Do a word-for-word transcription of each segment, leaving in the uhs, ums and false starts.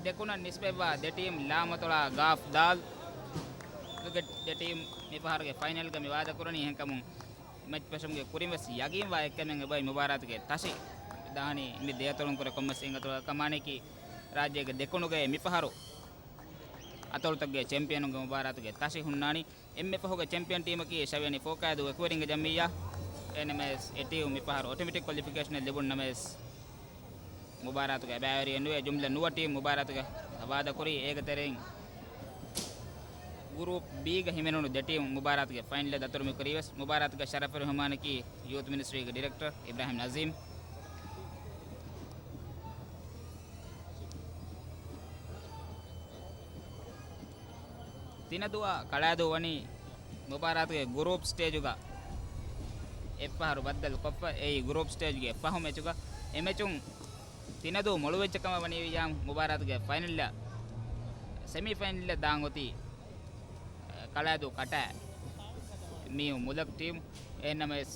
ދެކުނަށް ނިސްބަތްވާ ދެ ޓީމް ލާމަތޮޅާ ގާފް ދާލް ގެ ދެ ޓީމް މި ފަހަރުގެ ފައިނަލްގަ މި ވާދަކުރަނީ. އެހެންކަމުން މެޗް ފެށުމުގެ ކުރިން ވެސް ޔަގީންވާ އެއްކަމެއް އެބައި މުބާރާތުގެ ތަށި ދާނީ މި ދެ އަތޮޅުން ކުރެ ކޮންމެސް އެއް އަތޮޅަކަށް. ކަމާނީކީ ރާއްޖޭގެ ދެކުނުގައި މި ފަހަރު އަތޮޅުތަކުގެ ޗެމްޕިއަނުންގެ މުބާރާތުގެ ތަށި ހުންނާނީ. އެންމެ ފަހުގެ ޗެމްޕިއަން ޓީމަކީ ޝަވިޔަނި ފޯކައިދޫ އެކުވެރިންގެ ޖަމްއިއްޔާ. އެންއެމްއެސް އެ ޓީމު މި ފަހަރު އޮޓޮމެޓިކް ކޮލިފިކޭޝަނެއް ލިބުން ނަމަވެސް، މުބާރާތުގެ ބައިވެރިއެއް ނުވޭ. ޖުމްލަ ނުވަ ޓީމް މުބާރާތުގަ ވާދަކުރީ. އޭގެ ތެރެއިން ގުރޫޕް ބީގަ ހިމެނުނު ދެ ޓީމް މުބާރާތުގެ ފައިނަލް ދަތުރު މި ކުރީ ވެސް، މުބާރާތުގެ ޝަރަފު މެހުމާނަކީ ޔޫތު މިނިސްޓްރީގެ ޑިރެކްޓަރ އިބްރާހިމް ނަޒީމް. ތިނަދޫއާ ކަޅާދޫ ވަނީ މުބާރާތުގެ ގުރޫޕް ސްޓޭޖުގަ އެއްފަހަރު ބައްދަލު ކޮށްފަ. އެއީ ގުރޫޕް ސްޓޭޖުގެ ފަހު މެޗުގަ އެ މެޗުން ތިނަދޫ މޮޅުވެއްޖެ ކަމަށް ވަނީ ވިއްޔާމް މުބާރާތުގެ ފައިނަލްއަށް، ސެމީ ފައިނަލްއަށް ދާން އޮތީ ކަޅާދޫ ކަޓާ މީހު މުލަކް ޓީމު. އެހެންނަމަވެސް،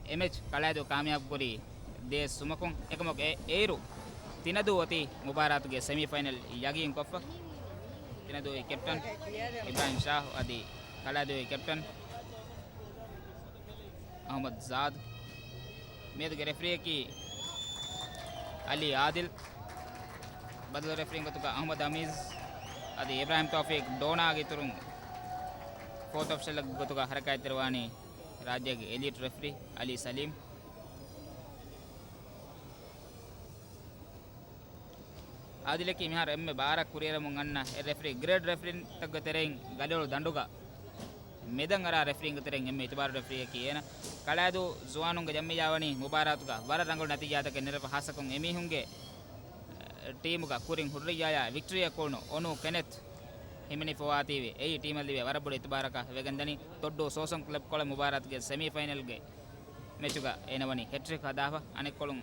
އެ މެޗް ކަޅާދޫ ކާމިޔާބު ކުރީ ދޭއް ސުމަކުން. އެކަމަކު އެ، އޭރު ތިނަދޫ އޮތީ މުބާރާތުގެ ސެމީ ފައިނަލް ޔަގީން ކޮށްފަ. ތިނަދޫގެ ކެޕްޓަން އިބްރާހިމް ޝާހު އަދި ކަޅާދޫގެ ކެޕްޓަން އަހުމަދު ޒާދު. މިއަދުގެ ރެފްރީއަކީ އަލީ އާދިލް. ބަދަލު ރެފްރީ ގޮތުގަ އަހުމަދު އަމީޒް އަދި އިބްރާހިމް ތައުފީޤް ޑޯނާގެ އިތުރުން ފޯތު އޮފިޝަލް ގޮތުގަ ހަރަކާތްތެރިވާނީ ރާއްޖޭގެ އެލީޓް ރެފްރީ އަލީ ސަލީމް. އާދިލަކީ މިހާރު އެންމެ ބާރަށް ކުރިއެރުމުން އަންނަ އެއް ރެފްރީ. ގްރޭޑް ރެފްރީންތަކުގެ ތެރެއިން ގަލިއޮޅު ދަނޑުގަ މެދަށް އަރާ ރެފްރީންގެ ތެރެއިން އެންމެ އިތުބާރު ރެފްރީއަކީ އޭނަ. ކަޅާދޫ ޒުވާނުންގެ ޖަމްއިއްޔާ ވަނީ މުބާރާތުގަ ވަރަށް ރަނގަޅު ނަތީޖާތަކެއް ނެރެފަ، ހާއްސަކޮށް އެމީހުންގެ ޓީމުގަ ކުރިން ހުއްރިއްޔާޔާ ވިކްޓަރީއަށް ކުޅުނު އޮނޫ ކެނެތް ހިމެނިފަވާތީވެ، އެއީ ޓީމަށް ލިބޭ ވަރަށް ބޮޑު އިތުބާރަކަށް ވެގެންދަނީ. ތޮއްޑޫ ސޯސަން ކްލަބް ކޮޅެ މުބާރާތުގެ ސެމީ ފައިނަލްގެ މެޗުގަ އޭނަ ވަނީ ހެޓްރިކް ހަދާފަ. އަނެއްކޮޅުން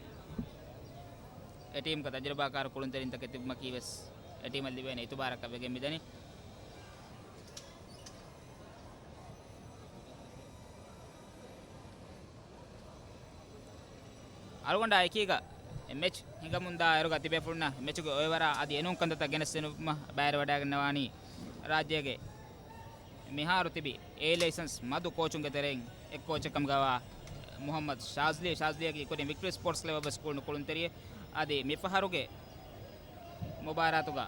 އެ ޓީމްގަ ތަޖުރިބާކާރު ކުޅުންތެރިންތަކެއް ތިބުމަކީ ވެސް އެ ޓީމަށް ލިބޭނެ އިތުބާރަކަށް ވެގެން މިދަނީ. އަޅުގަނޑާ އެކީގަ މެޗް ހިނގަމުންދާ އިރުގަ ތިބޭފުޅުންނަށް މެޗުގެ އޮއެވަރާ އަދި އެނޫން ކަންތައްތައް ގެނެސްދިނުމަށް ބައިވެރިވަޑައިގަންނަވާނީ ރާއްޖޭގެ މިހާރު ތިބި އޭ ލައިސަންސް މަދު ކޯޗުންގެ ތެރެއިން އެއް ކޯޗެއް ކަމުގަވާ މުހައްމަދު ޝާޒްލީ. ޝާޒްލީއަކީ ކުރިން ވިކްޓަރީ ސްޕޯޓްސް ކްލަބަށް ވެސް ކުޅުނު ކުޅުންތެރިއެއް. އަދި މިފަހަރުގެ މުބާރާތުގަ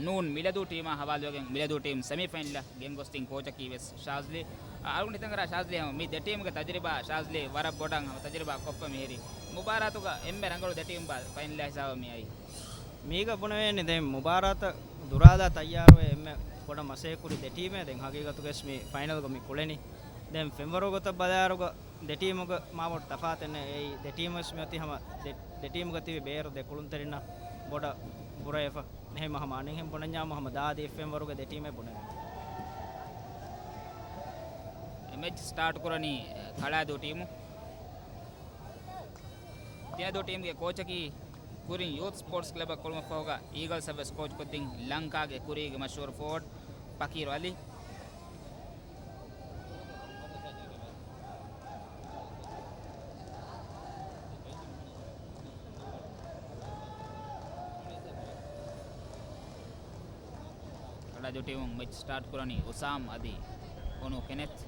ނޫން މިލަދޫ ޓީމާ ހަވާލުވެގެން މިލަދޫ ޓީމް ސެމީފައިނަލަށް ގެންގޮސްދިން ކޯޗަކީ ވެސް ޝާޒްލީ. އަ، އަޅުގަނޑު ހިތަށް އަރާ ޝާޒްލީ ހަމަ މި ދެ ޓީމުގެ ތަޖުރިބާ ޝާޒްލީ ވަރަށް ބޮޑަށް ހަމަ ތަޖުރިބާ ކޮށްފަ މިހިރީ. މުބާރާތުގަ އެންމެ ރަނގަޅު ދެ ޓީމް ބާ ފައިނަލާ ހިސާބަށް މިއައީ. މީގަ ބުނެވޭނީ ދެން މުބާރާތަށް ދުރާލާ ތައްޔާރުވެ އެންމެ ބޮޑަށް މަސޭ ކުރި ދެ ޓީމޭ ދެން ހަގީގަތުގައި ވެސް މި ފައިނަލްގަ މި ކުޅެނީ. ދެން ފެންވަރު ގޮތަށް ބަލާއިރުގަ ދެ ޓީމުގެ މާބޮޑު ތަފާތެއް ނެތް. އެއީ ދެ ޓީމު ވެސް މިއޮތީ ހަމަ ދެ، ދެ ޓީމުގަ ތިބި ބޭރު ދެ ކުޅުންތެރިންނަށް ބޮޑަށް ބުރައެފަ. އެހެންވީމަ ހަމަ އަނެއްހެން ބުނަންޏާ ހަމަ ދާދި ފެންވަރުގެ ދެ ޓީމެއް ބުނެވޭ. މެޗް ސްޓާޓް ކުރަނީ ކަޅާދޫ ޓީމު. ތިނަދޫ ޓީމުގެ ކޯޗަކީ ކުރިން ޔޫތު ސްޕޯޓްސް ކްލަބަށް ކުޅުމަށްފަހުގަ އީގަލްސްއަށް ވެސް ކޯޗް ކޮށްދިން ލަންކާގެ ކުރީގެ މަޝްހޫރު ފޯވަޑް ފަކީރު އަލީ. ކަޅާދޫ ޓީމުން މެޗް ސްޓާޓް ކުރަނީ އުސާމް އަދި އޮނޫ ކެނެތް.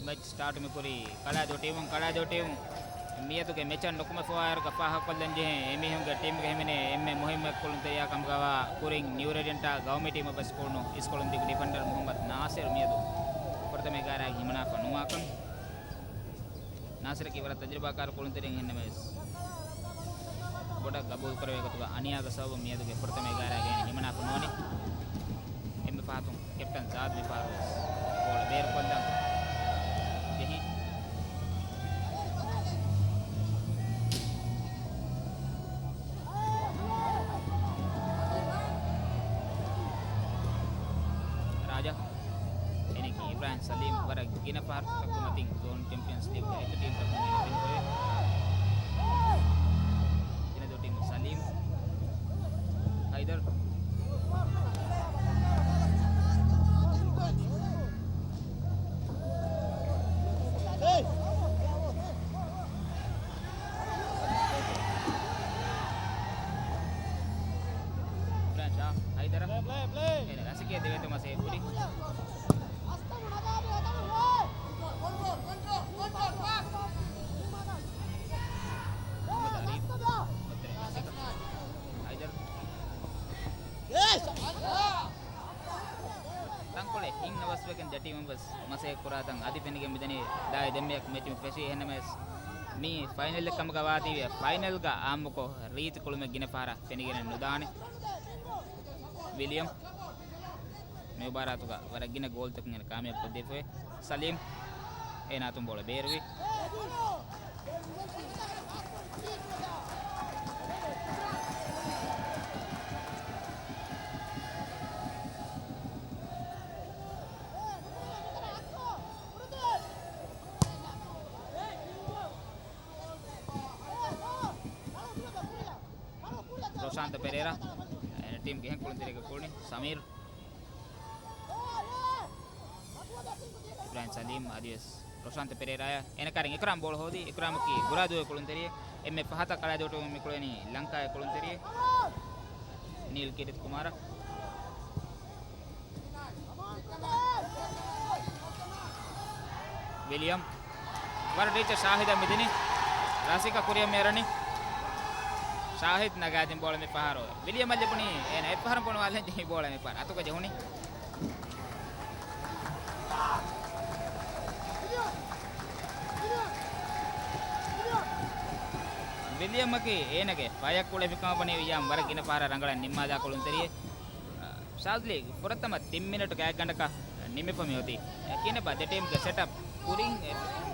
މެޗް ސްޓާޓު މިކުރީ ކަޅާދޫ ޓީމުން. ކަޅާދޫ ޓީމު މިއަދުގެ މެޗަށް ނުކުމެފަވާއިރުގަ ފާހަގަކޮށްލަން ޖެހޭ އެމީހުންގެ ޓީމުގަ ހިމެނޭ އެންމެ މުހިއްމު އެއްކުޅުންތެރިޔާ ކަމުގަވާ ކުރިން ނިއުރެޑެންޓާ ގައުމީ ޓީމަށް ވެސް ކުޅުނު އިސްކޮޅުން ދިގު ޑިފެންޑަރ މުހައްމަދު ނާސިރު މިއަދު ފުރަތަމަ އެގާރައިގެ ހިމަނާފަ ނުވާކަން. ނާސިރަކީ ވަރަށް ތަޖުރިބާކާރު ކުޅުންތެރިން އެހެންނަމަވެސް، ބޮޑަށް ގަބޫލުކުރެވޭ ގޮތުގަ އަނިޔާގެ ސަބަބުން މިއަދުގެ ފުރަތަމަ އެގާރައިގައި ހިމަނާފަ ނުވަނީ. އެންމެ ފަހަތުން ކެޕްޓަން ޒާދު މިފަހަރު ވެސް ބޯޅަ ބޭރުކޮށްލަން ޖެހި. ރާޖާ އޭނައަކީ އިބްރާހިމް ސަލީމް ވަރަށް ގިނަ ފަހަރުތަކުގެ މަތިން ޒޯން ޗެމްޕިއަންސް ލީގްގަ އެތައް ޓީމްތަކުން އޭނަ ފެނިފައިވޭ. ތިނަދޫ ޓީމު ސަލީމް. އިދަރު. އިބްރާހިމް ޝާ، ހައިދަރަށް. އޭނަ ރަސިކޭ ދެވޭތޯ މަސޭ ކުރި. ހައިދަރު. ތަންކޮޅެއް ހިތް އަވަސްވެގެން ދެ ޓީމުން ވެސް މަސައްކަތް ކުރާތަން އަދި ފެނިގެން މިދަނީ ދާއި ދެންމެއަކު މެޗުން ފެށީ. އެހެންނަމަވެސް، މީ ފައިނަލެއް ކަމުގަ ވާތީވެ، ފައިނަލްގަ އާއްމުކޮށް ރީތި ކުޅުމެއް ގިނަ ފަހަރަށް ފެނިގެނެއް ނުދާނެ. ވިލިއަމް މި މުބާރާތުގަ ވަރަށް ގިނަ ގޯލްތަކުން އޭނަ ކާމިޔާބު ކޮށްދީފައި. ސަލީމް އޭނާ އަތުން ބޯޅަ ބޭރުވި. ރޮޝާންތަ ޕެރޭރާ. އޭނަ ޓީމްގެ އެހެން ކުޅުންތެރިއެއްގެ ކުޅުނީ ސަމީރު. އިބްރާހިމް ސަލީމް އަދިވެސް ރޮޝާންތަ ޕެރޭރާއާ. އޭނަ ކައިރިން އިކްރާމް ބޯޅަ ހޯދީ. އިކްރާމަކީ ގުރާދޫއެއް ކުޅުންތެރިއެއް. އެންމެ ފަހަތަށް ކަޅައިދޫއްޓުމުން މި ކުޅެނީ ލަންކާގެ ކުޅުންތެރިއެއް. ނީލް ކިރިތި ކުމާރަ. ވިލިއަމް. ވަރަށް ރީއްޗަށް ޝާހިދަށް މިދިނީ. ރަސިކަ ކުރިއަށް މިއަރަނީ. ޝާހިދް ނަގާދިން ބޯޅަ މި ފަހަރު. ވިލިއަމް އަށް ލިބުނީ އޭނަ އެއްފަހަރު ބޮނުވާލަން ޖެހި ބޯޅަ މި ފަހަރު އަތުގަ ޖެހުނީ. ވިލިއަމްއަކީ އޭނަގެ ފަޔަށް ކުޅެފިކަމަށް ވަނީ ވިއްޔާމް ވަރަށް ގިނަ ފަހަރަށް ރަނގަޅަށް ނިންމާލާ ކުޅުންތެރިއެއް. ޝާޒްލީ ފުރަތަމަ ތިން މިނެޓު ގާތްގަނޑަކަށް ނިމިފަ މިއޮތީ. ކިހިނެއްބާ ދެ ޓީމްގެ ސެޓަޕް ކުރިން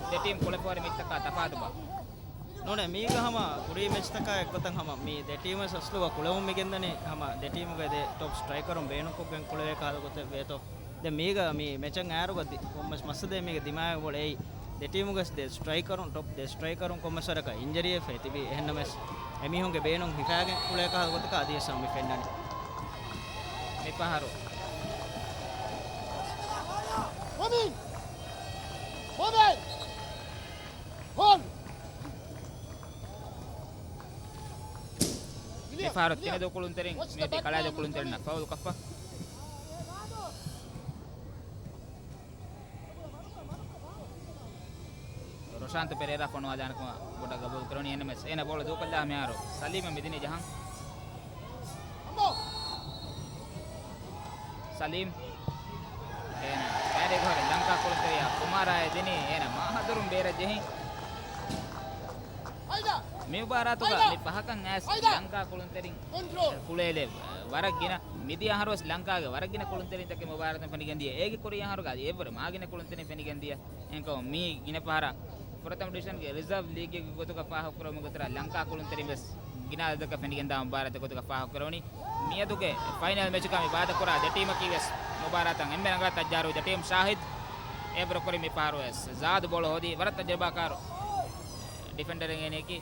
ދެ ޓީމް ކުޅެފަހަރި މެޗްތަކާ ތަފާތުބާ؟ ނޫނޭ، މީގަ ހަމަ ކުރީ މެޗްތަކާ އެއްގޮތަށް ހަމަ މި ދެ ޓީމު ވެސް އަސްލު ކުޅެވުން މިގެންދަނީ ހަމަ ދެ ޓީމުގެ ދެ ޓޮޕް ސްޓްރައިކަރުން ބޭނުންކޮށްގެން ކުޅެވޭ ކަހަލަ ގޮތެއް ވޭތޯ. ދެން މީގަ މި މެޗަށް އައިރުގަ ދި-، ކޮންމެސް މައްސަލައެއް މީގަ ދިމާވެ އުޅެއި. ދެ ޓީމުގެ ދެ ސްޓްރައިކަރުން، ޓޮޕް ދެ ސްޓްރައިކަރުން ކޮންމެސް ވަރަކަށް އިންޖަރީއެއް ފެތިބި. އެހެންނަމަވެސް، އެމީހުންގެ ބޭނުން ހިފާގެން ކުޅޭ ކަހަލަ ގޮތަކަށް އަދިވެސް ހަމަ މި ފެންނަނީ. މި ފަހަރު. މޮމިން! މޮމިން! ހޯން! މި ފަހަރު ތިނެދޫ ކުޅުންތެރިން މިއޮތީ ކަޅާދޫ ކުޅުންތެރިންނަށް ފައުލު ކޮށްފަ. ރޮޝާންތު ޕެރޭރާ ފޮނުވާދާނެ ކަމަށް ބޮޑަށް ގަބޫލު ކުރަނީ. އެހެންނަމަވެސް އޭނަ ބޯޅަ ދޫކޮށްލާ މިހާރު ސަލީމަށް މިދިނީ ޖަހަން. ސަލީމް. އޭނަ ކައިރީގެ ހުރެ ލަންކާ ކުޅުންތެރިޔާ ކުމާރާއަށް ދިނީ. އޭނަ މާހަދުރުން ބޭރަށް ޖެހި. މި މުބާރާތުގަ މި ފަހަކަށް އައިސް ލަންކާ ކުޅުންތެރިން ކުޅޭލެއް ވަރަށް ގިނަ. މިދިޔަ އަހަރުވެސް ލަންކާގެ ވަރަށް ގިނަ ކުޅުންތެރިންތަކެއް މުބާރާތަށް ފެނިގެންދިޔަ. އޭގެ ކުރީ އަހަރުގަ އަދި އެއްވުރެ މާގިނަ ކުޅުންތެރިން ފެނިގެންދިޔަ. އެހެންކަމުން މި ގިނަ ފަހަރަށް ފުރަތަމަ ޑިވިޝަންގެ ރިޒާވް ލީގެއްގެ ގޮތުގަ ފާހަގަކުރެވުމުގެ ގޮތުގަ ލަންކާ ކުޅުންތެރިން ވެސް ގިނަ އަދަދަކަށް ފެނިގެންދާ މުބާރާތެއް ގޮތުގަ ފާހަގަކުރެވުނީ. މިއަދުގެ ފައިނަލް މެޗުގަ މި ވާދަކުރާ ދެ ޓީމަކީ ވެސް މުބާރާތަށް އެންމެ ރަނގަޅަށް ތައްޔާރުވި ދެ ޓީމް. ޝާހިދް އެއަށްވުރެ ކުރިން މި ފަހަރު ވެސް ޒާދު ބޯޅަ ހޯދީ ވަރަށް ތަޖުރިބާކާރު ޑިފެންޑަރެއް އޭނައަކީ.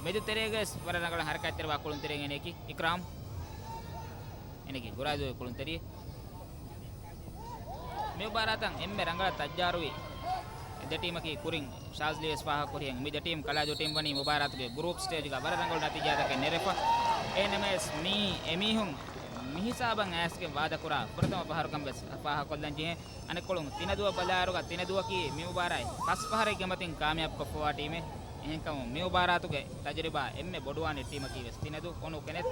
މެދު ތެރޭގަ ވެސް ވަރަށް ރަނގަޅަށް ހަރަކާތްތެރިވާ ކުޅުންތެރިއެއް އޭނައަކީ އިކްރާމް. އޭނަގެ ގުރާދޫއެއް ކުޅުންތެރި. މި މުބާރާތަށް އެންމެ ރަނގަޅަށް ތައްޔާރުވި ދެ ޓީމަކީ ކުރިން ޝާޒްލީ ވެސް ފާހަގަކުރިހެން މި ދެ ޓީމް ކަޅާދޫ ޓީމް ވަނީ މުބާރާތުގެ ގްރޫޕް ސްޓޭޖްގަ ވަރަށް ރަނގަޅު ނަތީޖާތަކެއް ނެރެފަ. އެހެންނަމަވެސް މީ އެމީހުން މިހިސާބަށް އައިސްގެން ވާދަކުރާ ފުރަތަމަ ފަހަރު ކަމަށް ވެސް ފާހަގަކޮށްލަން ޖެހޭ. އަނެއްކޮޅުން ތިނަދޫއަށް ބަލާއިރުގަ ތިނަދޫއަކީ މި މުބާރާތް ފަސް ފަހަރެއްގެ މަތިން ކާމިޔާބުކޮށްފަވާ ޓީމެއް. އެހެންކަމުން މި މުބާރާތުގެ ތަޖުރިބާ އެންމެ ބޮޑުވާނެ ޓީމަކީ ވެސް ތިނަދޫ. އޮނު ކެނެތް.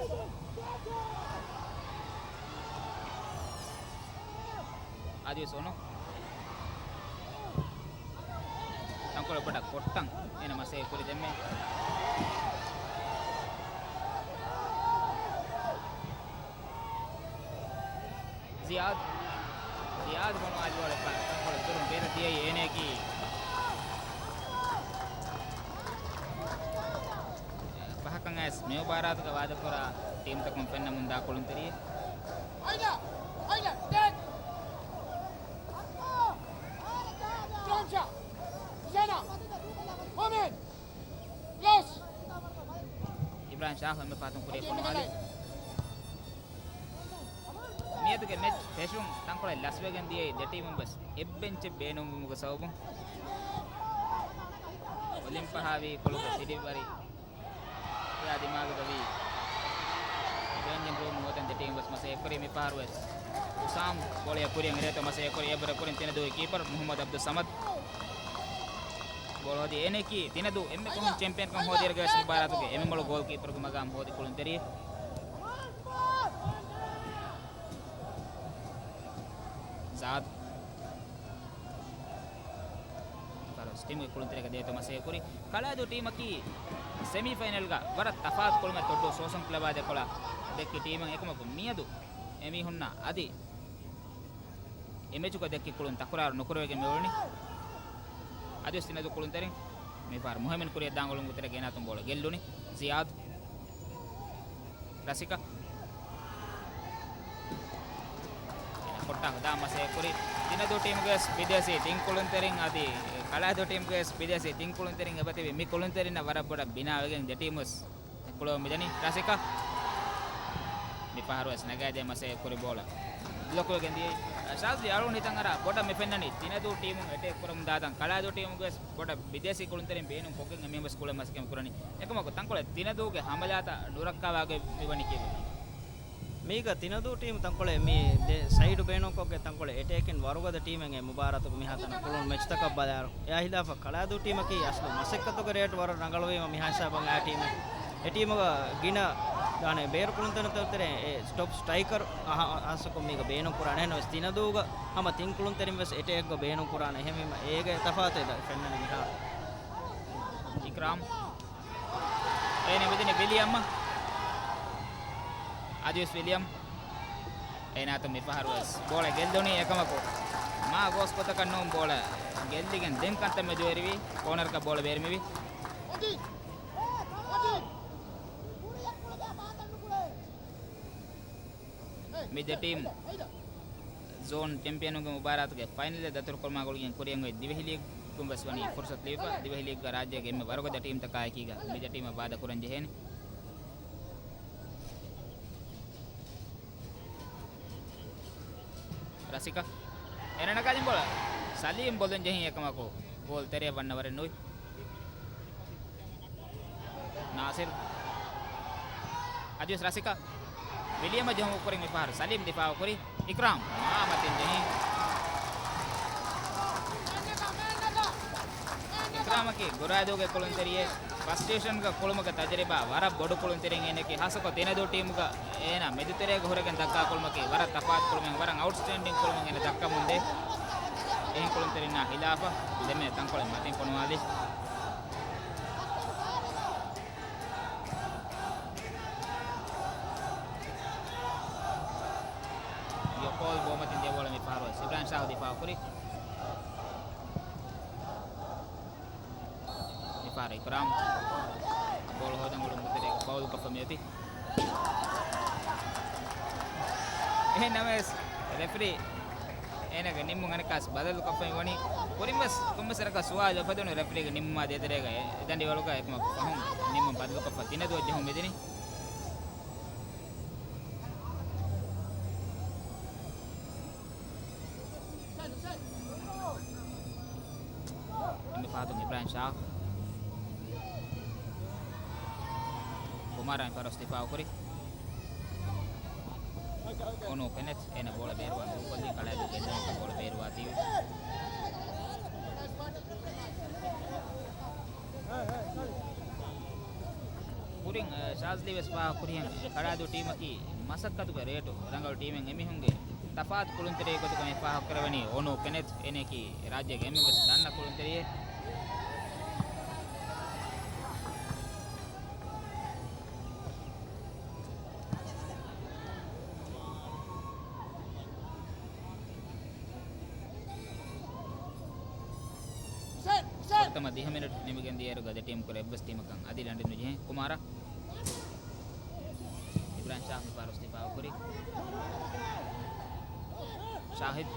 އަދިވެސް އޮނު. ތަންކޮޅެއް ބޮޑަށް ކޮށްޓަން އޭނަ މަސައްކަތް ކުރި ދެންމެ. ޒިޔާދް. ޒިޔާދް ބޮނުވާލި ބޯޅަ ތަންކޮޅެއް ދުރުން ބޭރަށް ދިޔައީ އޭނައަކީ. ފަހަކަށް އައިސް މި މުބާރާތުގަ ވާދަކުރާ ޓީމްތަކުން ފެންނަމުންދާ ކުޅުންތެރިއެއް. އިބްރާހިމް ޝާހު އެންމެ ފަހަތުން ކުރިއަށް ފޮނުވާލި. ގެ މެޗް ފެށުން ތަންކޮޅެއް ލަސްވެގެން ދިޔައީ ދެ ޓީމުން ވެސް އެއް ބެންޗެއް ބޭނުންވުމުގެ ސަބަބުން. އޮލިމްޕަހާވީ ކުޅުގެ ސިޑިވަރި އެއާ ދިމާގުގަ ވީ ޗެންޖިން ރޫމް ހޯދަން ދެ ޓީމް ވެސް މަސައްކަތް ކުރީ. މި ފަހަރު ވެސް ހުސާމް ބޯޅަ ކުރިއަށް އެރޭތޯ މަސައްކަތް ކުރީ. އެއަށްވުރެ ކުރިން ތިނަދޫ ކީޕަރު މުހައްމަދު އަބްދުއްސަމަދު ބޯޅަ ހޯދީ. އޭނައަކީ ތިނަދޫ އެންމެ ފަހުން ޗެމްޕިއަންކަން ހޯދި އިރުގެ ވެސް މުބާރާތުގެ އެންމެ މޮޅު ގޯލް ކީޕަރުގެ މަގާމް ހޯދި ކުޅުންތެރިއެއް. ޒާދް ފަރުވަސް ޓީމުގެ ކުޅުންތެރިއަކަށް ދޭތޯ މަސައްކަތް ކުރީ. ކަޅާދޫ ޓީމަކީ ސެމީ ފައިނަލްގަ ވަރަށް ތަފާތު ކުޅުމެއް ތޮއްޑޫ ސޯސަން ކްލަބާ ދެކޮޅަށް ދެއްކި ޓީމެއް. އެކަމަކު މިއަދު އެމީހުންނަށް އަދި އެ މެޗުގަ ދެއްކި ކުޅުން ތަކުރާރު ނުކުރެވިގެން މި އުޅުނީ. އަދިވެސް ތިނަދޫ ކުޅުންތެރިން މިފަހަރު މުހިއްމު ކުރިއަށް ދާން އުޅުން ގޮތަށް ގެނައިމަ ބޯޅަ ގެއްލުނީ. ޒިޔާދު. ރަސިކަ. ކޮއްޓާ ހުދާ މަސައްކަތް ކުރި. ތިނަދޫ ޓީމުގެ ވެސް ބިދޭސީ ތިން ކުޅުންތެރިން އަދި ކަޅާދޫ ޓީމުގެ ވެސް ބިދޭސީ ތިން ކުޅުންތެރިން އެބަތިބި މި ކުޅުންތެރިންނަށް ވަރަށް ބޮޑަށް ބިނާވެގެން ދެ ޓީމު ވެސް ކުޅަވަމުން މިދަނީ. ރަސިކަ މި ފަހަރު ވެސް ނަގާދޭ މަސައްކަތް ކުރި ބޯޅަ ބްލޮކް ވެގެން ދިޔައީ. ޝާޒްލީ އަޅުގަނޑު ހިތަށް އަރާ ބޮޑަށް މި ފެންނަނީ ތިނަދޫ ޓީމުން އެޓޭކް ކުރަމުން ދާތަން ކަޅާދޫ ޓީމުގެ ވެސް ބޮޑަށް ބިދޭސީ ކުޅުންތެރިން ބޭނުން ކޮށްގެން އެމީހުން ވެސް ކުޅެ މަސައްކަތް ކުރަނީ. އެކަމަކު ތަންކޮޅެއް ތިނަދޫގެ ހަމަލާތައް ނުރައްކާވާގޮތް މިވަނީ ކީއްވެ؟ މީގަ ތިނަދޫ ޓީމު ތަންކޮޅެއް މި ދެ ސައިޑު ބޭނުންކޮށްގެން ތަންކޮޅެއް އެޓޭކިން ވަރުގަދަ ޓީމެއް އެ މުބާރާތުގަ މިހާތަނަށް ކުޅުނު މެޗްތަކަށް ބަލާއިރު. އެއާ ހިލާފަށް ކަޅާދޫ ޓީމަކީ އަސްލު މަސައްކަތުގެ ރޭޓް ވަރަށް ރަނގަޅުވީމަ މިހާ ހިސާބަށް އައި ޓީމެއް. އެ ޓީމުގަ ގިނަ ދާނެ ބޭރު ކުޅުންތެރިން ތެރެ އެ ޓޮޕް ސްޓްރައިކަރު އަހަ-، އަހަސްކޮށް މީގަ ބޭނުން ކުރާނެ. އެހެންނަމަވެސް ތިނަދޫގަ ހަމަ ތިން ކުޅުންތެރިން ވެސް އެޓޭކްގަ ބޭނުން ކުރާނެ. އެހެންވީމަ އޭގެ ތަފާތު އެބަ ފެންނަނީ މިހާރު. އިކްރާމް. އޭނަ މިދަނީ ވިލިއަމް. އަދިވެސް ވިލިއަމް. އޭނާއަށް މި ފަހަރު ވެސް ބޯޅަ ގެއްލުނީ އެކަމަކު މާ ގޯސް ގޮތަކަށް ނޫން ބޯޅަ ގެއްލިގެން ދެން ކަންތައް މެދުވެރިވި ކޯނަރަކަށް ބޯޅަ ބޭރުމިވި. މި ދެ ޓީމް ޒޯން ޗެމްޕިއަނުންގެ މުބާރާތުގެ ފައިނަލް ދަތުރުކުރުމާ ގުޅިގެން ކުރިއަށް އޮތް ދިވެހި ލީގުން ވެސް ވަނީ ފުރުސަތު ލިބިފަ. ދިވެހި ލީގުގަ ރާއްޖޭގެ އެންމެ ވަރުގަދަ ޓީމްތަކާއެކީގަ މި ދެ ޓީމަށް ވާދަ ކުރަން ޖެހޭނެ. ރަސިކަ. އޭނަ ނަގާލިން ބޯޅަ. ސަލީމް ބޮލުން ޖެހި އެކަމަކު ގޯލް ތެރެއަށް ވަންނަ ވަރެއް ނުވި. ނާސިރު. އަދިވެސް ރަސިކަ. ވިލިއަމަށް ޖެހުމުގެ ކުރިން މި ފަހަރު ސަލީމް ދިފާއު ކުރި. އިކްރާމް މާ މަތިން ޖެހި. އިކްރާމަކީ ގުރާދޫގެ ކުޅުންތެރިއެއް. ފަސްޓް ޑިވިޝަންގަ ކުޅުމުގެ ތަޖުރިބާ ވަރަށް ބޮޑު ކުޅުންތެރިން އޭނައަކީ. ހާއްސަކޮށް ތިނަދޫ ޓީމުގަ އޭނާ މެދުތެރޭގަ ހުރެގެން ދައްކާ ކުޅުމަކީ ވަރަށް ތަފާތު ކުޅުމެއް، ވަރަށް އައުޓްސްޓޭންޑިން ކުޅުމެއް އޭނަ ދައްކަމުންދޭ. އެހެން ކުޅުންތެރިންނާ ހިލާފަށް ދެންމެ ތަންކޮޅެއް މަތިން ފޮނުވާލީ. ޔޮކޯލް ބޯމަތިން ދެ ބޯޅަ މި ފަހަރު ވެސް އިބްރާހިމް ޝާހު ދިފާއު ކުރި. މި ފަހަރު އިކްރާމް ބޯޅަ ހޯދަން އުޅުނު ތެރޭގަ ފައުލުކޮށްފަ މިއޮތީ. އެހެން ނަމަވެސް ރެފްރީ އޭނާގެ ނިންމުން އަނެއްކާސް ބަދަލުކޮށްފައި ވަނީ. ކުރިން ވެސް ކޮންމެސް ވަރަކަށް ސުވާލު އުފެދުނު ރެފްރީގެ ނިންމުމާ ދޭތެރޭގަ އެ ދަނޑިވަޅުގަ އެކަމަކު ފަހުން ނިންމުން ބަދަލުކޮށްފަ ތިނަދޫ ޖެހުން މިދިނީ. އެންމެ ފަހަތުން އިބްރާހިމް ޝާ. ކުމާރާ އެން ފަރުވަސް ދިފާއު ކުރި. އޮނޫ ކެނެތް އޭނަ ބޯޅަ ބޭރުވާ ދޫކޮށްލީ ކަޅާދޫ ގެއްލުމަކަށް ބޯޅަ ބޭރުވާތީވެ. ކުރިން، އަ، ޝާޒްލީ ވެސް ފާހަގަކުރިހެން ކަޅާދޫ ޓީމަކީ މަސައްކަތުގެ ރޭޓު ރަނގަޅު ޓީމެއް. އެމީހުންގެ ތަފާތު ކުޅުންތެރިއެއް ގޮތުގަ މި ފާހަގަކުރެވެނީ އޮނޫ ކެނެތް. އޭނައަކީ ރާއްޖޭގެ އެންމެ ބެސްޓް ދަންނަ ކުޅުންތެރިއެއް. ފުރަތަމަ ދިހަ މިނެޓް ނިމިގެން ދިޔައިރުގަ ދެ ޓީމް ކުރެ އެއްވެސް ޓީމަކަށް އަދި ލަނޑެއް ނުޖެހޭ. ކުމާރާ. އިބްރާހިމް ޝާހް މި ފަހަރު ދިފާއު ކުރި. ޝާހިދް.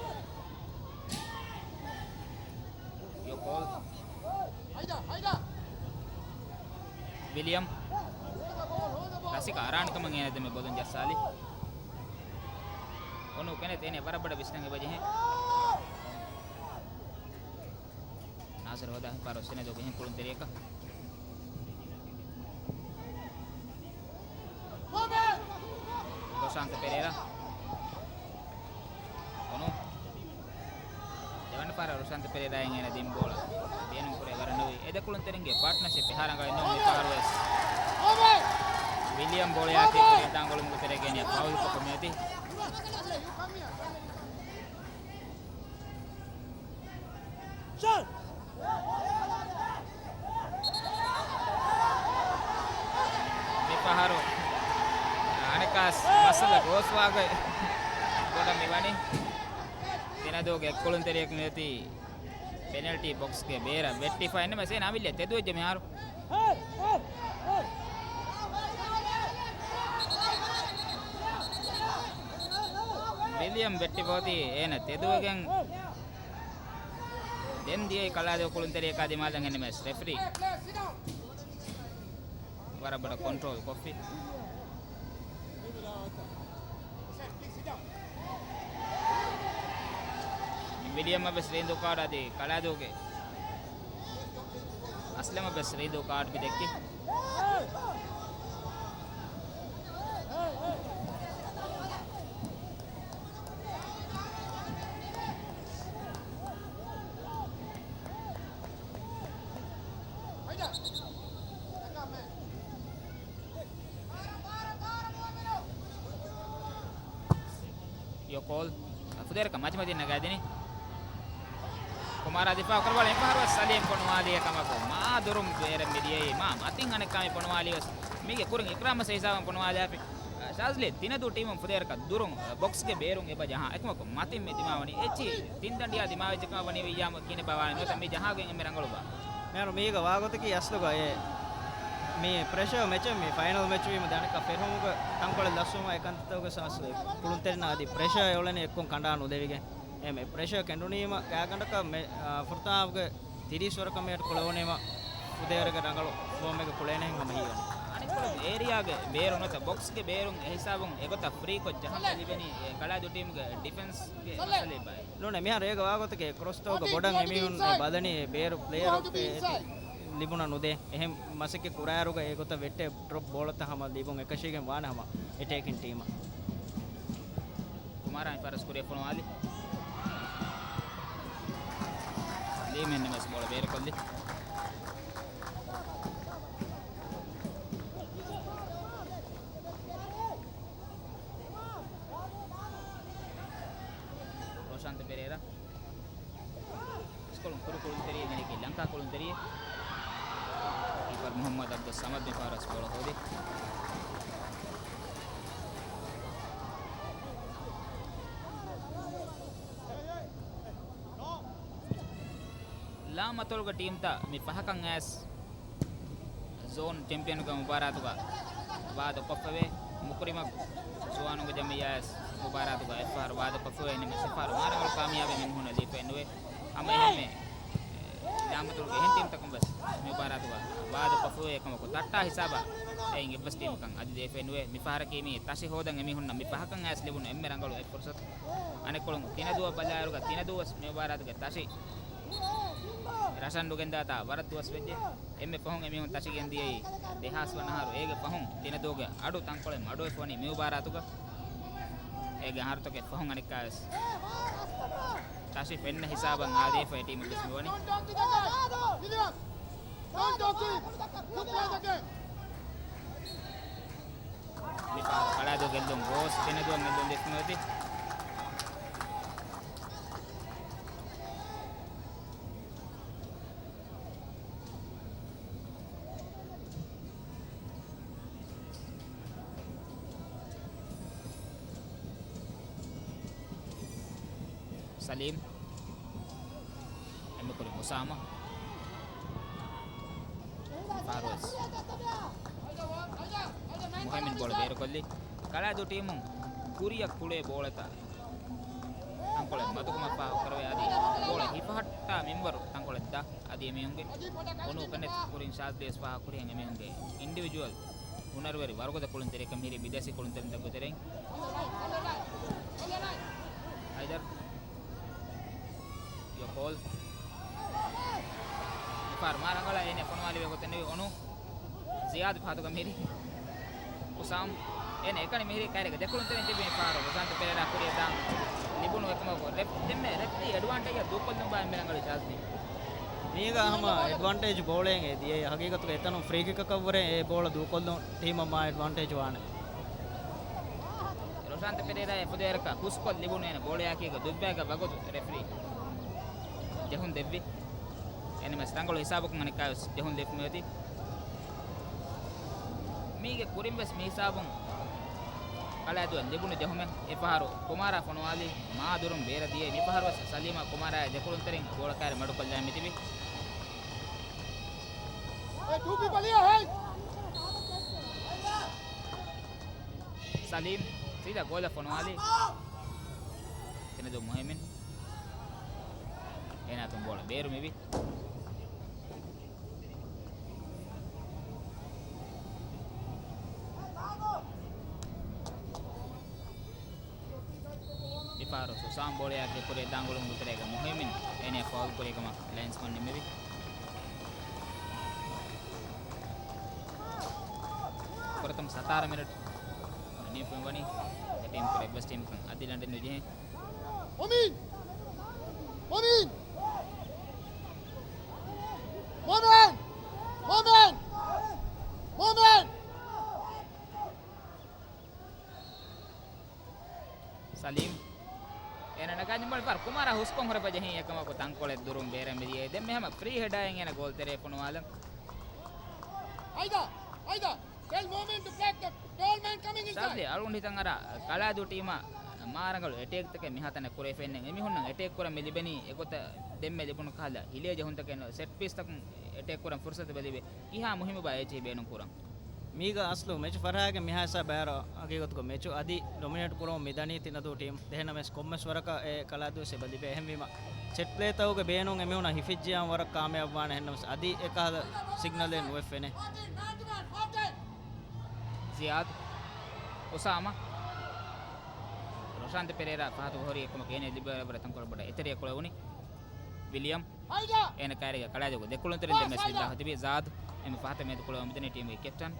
ޔޯކޯލް. ވިލިއަމް. ރަސިކަ އަރާނެ ކަމަށް އޭނަ ދެމެ ބޮލުން ޖައްސާލި. އޮނޫ ކެނެތް އޭނަ ވަރަށް ބޮޑަށް ވިސްނަން އެބަޖެހޭ. ނާސިރު ހޯދާ ފާރު ސިނެދޯގެ ހިންކުޅުންތެރިޔަކަށް. ރޮޝާންތަ ޕެރޭރާ. އޮނޫ. ދެވަނަ ފަހަރަށް ރޮޝާންތަ ޕެރޭރާއަށް އޭނަ ދިން ބޯޅަ ބޭނުން ކުރެވި ވަރަށް ނުވި. އެ ދެ ކުޅުންތެރިންގެ ޕާޓްނަރޝިޕް އެހާ ރަނގަޅެއް ނޫން މި ފަހަރު ވެސް. ވިލިއަމް ބޯޅަޔާ ކެއުމުގެ ދާން ގޮޅުމުގެ ތެރޭގައި ފައުލް ކޮށްފަ މިއޮތީ. މި ފަހަރު އަނެއްކާސް މައްސަލަ ގޯސްވާގޮތް ބޮޑަށް މި ވަނީ. ތިނަދޫގެ ކުޅުންތެރިޔަކު މިއޮތީ ޕެނަލްޓީ ބޮކްސްގެ ބޭރަށް ވެއްޓިފަ އެންނަމަސް އޭނަ އަމިއްލަ ތެދުވެއްޖެ މިހާރު. ވިލިއަމް ވެއްޓިފަ އޮތީ އޭނަ ތެދުވެގެން. ދެން ދިޔައީ ކަޅާދޫ ކުޅުންތެރިޔަކާ ދިމާލަށް އެންނަމަސް ރެފްރީ ވަރަށް ބޮޑަށް ކޮންޓްރޯލް ކޮށްފި. ވިލިއަމަށް ވެސް ރީނދޫ ކާޑް އަދި ކަޅާދޫގެ އަސްލަމަށް ވެސް ރީނދޫ ކާޑް މި ދެއްކި. ޔޯ ކޯލް. ފުދޭވަރަކަށް މަތިމަތިން ނަގާދިނީ. ކުމާރާ ދިފާއު ކުރައްވާލާ އެއްފަހަރު ވެސް ސަލީމް ފޮނުވާލީ އެކަމަކު މާ ދުރުން ބޭރަށް މި ދިޔައީ. މާ މަތިން އަނެއްކާ މި ފޮނުވާލީ ވެސް. މީގެ ކުރިން އިކްރާމް ވެސް އެ ހިސާބުން ފޮނުވާލާފި. ޝާޒްލީ ތިނަދޫ ޓީމުން ފުދޭވަރަކަށް ދުރުން ބޮކްސްގެ ބޭރުން އެބަ ޖަހާ އެކަމަކު މަތިން މި ދިމާވަނީ އެއްޗިހި ތިން ދަނޑިޔާ ދިމާވެއްޖެކަމަށް ވަނީ ވިއްޔާމު ކިހިނެއްބާ ވާނީ ނުވަތަ މި ޖަހާގޮތް އެންމެ ރަނގަޅުބާ؟ މިހާރު މީގަ ވާގޮތަކީ އަސްލުގަ އެ މި ޕްރެޝަރ މެޗެއް މި ފައިނަލް މެޗް ވީމަ ދެން އަނެއްކާ ފެށުމުގެ ތަންކޮޅެއް ލަސްވުމާ އެކަންތައްތަކުގެ ސާސް ކުޅުންތެރިންނަށް އަދި ޕްރެޝަރ އެ އުޅެނީ އެއްކޮށް ކަނޑާ ނުލެވިގެން. އެ މި ޕްރެޝަރ ކެނޑުނީމަ ގާތްގަނޑަކަށް މެ-، އާ، ފުރަތަމަ ހާފްގެ ތިރީސް ވަރަކަށް މިއަށް ކުޅެވުނީމަ ފުދޭވަރުގެ ރަނގަޅު ފޯމެއްގެ ކުޅޭނެހެން ހަމަ ހީވަނީ. އަނެއްކޮޅުން އޭރިއާގެ ބޭރު ނުވަތަ ބޮކްސްގެ ބޭރުން އެހިސާބުން އެގޮތަށް ފްރީކޮށް ޖަހަން ލިބެނީ އެ ކަޅާދޫ ޓީމުގެ ޑިފެންސްގެ މައްސަލައެއްބާއޭ. ނޫނޭ، މިހާރު އޭގަ ވާގޮތަކީ ކްރޮސްތަކުގަ ބޮޑަށް އެމީހުން ބަލަނީ ބޭރު ޕްލޭޔަރު ލިބުނަ ނުދޭ. އެހެން މަސައްކަތް ކުރާއިރުގަ އެގޮތަށް ވެއްޓޭ ޑްރޮޕް ބޯޅަތައް ހަމަ ލިބުން އެކަށީގެން ވާނެ ހަމަ އެޓޭކިން ޓީމަށް. ކުމާރާ މި ފަހަރު ވެސް ކުރިއަށް ފޮނުވާލީ. ލީމެން ވެސް ބޯޅަ ބޭރުކޮށްލީ. ރޮޝާންތަ ޕެރޭރާ. މިސްކޮޅުން ކުރި ކުޅުންތެރިއެއް ގެނެގެން ލަންކާ ކުޅުންތެރިއެއް. ކީޕަރު މުހައްމަދު އަބްދުއްސަމަދު މި ފަހަރު ވެސް ބޯޅަ ހޯދި. ލާމަތޮޅުގެ ޓީމްތައް މި ފަހަކަށް އައިސް ޒޯން ޗެމްޕިއަންގެ މުބާރާތުގަ ވާދަ ކޮށްފަވޭ. މުކުރިމަގު ޒުވާނުގެ ޖަމިއްޔާ އައިސް މުބާރާތުގަ އެއްފަހަރު ވާދަ ކޮށްފަވޭ. އެންމެ ސިފާރު މާރަނގަޅު ކާމިޔާބެއް މި މީހުންނަށް ލީފައެއް ނުވޭ. ހަމައެހެންމެ ލާމަތޮޅުގެ އެހެން ޓީމްތަކުން ވެސް މި މުބާރާތުގަ ވާދަ ކޮށްފަވޭ އެކަމަކު ތައްޓާ ހިސާބަށް އެއިން އެއްވެސް ޓީމަކަށް އަދި ދޭފައެއް ނުވޭ. މި ފަހަރަކީ މީ ތަށި ހޯދަން އެމީހުންނަށް މި ފަހަކަށް އައިސް ލިބުނު އެންމެ ރަނގަޅު އެއް ފުރުސަތު. އަނެއްކޮޅުން ތިނަދޫއަށް ބަލާއިރުގަ ތިނަދޫ ވެސް މި މުބާރާތުގެ ތަށި ރަށަށް ނުގެންދާތާ ވަރަށް ދުވަސް ވެއްޖެ. އެންމެ ފަހުން އެމީހުން ތަށި ގެންދިޔައީ ދެހާސް ވަނަ އަހަރު. އޭގެ ފަހުން ތިނަދޫގެ އަޑު ތަންކޮޅެއް މަޑުވެފަ ވަނީ މި މުބާރާތުގަ. އޭގެ އަހަރުތަކެއް ފަހުން އަނެއްކާވެސް ތަށި ފެންނަ ހިސާބަށް އާދޭފަ އެ ޓީމު ވެސް މިވަނީ. މި ފަހަރު ކަޅާދޫ ގެއްލުން ގޯސް ތިނަދޫއަށް ގެއްލުން ދެއްކުނު އޮތީ. ސަލީމް. އެންމެ ކުރިން އުސާމާ. ފާރުވެސް. މުހައިމިން ބޯޅަ ބޭރުކޮށްލީ. ކަޅާދޫ ޓީމުން ކުރިއަށް ކުޅޭ ބޯޅަތައް ތަންކޮޅެއް މަދުކަމަށް ފާހަގަކުރެވޭ އަދި ބޯޅަ ހިފަހައްޓާ މިންވަރު ތަންކޮޅެއް ދާ. އަދި އެމީހުންގެ އޮނޫ ކެނެތް ކުރިން ޝާޒްލީ ވެސް ފާހަގަކުރިހެން އެމީހުންގެ އިންޑިވިޖުއަލް ހުނަރުވެރި ވަރުގަދަ ކުޅުންތެރިޔަކަށް މިހިރީ ބިދޭސީ ކުޅުންތެރިންތަކުގެ ތެރެއިން. ޔޯ ކޯލް. މިފަހަރު މާ ރަނގަޅަށް އޭނަ ފޮނުވާލެވޭ ގޮތެއް ނުވި އޮނު. ޒިޔާދު ފަހަތުގަ މިހިރީ. ހުސާމް. އޭނަ އެކަނި މިހިރީ ކައިރީގެ ދެކުޅުންތެރިން ތިބި މިފަހަރު ރޮޝާންތު ޕެރޭރާ ކުރިއަށް ދާން ލިބުނު އެކަމަކު ރެފް-، ދެންމެ ރެފްރީ އެޑްވާންޓޭޖަށް ދޫކޮށްލުން ބާ އެންމެ ރަނގަޅު ޝާޒްލީ. މީގަ ހަމަ އެޑްވާންޓޭޖް ބޯޅައެއް ދިޔައީ. ހަގީގަތުގަ އެތަނުން ފްރީ ކިކަކަށްވުރެ އެ ބޯޅަ ދޫކޮށްލުން ޓީމަށް މާ އެޑްވާންޓޭޖް ވާނެ. ރޮޝާންތު ޕެރޭރާ އެފުދޭރަކަށް ހުސްކޮށް ލިބުނު އޭނަ ބޯޅަޔާކީގަ ދުއްވާގަ ވަގުތު ރެފްރީ ޖެހުން ދެއްވި. އެންމެސް ރަނގަޅު ހިސާބަކުން އަނެއްކާވެސް ޖެހުން ލިބުމެވެތި. މީގެ ކުރިން ވެސް މި ހިސާބުން ކަޅާދުއަށް ލިބުނު ޖެހުމެއް. އެފަހަރު ކުމާރާ ފޮނުވާލީ މާ ދުރުން ބޭރަށް ދިޔައީ. މިފަހަރު ވެސް ސަލީމާ ކުމާރާއާ ދެކުޅުންތެރިން ބޯޅަ ކައިރި މަޑުކޮށްލާ މިތިބި. ސަލީމް ސީދާ ގޯލަށް ފޮނުވާލީ. ތިނަދޫ މުހައިމިން. އޭނާ އަތުން ބޯޅަ ބޭރު މިވި. މިފަހަރު ސުސާން ބޯޅަޔާ ކުރިއަށް ދާން ގުޅުމުގެ ތެރޭގަ މުހައިމިން އޭނަޔަށް ފައުލް ކުރި ކަމަށް ލައިންސްމަން ނިންމެވި. ފުރަތަމަ ސަތާރަ މިނެޓް ނިމިފައި ވަނީ. އެ ޓީމް ކުރެ އެއްވެސް ޓީމަކަށް އަދި ލަނޑެއް ނުޖެހޭ. މޮމިން! މޮމިން! މޮމިން! މޮމިން! މޮމިން! ސަލީމް. އޭނަ ނަގާ ނިމުނު ފަހަރު ކުމާރާ ހުސްކޮށް ހުރެފަ ޖެހި އެކަމަކު ތަންކޮޅެއް ދުރުން ބޭރަށް މިދިޔައީ. ދެން މި ހަމަ ފްރީ ހެޑާއިން އޭނަ ގޯލް ތެރޭ ފޮނުވާލަން. އައިދާ! އައިދާ! Tell Momin to block the tall man coming inside. ޝާޒްލީ އަޅުގަނޑު ހިތަށް އަރާ ކަޅާދޫ ޓީމަށް މާ ރަނގަޅު އެޓޭކްތަކެއް މިހާތަނަށް ކުރެވިފައެއް ނެތް. އެމީހުންނަށް އެޓޭކް ކުރަން މި ލިބެނީ އެގޮތަށް ދެންމެ ލިބުނު ކަހަލަ ހިލޭ ޖެހުންތަކެއް ނޫން. ސެޓް ޕީސްތަކުން އެޓޭކް ކުރަން ފުރުސަތު ބެލިވެ ކިހާ މުހިއްމު ބާ އެޗީވް ބޭނުން ކުރަން. މީގަ އަސްލު މެޗު ފަރާގެ މިހާ ހިސާބަށް އަރާ ހަގީގަތުގަ މެޗު އަދި ޑޮމިނޭޓް ކުރަމުން މިދަނީ ތިނަދޫ ޓީމް. އެހެންނަމަވެސް ކޮންމެސް ވަރަކަށް އެ ކަޅާދޫ އެއް ބަލިބޭ. އެހެންވީމަ ސެޓް ޕްލޭތަކުގެ ބޭނުން އެމީހުންނަށް ހިފިއްޖިޔާން ވަރަށް ކާމިޔާބުވާނެ. އެހެންނަމަވެސް އަދި އެކަހަލަ ސިގްނަލެއް ނުވެފެނޭ. ޒިޔާދު، އުސާމާ، ރޮޝާންތު ޕެރޭރާ ފަހަތު ހުރި އެކަމަކު އޭނަ ލިބޭ ވަރަށް ތަންކޮޅެއް ބޮޑަށް އެތެރެއަށް ކުޅެވުނީ. ވިލިއަމް. އޭނަ ކައިރީގަ ކަޅާދޫގެ ދެކުޅުންތެރިން ދެންމެ ސިއްދާ ހުތިބީ. ޒާދު އެންމެ ފަހަތަށް މިއަދު ކުޅެވުމުން މިދަނީ ޓީމުގެ ކެޕްޓަން.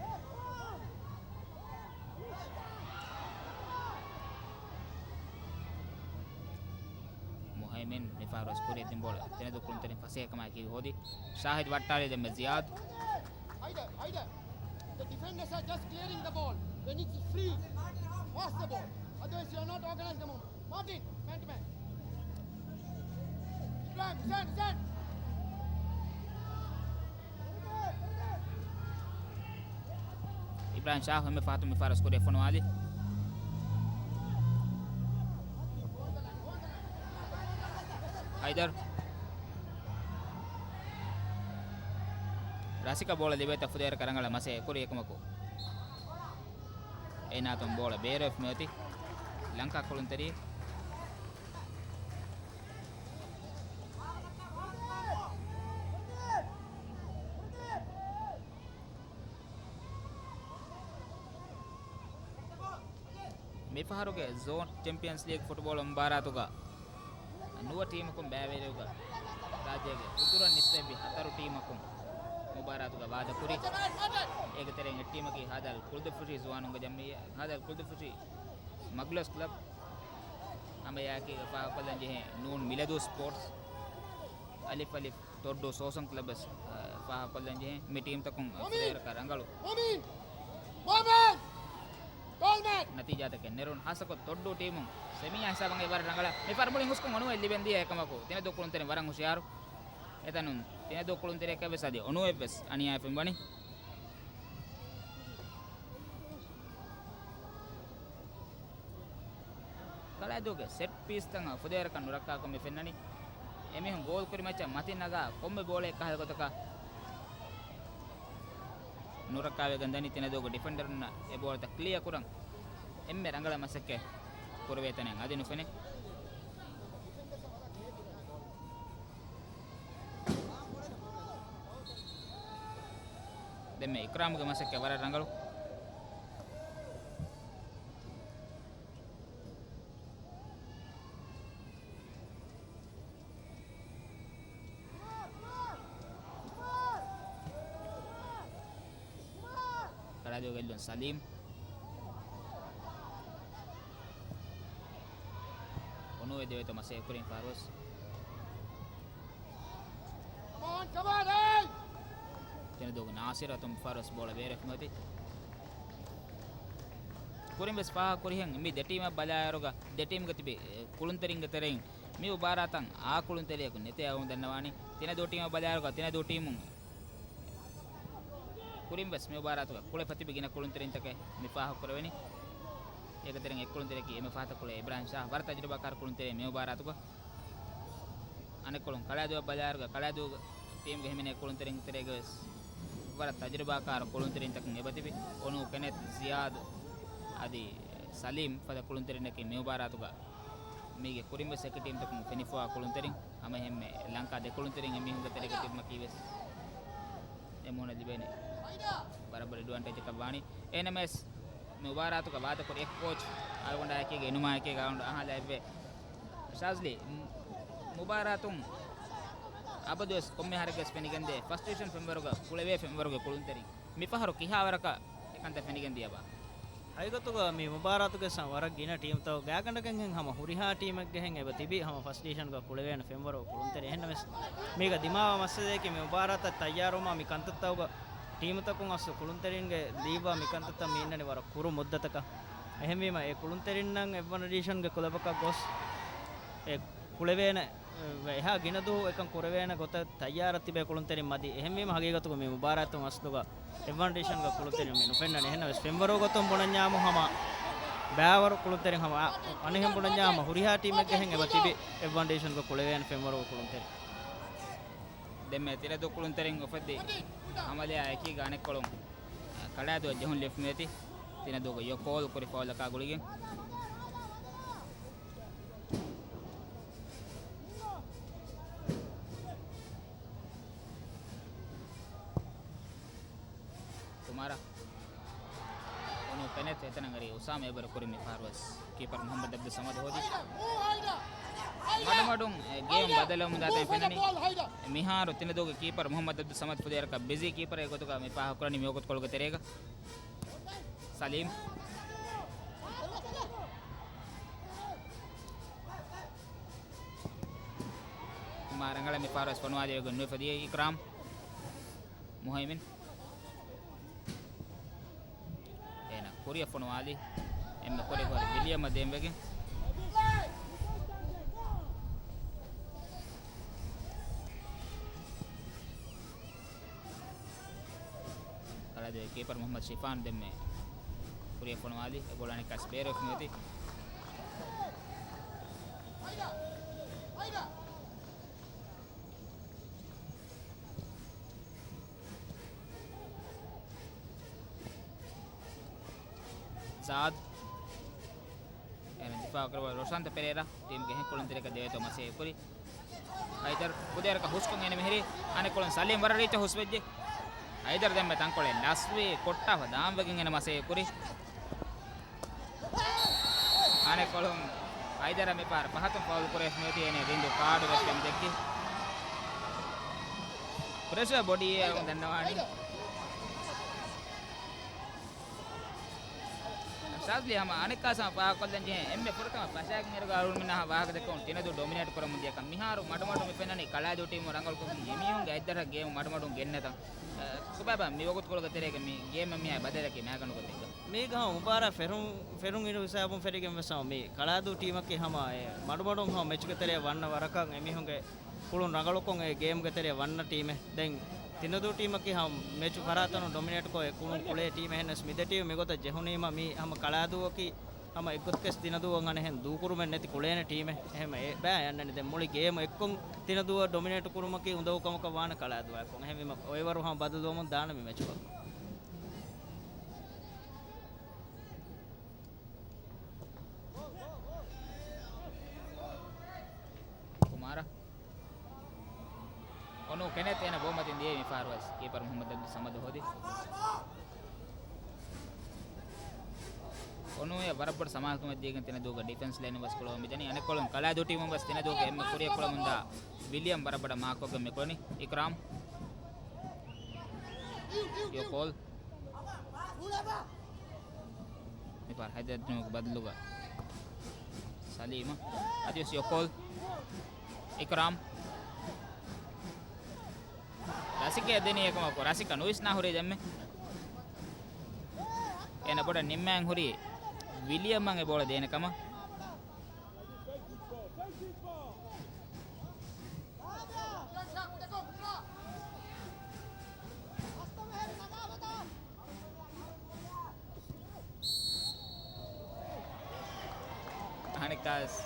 މުހައިމިން މިފަހަރު ވެސް ކުރިއަށް ދިން ބޯޅަ ތެނެދޫ ކުޅުންތެރިން ފަސޭހަކަމާއެކީ ހޯދި. ޝާހިދް ވައްޓާލި ދެންމެ ޒިޔާދު. Haider, Haider. The defenders are just clearing the ball. When it's free, pass the ball. Otherwise, you are not organized the moment. Martin, man to man. Ibrahim, Hussein, Hussein. އިބްރާހިމް ޝާހު އެންމެ ފަހަތުން މި ފާރަސް ކުރިއަށް ފޮނުވާލި. ހައިދަރު. ރަސިކަ ބޯޅަ ލިބޭތަ ފުދޭރަކަށް ރަނގަޅަށް މަސޭ ކުރި އެކަމަކު އޭނާ އަތުން ބޯޅަ ބޭރުވެފަ މިއޮތީ ލަންކާ ކުޅުންތެރި. މިފަހަރުގެ ޒޯން ޗެމްޕިއަންސް ލީގް ފުޓްބޯޅަ މުބާރާތުގަ ނުވަ ޓީމަކުން ބައިވެރިވުގަ ރާއްޖޭގެ އުތުރަށް ނިސްބަތްވި ހަތަރު ޓީމަކުން މުބާރާތުގަ ވާދަކުރި. އޭގެ ތެރެއިން އެއް ޓީމަކީ ހާދަލް ކުޅުދުއްފުށި ޒުވާނުންގެ ޖަމްއިއްޔާ، ހާދަލް ކުޅުދުއްފުށި މަގްލަސް ކްލަބް. ހަމައެއާއެކީގަ ފާހަގަކޮށްލަން ޖެހޭ ނޫން މިލަދޫ ސްޕޯޓްސް، އަލިފް އަލިފް ތޮއްޑޫ ސޯސަން ކްލަބް ވެސް، އަ، ފާހަގަކޮށްލަން ޖެހޭ. މި ޓީމްތަކުން ފުދޭވަރަކަށް ރަނގަޅު. މޮމިން! މޮމިން! ނަތީޖާތަކެއް ނެރުން ހާއްސަކޮށް ތޮއްޑޫ ޓީމުން ސެމީއާ ހިސާބަށް އެ ވަރަށް ރަނގަޅަށް މި ފަހަރު މުޅި ހުސްކޮށް އޮނުވެ ލިބެން ދިޔަ އެކަމަކު ތިނަދޫ ކުޅުންތެރިން ވަރަށް ހުޝިޔާރު. އެތަނުން ތިނަދޫ ކުޅުންތެރިޔަކަށް ވެސް އަދި އޮނުވެ ވެސް އަނިޔާވެފަ ވަނީ. ކަޅާދޫގެ ސެޓް ޕީސްތައް ފުދޭވަރަކަށް ނުރައްކާކަން މި ފެންނަނީ. އެމީހުން ގޯލް ކުރި މައްޗަށް މަތިން ނަގާ ކޮންމެ ބޯޅައެއް ކަހަލަ ގޮތަކަށް ނުރައްކާވެގެން ދަނީ. ތިނަދޫގެ ޑިފެންޑަރުންނަށް އެ ބޯޅަތައް ކްލިއަރ ކުރަން އެންމެ ރަނގަޅަށް މަސައްކަތް ކުރެވޭތަނެއް އަދި ނުފެނޭ. ދެންމެ އިކްރާމްގެ މަސައްކަތް ވަރަށް ރަނގަޅު. ގެއްލުން ސަލީމް. އޮނޫ އެ ދެވޭތޯ މަސޭ ކުރިން ފާރުވެސް. ތިނަދޫގެ ނާސިރު އަތުން ފާރުވެސް ބޯޅަ ބޭރަށް ފެނިފައި. ކުރިން ވެސް ފާހަގަ ކުރިހެން މި ދެ ޓީމަށް ބަލާއިރުގަ ދެ ޓީމްގެ ތިބި ކުޅުންތެރިންގެ ތެރެއިން މި މުބާރާތަށް އާ ކުޅުންތެރިޔަކު ނެތޭ އަޅުގަނޑު ދަންނަވާނީ. ތިނަދޫ ޓީމަށް ބަލާއިރުގަ ތިނަދޫ ޓީމުން ކުރިން ވެސް މި މުބާރާތުގަ ކުޅެފަ ތިބި ގިނަ ކުޅުންތެރިންތަކެއް މި ފާހަގަ ކުރެވެނީ. އޭގެ ތެރެއިން އެއް ކުޅުންތެރިޔަކީ އެންމެ ފަހަތަށް ކުޅޭ އިބްރާހިމް ޝާހް، ވަރަށް ތަޖުރިބާކާރު ކުޅުންތެރިއެއް މި މުބާރާތުގަ. އަނެއްކޮޅުން ކަޅާދޫއަށް ބަލާއިރުގަ ކަޅާދޫ ޓީމްގެ ހިމެނޭ ކުޅުންތެރިން ތެރޭގަ ވެސް ވަރަށް ތަޖުރިބާކާރު ކުޅުންތެރިންތަކުން އެބަތިބި. އޮނޫ، ކެނެތް، ޒިޔާދު އަދި ސަލީމް ފަދަ ކުޅުންތެރިންނަކީ މި މުބާރާތުގަ މީގެ ކުރިން ވެސް އެކި ޓީމްތަކުން ފެނިފަވާ ކުޅުންތެރިން. ހަމައެހެންމެ ލަންކާ ދެ ކުޅުންތެރިން އެމީހުންގެ ތެރޭގަ ތިބުމަކީ ވެސް އެމީހުންނަށް ލިބޭނެ ބަރަބަރު އެޑްވާންޓޭޖަކަށް ވާނީ. އެހެންނަމަވެސް މި މުބާރާތުގަ ވާދަކުރި އެއް ކޯޗް އަޅުގަނޑާއެކީގަ އިނުމާއެކީގަ އަޅުގަނޑު އަހާލާ އެއްވެ. ޝާޒްލީ، މު-، މުބާރާތުން އަބަދުވެސް ކޮންމެ އަހަރެއްގަސް ފެނިގެންދޭ ފަސްޓް ޑިވިޝަން ފެންވަރުގަ ކުޅެވޭ ފެންވަރުގެ ކުޅުންތެރިން މިފަހަރު ކިހާވަރަކަށް އެކަންތައް ފެނިގެން ދިޔަބާ؟ ހަގީގަތުގަ މި މުބާރާތުގެ ސަ-، ވަރަށް ގިނަ ޓީމްތައް ގާތްގަނޑަކަށްހެން ހަމަ ހުރިހާ ޓީމެއްގެހެން އެބަ ތިބި ހަމަ ފަސްޓް ޑިވިޝަންގަ ކުޅެވޭނެ ފެންވަރު ކުޅުންތެރި. އެހެންނަމަވެސް މީގަ ދިމާވާ މައްސަލައަކީ މި މުބާރާތަށް ތައްޔާރުވުމާ މި ކަންތައްތައުގަ ޓީމުތަކުން އަސްލު ކުޅުންތެރިންގެ ލީބާ މި ކަންތައްތައް މި އިންނަނީ ވަރަށް ކުރު މުއްދަތަކަށް. އެހެންވީމަ އެ ކުޅުންތެރިންނަށް އެޑްވާންޓޭޖްގެ ކުލަބަކަށް ގޮސް އެ ކުޅެވޭނެ އެ، އެހާ ގިނަ ދުވަހު އެކަން ކުރެވޭނެ ގޮތަށް ތައްޔާރަށް ތިބޭ ކުޅުންތެރިން މަދީ. އެހެންވީމަ ހަގީގަތުގަ މި މުބާރާތުން އަސްލުގަ އެޑްވާންޓޭޖްގެ ކުޅުންތެރިން މި ނުފެންނަނީ. އެހެންނަމަވެސް ފެންވަރު ގޮތުން ބުނަންޏާމު ހަމަ ބައިވަރު ކުޅުންތެރިން ހަމަ އަ-، އަނެއްހެން ބުނަންޏާ ހަމަ ހުރިހާ ޓީމެއްގެހެން އެބަ ތިބި އެޑްވާންޓޭޖްގަ ކުޅެވޭނެ ފެންވަރު ކުޅުންތެރިން. ދެންމެ ތިނަދޫ ކުޅުންތެރިން އުފެއްދި ހަމަލިޔާ އެކީގަ އަނެއްކޮޅުން ކަޅާދޫއަށް ޖެހުން ލިބިފައި ތިނަދޫގެ ޔޯ ކޯލް ކުރި ފައުލަކާ ގުޅިގެން. ކުމާރާ. އޮނޫ ކެނެތް އެތަނަށް އެރީ އުސާމާ އެބަރު ކުރިން މި ފަހަރުވެސް ކީޕަރު މުހައްމަދު އަބްދުއް ސަމަދު ހޯދި. މަޑުމަޑުން އެ ގޭމް ބަދަލުވަމުން ދާތަން ފެންނަނީ. މިހާރު ތިނަދޫގެ ކީޕަރު މުހައްމަދު އަބްދުއް ސަމަދު ފުދޭވަރަކަށް ބިޒީ ކީޕަރެއް ގޮތުގަ މި ފާހަގަކުރަނީ މިވަގުތުކޮޅުގެ ތެރޭގަ. ސަލީމް. މާ ރަނގަޅަށް މި ފަހަރުވެސް ފޮނުވާލި ވެގެން ނުވެފަދިޔަ އިކްރާމް. މުހައިމިން. އޭނަ ކުރިއަށް ފޮނުވާލި. އެންމެ ކުރި ކުރި ވިލިއަމަށް ދޭން ވެގެން. ކަޅާދޫ ކީޕަރު މުހައްމަދު ޝިފާން ދެންމެ ކުރިއަށް ފޮނުވާލި. އެ ބޯޅަ އަނެއްކާސް ބޭރުވެފަ މިއޮތީ. ސާދް. އޭނަ ދިފާއު ކުރައްވާ ރޮޝާންތަ ޕެރޭރާ ޓީމްގެ އެހެން ކުޅުންތެރިޔަކަށް ދެވޭތޯ މަސައްކަތް ކުރި. ހައިދަރު ކުދޭވަރަކަށް ހުސްކޮށް އޭނަ މިހިރީ. އަނެއްކޮޅުން ސަލީމް ވަރަށް ރީއްޗަށް ހުސްވެއްޖެ. ހައިދަރު ދެންމެ ތަންކޮޅެއް ލަސްވީ ކޮށްޓާފަ ދާން ވެގެން އޭނަ މަސައްކަތް ކުރި. އަނެއްކޮޅުން ހައިދަރަށް މި ފަހަރު ފަހަތުން ފައުލް ކުރެވިފަ މިއޮތީ. އޭނަ ރިންދު ކާޑު ވެއްޓެން ދެއްކި. ޕްރެޝަރ ބޮޑީއޭ އަޅުގަނޑު ދަންނަވާނީ. ޝާޒްލީ ހަމަ އަނެއްކާސް ހަމަ ފާހަގަކޮށްލަން ޖެހޭ އެންމެ ފުރަތަމަ ފަށާގެން އިރުގަ އަޅުގަނޑުމެންނަށް ހަމަ ފާހަގަ ދެއްކުން ތިނަދޫ ޑޮމިނޭޓް ކުރަމުން ދިޔަކަން. މިހާރު މަޑުމަޑުން މި ފެންނަނީ ކަޅާދޫ ޓީމު ރަނގަޅުކޮށްގެން އެމީހުންގެ އަތްދަށަށް ގޭމު މަޑުމަޑުން ގެންނަތަން. އަ، ސުބާބާ މި ވަގުތުކޮޅުގެ ތެރޭގަ މި ގޭމަށް މިއާ ބަދަލަކީ މާގަނޑު ގޮތެއްގަ. މީގަ ހަމަ މުބާރާތް ފެރުން، ފެރުން އިރު ހިސާބުން ފެށިގެން ވެސް ހަމަ މި ކަޅާދޫ ޓީމަކީ ހަމަ އެ މަޑުމަޑުން ހަމަ މެޗުގެ ތެރޭ ވަންނަ ވަރަކަށް އެމީހުންގެ ކުޅުން ރަނގަޅުކޮށް އެ ގޭމްގެ ތެރޭ ވަންނަ ޓީމެއް. ދެން ތިނަދޫ ޓީމަކީ ހަމަ މެޗު ފަރާތުން ޑޮމިނޭޓްކޮށް އެ ކުޅުން ކުޅޭ ޓީމެއް. އެހެންނަމަވެސް މި ދެ ޓީމް މިގޮތަށް ޖެހުނީމަ މީ ހަމަ ކަޅާދޫއަކީ ހަމަ އެއްގޮތަކަސް ތިނަދޫއަށް އަނެއްހެން ދޫކުރުމެއް ނެތި ކުޅޭނެ ޓީމެއް. އެހެން އެ ބައި އަންނަނީ. ދެން މުޅި ގޭމް އެއްކޮށް ތިނަދޫއަށް ޑޮމިނޭޓް ކުރުމަކީ އުނދަގޫ ކަމަކަށް ވާނެ ކަޅާދޫއާއެކު. އެހެންވީމަ އޮއިވަރު ހަމަ ބަދަލުވަމުން ދާނެ މި މެޗުގަ. ކުމާރާ. އޮނޫ ކެނެތް އޭނަ ބޯމަތިން ދިޔައީ މި ފަހަރު ވެސް ކީޕަރު މުހައްމަދު އަބްދުއްސަމަދު ހޯދި. އޮނޫއޭ ވަރަށް ބޮޑު ސަމާލުކަމެއް ދީގެން ތިނަދޫގެ ޑިފެންސް ލައިން ވެސް ކުޅަވަމުން މިދަނީ. އަނެއްކޮޅުން ކަޅާދޫ ޓީމުން ވެސް ތިނަދޫގެ އެންމެ ކުރިއަށް ކުޅަމުންދާ ވިލިއަމް ވަރަށް ބޮޑަށް މާކްކޮށްގެން މި ކުޅެނީ. އިކްރާމް. ޔޯ ކޯލް. މިފަހަރު ހައިދަރު ބަދަލުގަ ސަލީމަށް. އަދިވެސް ޔޮކޯލް. އިކްރާމް. ރަސިކަޔަށް ދެނީ އެކަމަކު ރަސިކަ ނުވިސްނާ ހުރީ ދެންމެ. އޭނަ ބޮޑަށް ނިންމައިން ހުރީ ވިލިއަމަށް އެ ބޯޅަ ދޭނެ ކަމަށް. އަނެއްކާވެސް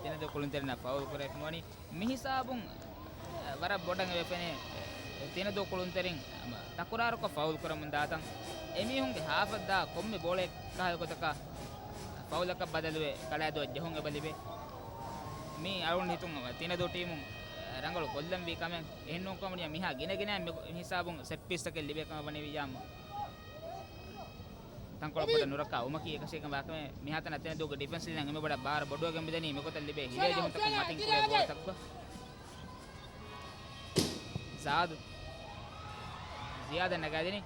ތިނަދޫ ކުޅުންތެރިންނަށް ފައުލް ކުރެވިފައިވަނީ. މިހިސާބުން ވަރަށް ބޮޑަށް ވެފެނޭ ތިނަދޫ ކުޅުންތެރިން ތަކުރާރުކޮށް ފައުލް ކުރަމުން ދާތަން. އެމީހުންގެ ހާފަށް ދާ ކޮންމެ ބޯޅައެއް ކަހަލަ ގޮތަކަށް ފައުލަކަށް ބަދަލުވެ ކަޅައިދޫއަށް ޖެހުން އެބަ ލިބޭ. މީ އަޅުގަނޑު ހިތުން ތިނަދޫ ޓީމުން ރަނގަޅު ކޮށްލަންވީ ކަމެއް. އެހެންނޫންކަމަށް މިހާ ގިނަ ގިނަ މި ހިސާބުން ސެޓް ޕީސްތަކެއް ލިބޭ ކަމަށް ވަނީ ވިއްޔާމް. ތަންކޮޅަށް ބޮޑަށް ނުރައްކާ އުމަކީ އެކަށީގެން ވާކަމެއް. މިހާތަނަށް ތިނަދޫގެ ޑިފެންސް ލައިން އެންމެ ބޮޑަށް ބާރަށް ބޮޑުވެގެން މިދަނީ މިގޮތަށް ލިބޭ ހިލޭ ޖެހުންތަކުން މަތިން ކުރޭ ގޯލްތަކުގަ. ޒާދު. ޒިޔާދަށް ނަގާދިނީ.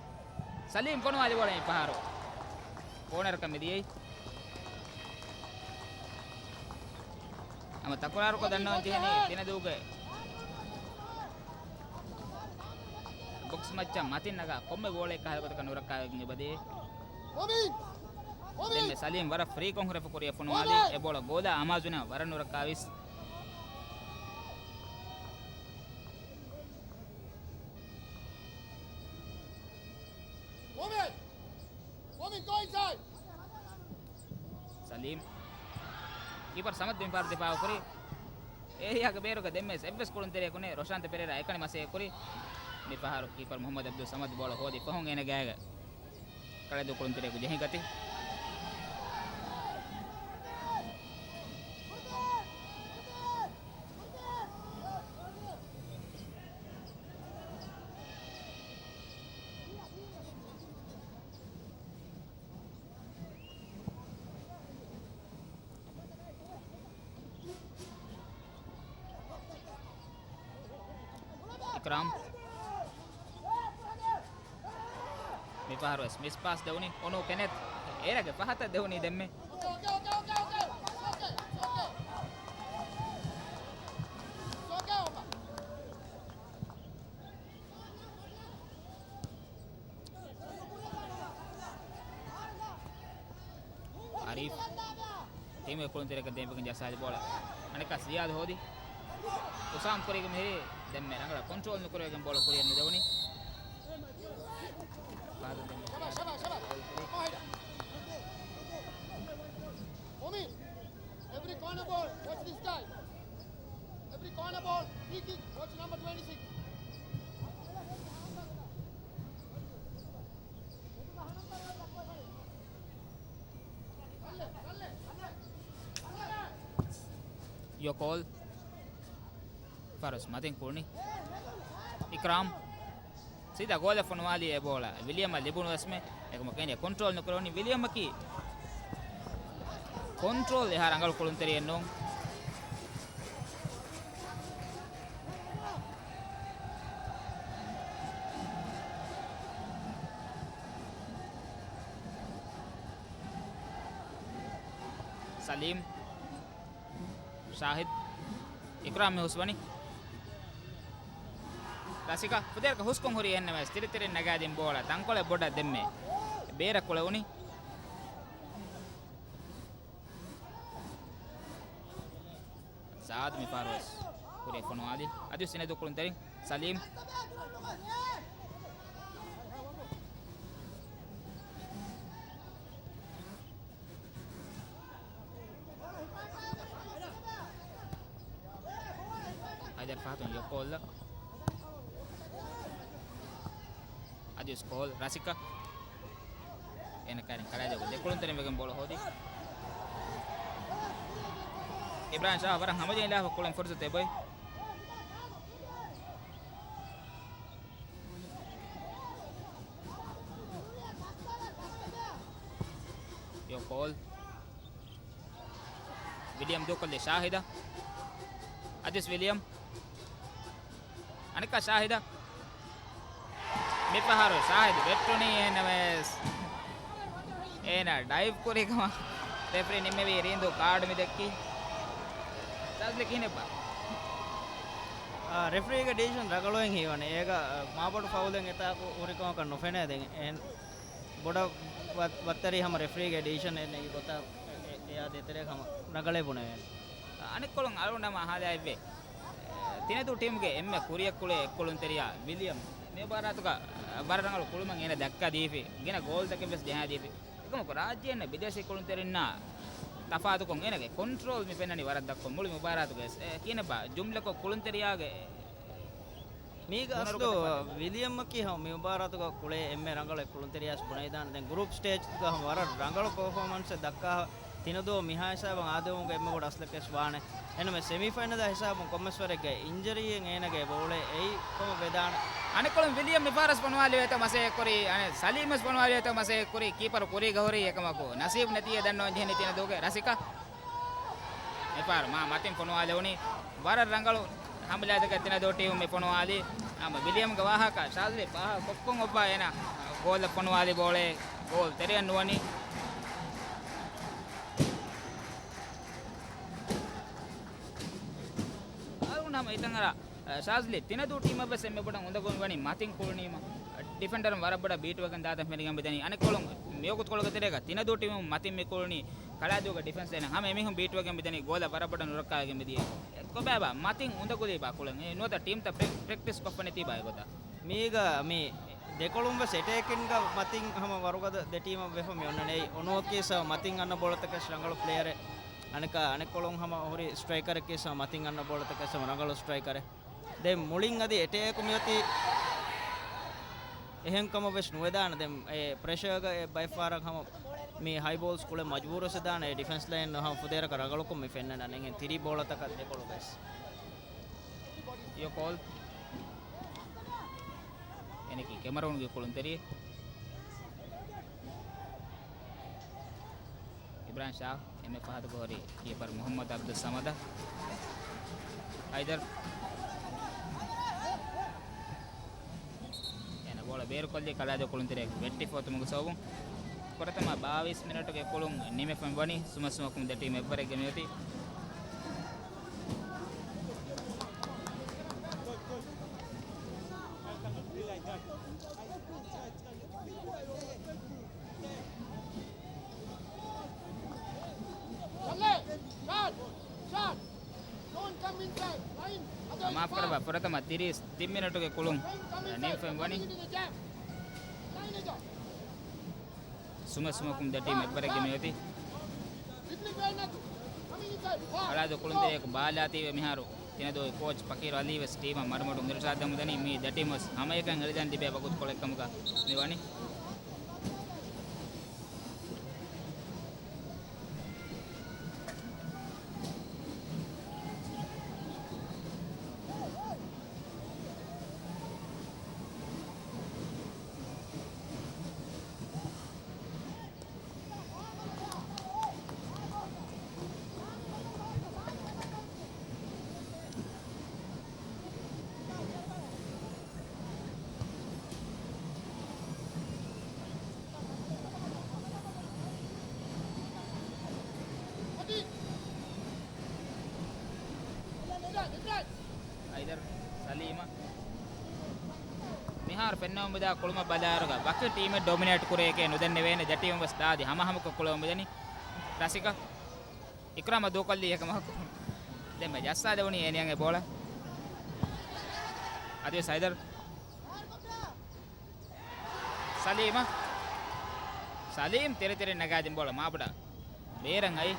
ސަލީމް ފޮނުވާލި ބޯޅަ މި ފަހަރު ކޯނަރަކަށް މިދިޔައީ. ހަމަ ތަކުރާރުކޮށް ދަންނަވަން ޖެހެނީ ތިނަދޫގެ ބޮކްސް މައްޗަށް މަތިން ނަގާ ކޮންމެ ބޯޅައެއް ކަހަލަ ގޮތަކަށް ނުރައްކާވެގެން އެބަދޭ. ދެންމެ ސަލީމް ވަރަށް ފްރީކޮށް ހުރެފަ ކުރިއަށް ފޮނުވާލީ. އެ ބޯޅަ ގޯލާ އަމާޒުނަށް ވަރަށް ނުރައްކާވީސް. ސަލީމް. ކީޕަރު ސަމަދު މިފަހަރު ދިފާއުކުރި. އޭރިއާގެ ބޭރުގަ ދެންމެސް އެއްވެސް ކުޅުންތެރިޔަކު ނެތް. ރޮޝާންތަ ޕެރޭރާ އެކަނި މަސައްކަތްކުރި. މިފަހަރު ކީޕަރު މުހައްމަދު އަބްދުލް ސަމަދު ބޯޅަ ހޯދި ފަހުން އޭނަ ގާގަ ކަޅަދޫ ކުޅުންތެރިޔަކު ޖެހިގަތީ. އިކްރާމް. މިފަހަރު ވެސް މިސް ޕާސް ދެވުނީ އޮނޫ ކެނެތް. އޭރާގެ ފަހަތަށް ދެވުނީ ދެންމެ. އަރީފް. ޓީމުގެ ކުޅުންތެރިޔަކަށް ދޭން ފެން ޖައްސާލި ބޯޅަ. އަނެއްކާ ޒިޔާދު ހޯދި. އުސާމް ކުރީގެ މިހިރީ ދެންމެ ރަނގަޅަށް ކޮންޓްރޯލް ނުކުރެވިގެން ބޯޅަ ކުރިއަށް ނުދެވުނީ. ފާދަ ދެންމެ. Every corner ball, watch this guy. Every corner ball, free kick, watch number twenty-six. ޔޮކޯލް. ފަރުސް މަތިން ކުޅުނީ. އިކްރާމް. ސީދާ ގޯލަށް ފޮނުވާލީ އެ ބޯޅަ. ވިލިއަމަށް ލިބުނު ވެސްމެ. އެކަމަކު އޭނަ ކޮންޓްރޯލް ނުކުރެވުނީ. ވިލިއަމަކީ ކޮންޓްރޯލް އެހާ ރަނގަޅު ކުޅުންތެރިއެއް ނޫން. ސަލީމް. ޝާހިދް. އިކްރާމް ހުސްވަނީ. ރަސިކަ ފުދޭރަކަށް ހުސްކޮށް ހުރީ އެހެންނަމަވެސް ތިރިތިރިން ނަގާދިން ބޯޅަ ތަންކޮޅެއް ބޮޑަށް ދެންމެ ބޭރަށް ކުޅެވުނީ. ޒާދު މިފަހަރު ވެސް ކުރިއަށް ފޮނުވާލި. އަދިވެސް ތިނަދޫ ކުޅުންތެރިން ސަލީމް. ހައިދަރު ފަހަތުން ޔޮކޯލް. އަދިވެސް ކޯލް ރަސިކަ. އޭނަ ކައިރިން ކަޅައިދޫގެ ދެ ކުޅުންތެރިން ވެގެން ބޯޅަ ހޯދި. އިބްރާހިމް ޝާ ވަރަށް ހަމަޖެހިލާފަ ކުޅެން ފުރުސަތު އެބޮތް. ޔޮކޯލް. ވިލިއަމް ދޫކޮށްލީ ޝާހިދަށް. އަދިވެސް ވިލިއަމް. އަނެއްކާ ޝާހިދަށް. މިފަހަރު ޝާހިދު ވެއްޓުނީ އެހެންނަމަވެސް، އޭނާ ޑައިވް ކުރި ކަމަށް ރެފްރީ ނިންމެވީ ރީނދޫ ކާޑު މި ދެއްކީ. ޝާޒްލީ ކިހިނެއްބާ؟ އާ، ރެފްރީގެ ޑިސިޝަން ރަނގަޅުވެން ހީވަނީ. އޭގަ، އާ، މާބޮޑު ފައުލެއް އެތާކު ހުރިކަމަކަށް ނުފެނޭ. ދެން އެހެން ބޮޑަށް ވަ-، ވައްތަރީ ހަމަ ރެފްރީގެ ޑިސިޝަން އެއް ނެގި ގޮތަށް އެ-، އެ-، އެއާ ދޭތެރޭގަ ހަމަ ރަނގަޅޭ ބުނެވޭނެ. އަނެއްކޮޅުން އަޅުގަނޑަށް ހަމަ އަހާލާ އެއްވޭ. ތިނަދޫ ޓީމުގެ އެންމެ ކުރިއަށް ކުޅޭ އެއްކުޅުންތެރިޔާ ވިލިއަމް މި މުބާރާތުގަ ވަރަށް ރަނގަޅު ކުޅުމެއް އޭނަ ދައްކާ ދީފި، ގިނަ ގޯލްތަކެއް ވެސް ޖަހާ ދީފި. އެކަމަކު ރާއްޖޭންނަށް ބިދޭސީ ކުޅުންތެރިންނާ ތަފާތުކޮށް އޭނަގެ ކޮންޓްރޯލް މި ފެންނަނީ ވަރަށް ދަށްކޮށް. މުޅި މުބާރާތުގަ ވެސް، އެ، ކިހިނެއްބާ ޖުމްލަކޮށް ކުޅުންތެރިޔާގެ މީގަ އަސްލު ވިލިއަމްއަކީ ހަމަ މި މުބާރާތުގަ ކުޅޭ އެންމެ ރަނގަޅު ކުޅުންތެރިޔާ ވެސް ބުނެވިދާނެ. ދެން ގްރޫޕް ސްޓޭޖްގަ ހަމަ ވަރަށް ރަނގަޅު ޕަރފޯމަންސެއް ދައްކާ ތިނަދޫ މިހާ ހިސާބަށް އާދެވުމުގެ އެންމެ ބޮޑު އަސްލަކެއް ވެސް ވާނެ. އެހެންވެ ސެމީފައިނަލާ ހިސާބުން ކޮންމެސް ވަރެއްގައި އިންޖަރީއެއް އޭނަގެ ބޯޅައެއް އެއީ ކަމަށް ވެދާނެ. އަނެއްކޮޅުން ވިލިއަމް މިފަހަރު ވެސް ފޮނުވާލެވޭތޯ މަސައްކަތްކުރީ. އަނެއް ސަލީމް ވެސް ފޮނުވާލެވޭތޯ މަސައްކަތްކުރީ. ކީޕަރު ކުރީގަ ހުރީ އެކަމަކު ނަސީބު ނެތީ ދަންނަވަން ޖެހެނީ ތިނަދޫގެ ރަސިކަ. މިފަހަރު މާ މަތިން ފޮނުވާލެވުނީ. ވަރަށް ރަނގަޅު ހަމަލާތަކެއް ތިނަދޫ ޓީމު މި ފޮނުވާލީ. ހަމަ ވިލިއަމްގެ ވާހަކަ ޝާޒްލީ ފާހަގަ ކޮށްކޮށް އޮއްވާ އޭނާ ގޯލަށް ފޮނުވާލި ބޯޅައެއް ގޯލް ތެރެއަށް ނުވަނީ. އަޅުގަނޑު ހަމަ ހިތަށް އަރާ، އަ، ޝާޒްލީ ތިނަދޫ ޓީމަށް ވެސް އެންމެ ބޮޑަށް އުނދަގޫ މިވަނީ މަތިން ކުޅުނީމަ. ޑިފެންޑަރުން ވަރަށް ބޮޑަށް ބީޓުވެގެން ދާތަން ފެނިގެން މިދަނީ. އަނެއްކޮޅުން މިވަގުތުކޮޅުގެ ތެރޭގަ ތިނަދޫ ޓީމުން މަތިން މި ކުޅުނީ. ކަޅާދޫގެ ޑިފެންސް އޭނަ ހަމަ އެމީހުން ބީޓުވެގެން މިދަނީ. ގޯލަށް ވަރަށް ބޮޑަށް ނުރައްކާވެގެން މިދިޔައީ. ކޮބާބާ މަތިން އުނދަގުލީބާ ކުޅެން؟ އެ ނުވަތަ ޓީމްތައް ޕްރެ-، ޕްރެކްޓިސް ކޮށްފަ ނެތީބާ އެގޮތަށް؟ މީގަ މި ދެކޮޅުން ވެސް އެޓޭކިންގ މަތިން ހަމަ ވަރުގަދަ ދެ ޓީމަށް ވެފަ މި އޮންނަނީ. އެއީ އޮނޯކީސް މަތިން އަންނަ ބޯޅަތަކެއް ރަނގަޅު ޕްލޭޔަރެއް. އަނެކާ އަނެއްކޮޅުން ހަމަ ހުރި ސްޓްރައިކަރެއް ކީސް މަތިން އަންނަ ބޯޅަތަކެއް ހަމަ ރަނގަޅު ސްޓްރައިކަރެއް. ދެން މުޅިން އަދި އެޓޭކު މިއޮތީ އެހެން ކަމަށް ވެސް ނުވެދާނެ. ދެން އެ ޕްރެޝަރގަ އެ ބައެއްފަހަރަށް ހަމަ މި ހައި ބޯލްސް ކުޅެ މަޖުބޫރު ވެސް ވެދާނެ. އެ ޑިފެންސް ލައިން ހަމަ ފުދޭވަރަކަށް ރަނގަޅުކޮށް މި ފެންނަން އަނެއްހެން ތިރީ ބޯޅަތަކަށް ދެކޮޅު ވެސް. ޔޯ ކޯލް. އެނެކީ ކެމަރޫންގެ ކުޅުންތެރި. އިބްރާހިމް ޝާ އެންމެ ފަހަތުގަ ހުރި ކީޕަރު މުހައްމަދު އަބްދުއްސަމަދަށް. ހައިދަރު. އޭނަ ބޯޅަ ބޭރުކޮށްލީ ކަޅާދޫ ކުޅުންތެރިޔާގެ ވެއްޓިފަ އޮތުމުގެ ސަބަބުން. ފުރަތަމަ ބާވީސް މިނެޓުގެ ކުޅުން ނިމިފައި ވަނީ ސުމަ ސުމަކުން ދެ ޓީމް އެއްވަރެއްގަ މިއޮތީ. މާފްކުރައްވާ، ފުރަތަމަ ތިރީސް ތިން މިނެޓުގެ ކުޅުން ނިމިފައި ވަނީ. ސުމަ ސުމަކުން ދެ ޓީމް އެއްވަރެއްގެ މިއޮތީ. ކަޅާދޫ ކުޅުންތެރިޔަކު ބާލާތީވެ މިހާރު ތިނަދޫ ކޯޗް ފަކީރު އަލީ ވެސް ޓީމަށް މަޑުމަޑުން އިރުޝާދު ދެމުން ދަނީ. މި ދެ ޓީމް ވެސް ހަމައެކަން އެޅިދަން ލިބޭ ވަގުތުކޮޅެއް ކަމުގަ މި ވަނީ. ހައިދަރު ސަލީމަށް މިހާރު ފެންނަމުން މިދާ ކުޅުމަށް ބަލާއިރުގަ ވަކި ޓީމެއް ޑޮމިނޭޓް ކުރޭކޭ ނުދެންނެވޭނެ. ދެ ޓީމް ވެސް ދާދި ހަމަހަމަކޮށް ކުޅަމުން މިދަނީ. ރަސިކަ އިކްރާމަށް ދޫކޮށްލީ އެކަމަކު ދެންމެ ޖައްސާދެވުނީ އޭނިޔާގެ ބޯޅަ. އަދިވެސް ހައިދަރު. ސަލީމަށް. ސަލީމް ތެރެތެރެ ނަގާދިން ބޯޅަ މާބޮޑަށް ބޭރަށް އައި.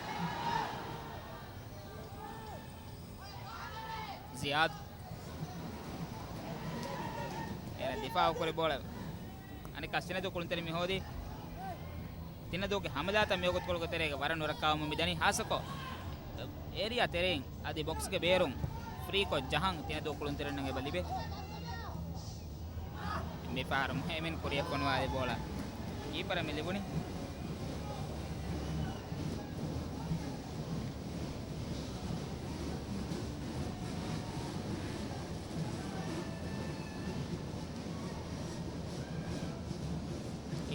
ޒިޔާދް. އޭނަ ދިފާއު ކުރި ބޯޅަ. އަނެއްކާ ތިނަދޫ ކުޅުންތެރި މި ހޯދީ. ތިނަދޫގެ ހަމަލާތައް މިވަގުތުކޮޅުގެ ތެރޭގަ ވަރަށް ނުރައްކާވަމުން މިދަނީ. ހާއްސަކޮށް އޭރިއާ ތެރެއިން އަދި ބޮކްސްގެ ބޭރުން ފްރީކޮށް ޖަހަން ތިނަދޫ ކުޅުންތެރިންނަށް އެބަ ލިބޭ. މިފަހަރު މުހައިމިން ކުރިއަށް ފޮނުވާލި ބޯޅަ ކީޕަރަށް މި ލިބުނީ.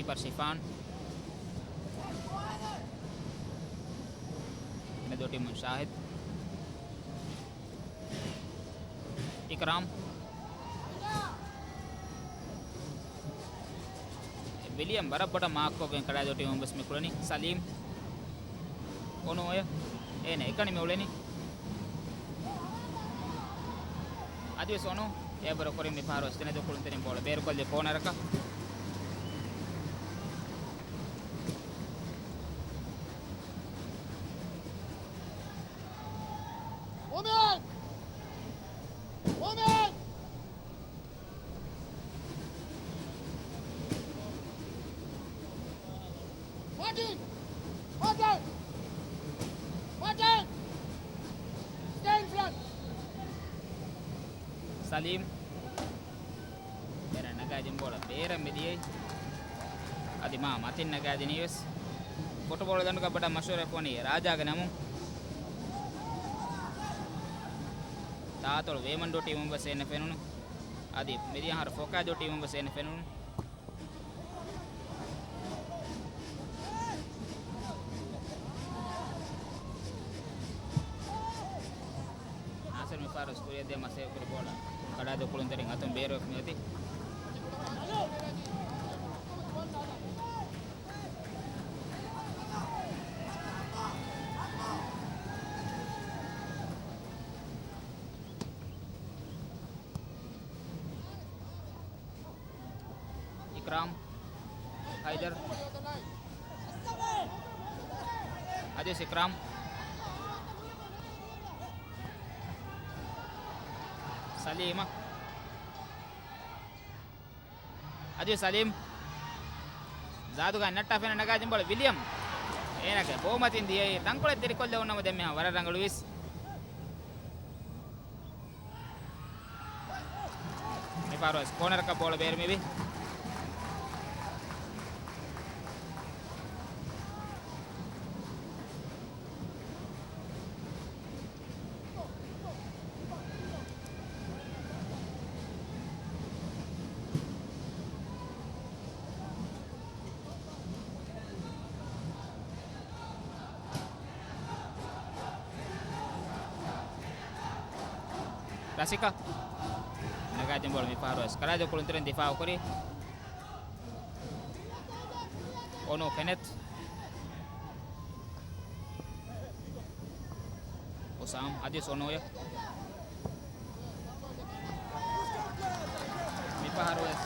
ފަރް ޝިފާން. މެދު ޓީމުން ޝާހިދް. އިކްރާމް. ވިލިއަމް ވަރަށް ބޮޑަށް މާކްކޮށްގެން ކަޅާދޫ ޓީމުން ވެސް މި ކުޅެނީ. ސަލީމް. އޮނޫއޭ. އޭނަ އެކަނި މި އުޅެނީ. އަދިވެސް އޮނޫ އެބަރު ކުރިން މި ފަހަރު ވެސް ތިނެދު ކުޅުންތެރިން ބޯޅަ ބޭރުކޮށްލި ކޯނަރަކަށް. އޮމެން! އޮމެން! Martin! Martin! Martin! Stay in front! ސަލީމް. އޭނަ ނަގާދިން ބޯޅަ ބޭރަށް މި ދިޔައީ. އަދި މާ މަތިން ނަގާދިނީ ވެސް. ފުޓުބޯޅަ ލަނޑުގަ ބޮޑަށް މަޝްހޫރެއް ފޮނި ރާޖާގެ ނަމުން. ތާތޮޅު ވޭމަންޑޫ ޓީމުން ވެސް އޭނަ ފެނުނު. އަދި މިދިޔަ އަހަރު ފޯކާދޫ ޓީމުން ވެސް އޭނަ ފެނުނު. ނާސިރު މި ފަހަރު ސްކުރިއަށް ދިޔަ މަސައްކަތް ކުރި ބޯޅަ ކަޅާދޫ ކުޅުންތެރިން އަތުން ބޭރުވެފަ މިއޮތީ. އިކްރާމް. ހައިދަރު. އަދިވެސް އިކްރާމް. ސަލީމަށް. އަދިވެސް ސަލީމް. ޒާދުގައި ނައްޓާ ފެންނަ ނަގާދިން ބޯޅަ ވިލިއަމް. އޭނާގެ ބޯމަތިން ދިޔައީ ތަންކޮޅެއް ދިރިކޮށްލެވުނަމަ ދެން މިހާ ވަރަށް ރަނގަޅުވީސް. މިފަހަރު ވެސް ކޯނަރަކަށް ބޯޅަ ބޭރު މިވީ. ރަސިކާ. ނަގާދިން ބޯޅަ މިފަހަރު ވެސް ކަޅާދޫ ކުޅުންތެރިން ދިފާއު ކުރީ. އޮނޫ ކެނެތް. އުސާމް އަދި އޮނޫއޭ. މިފަހަރު ވެސް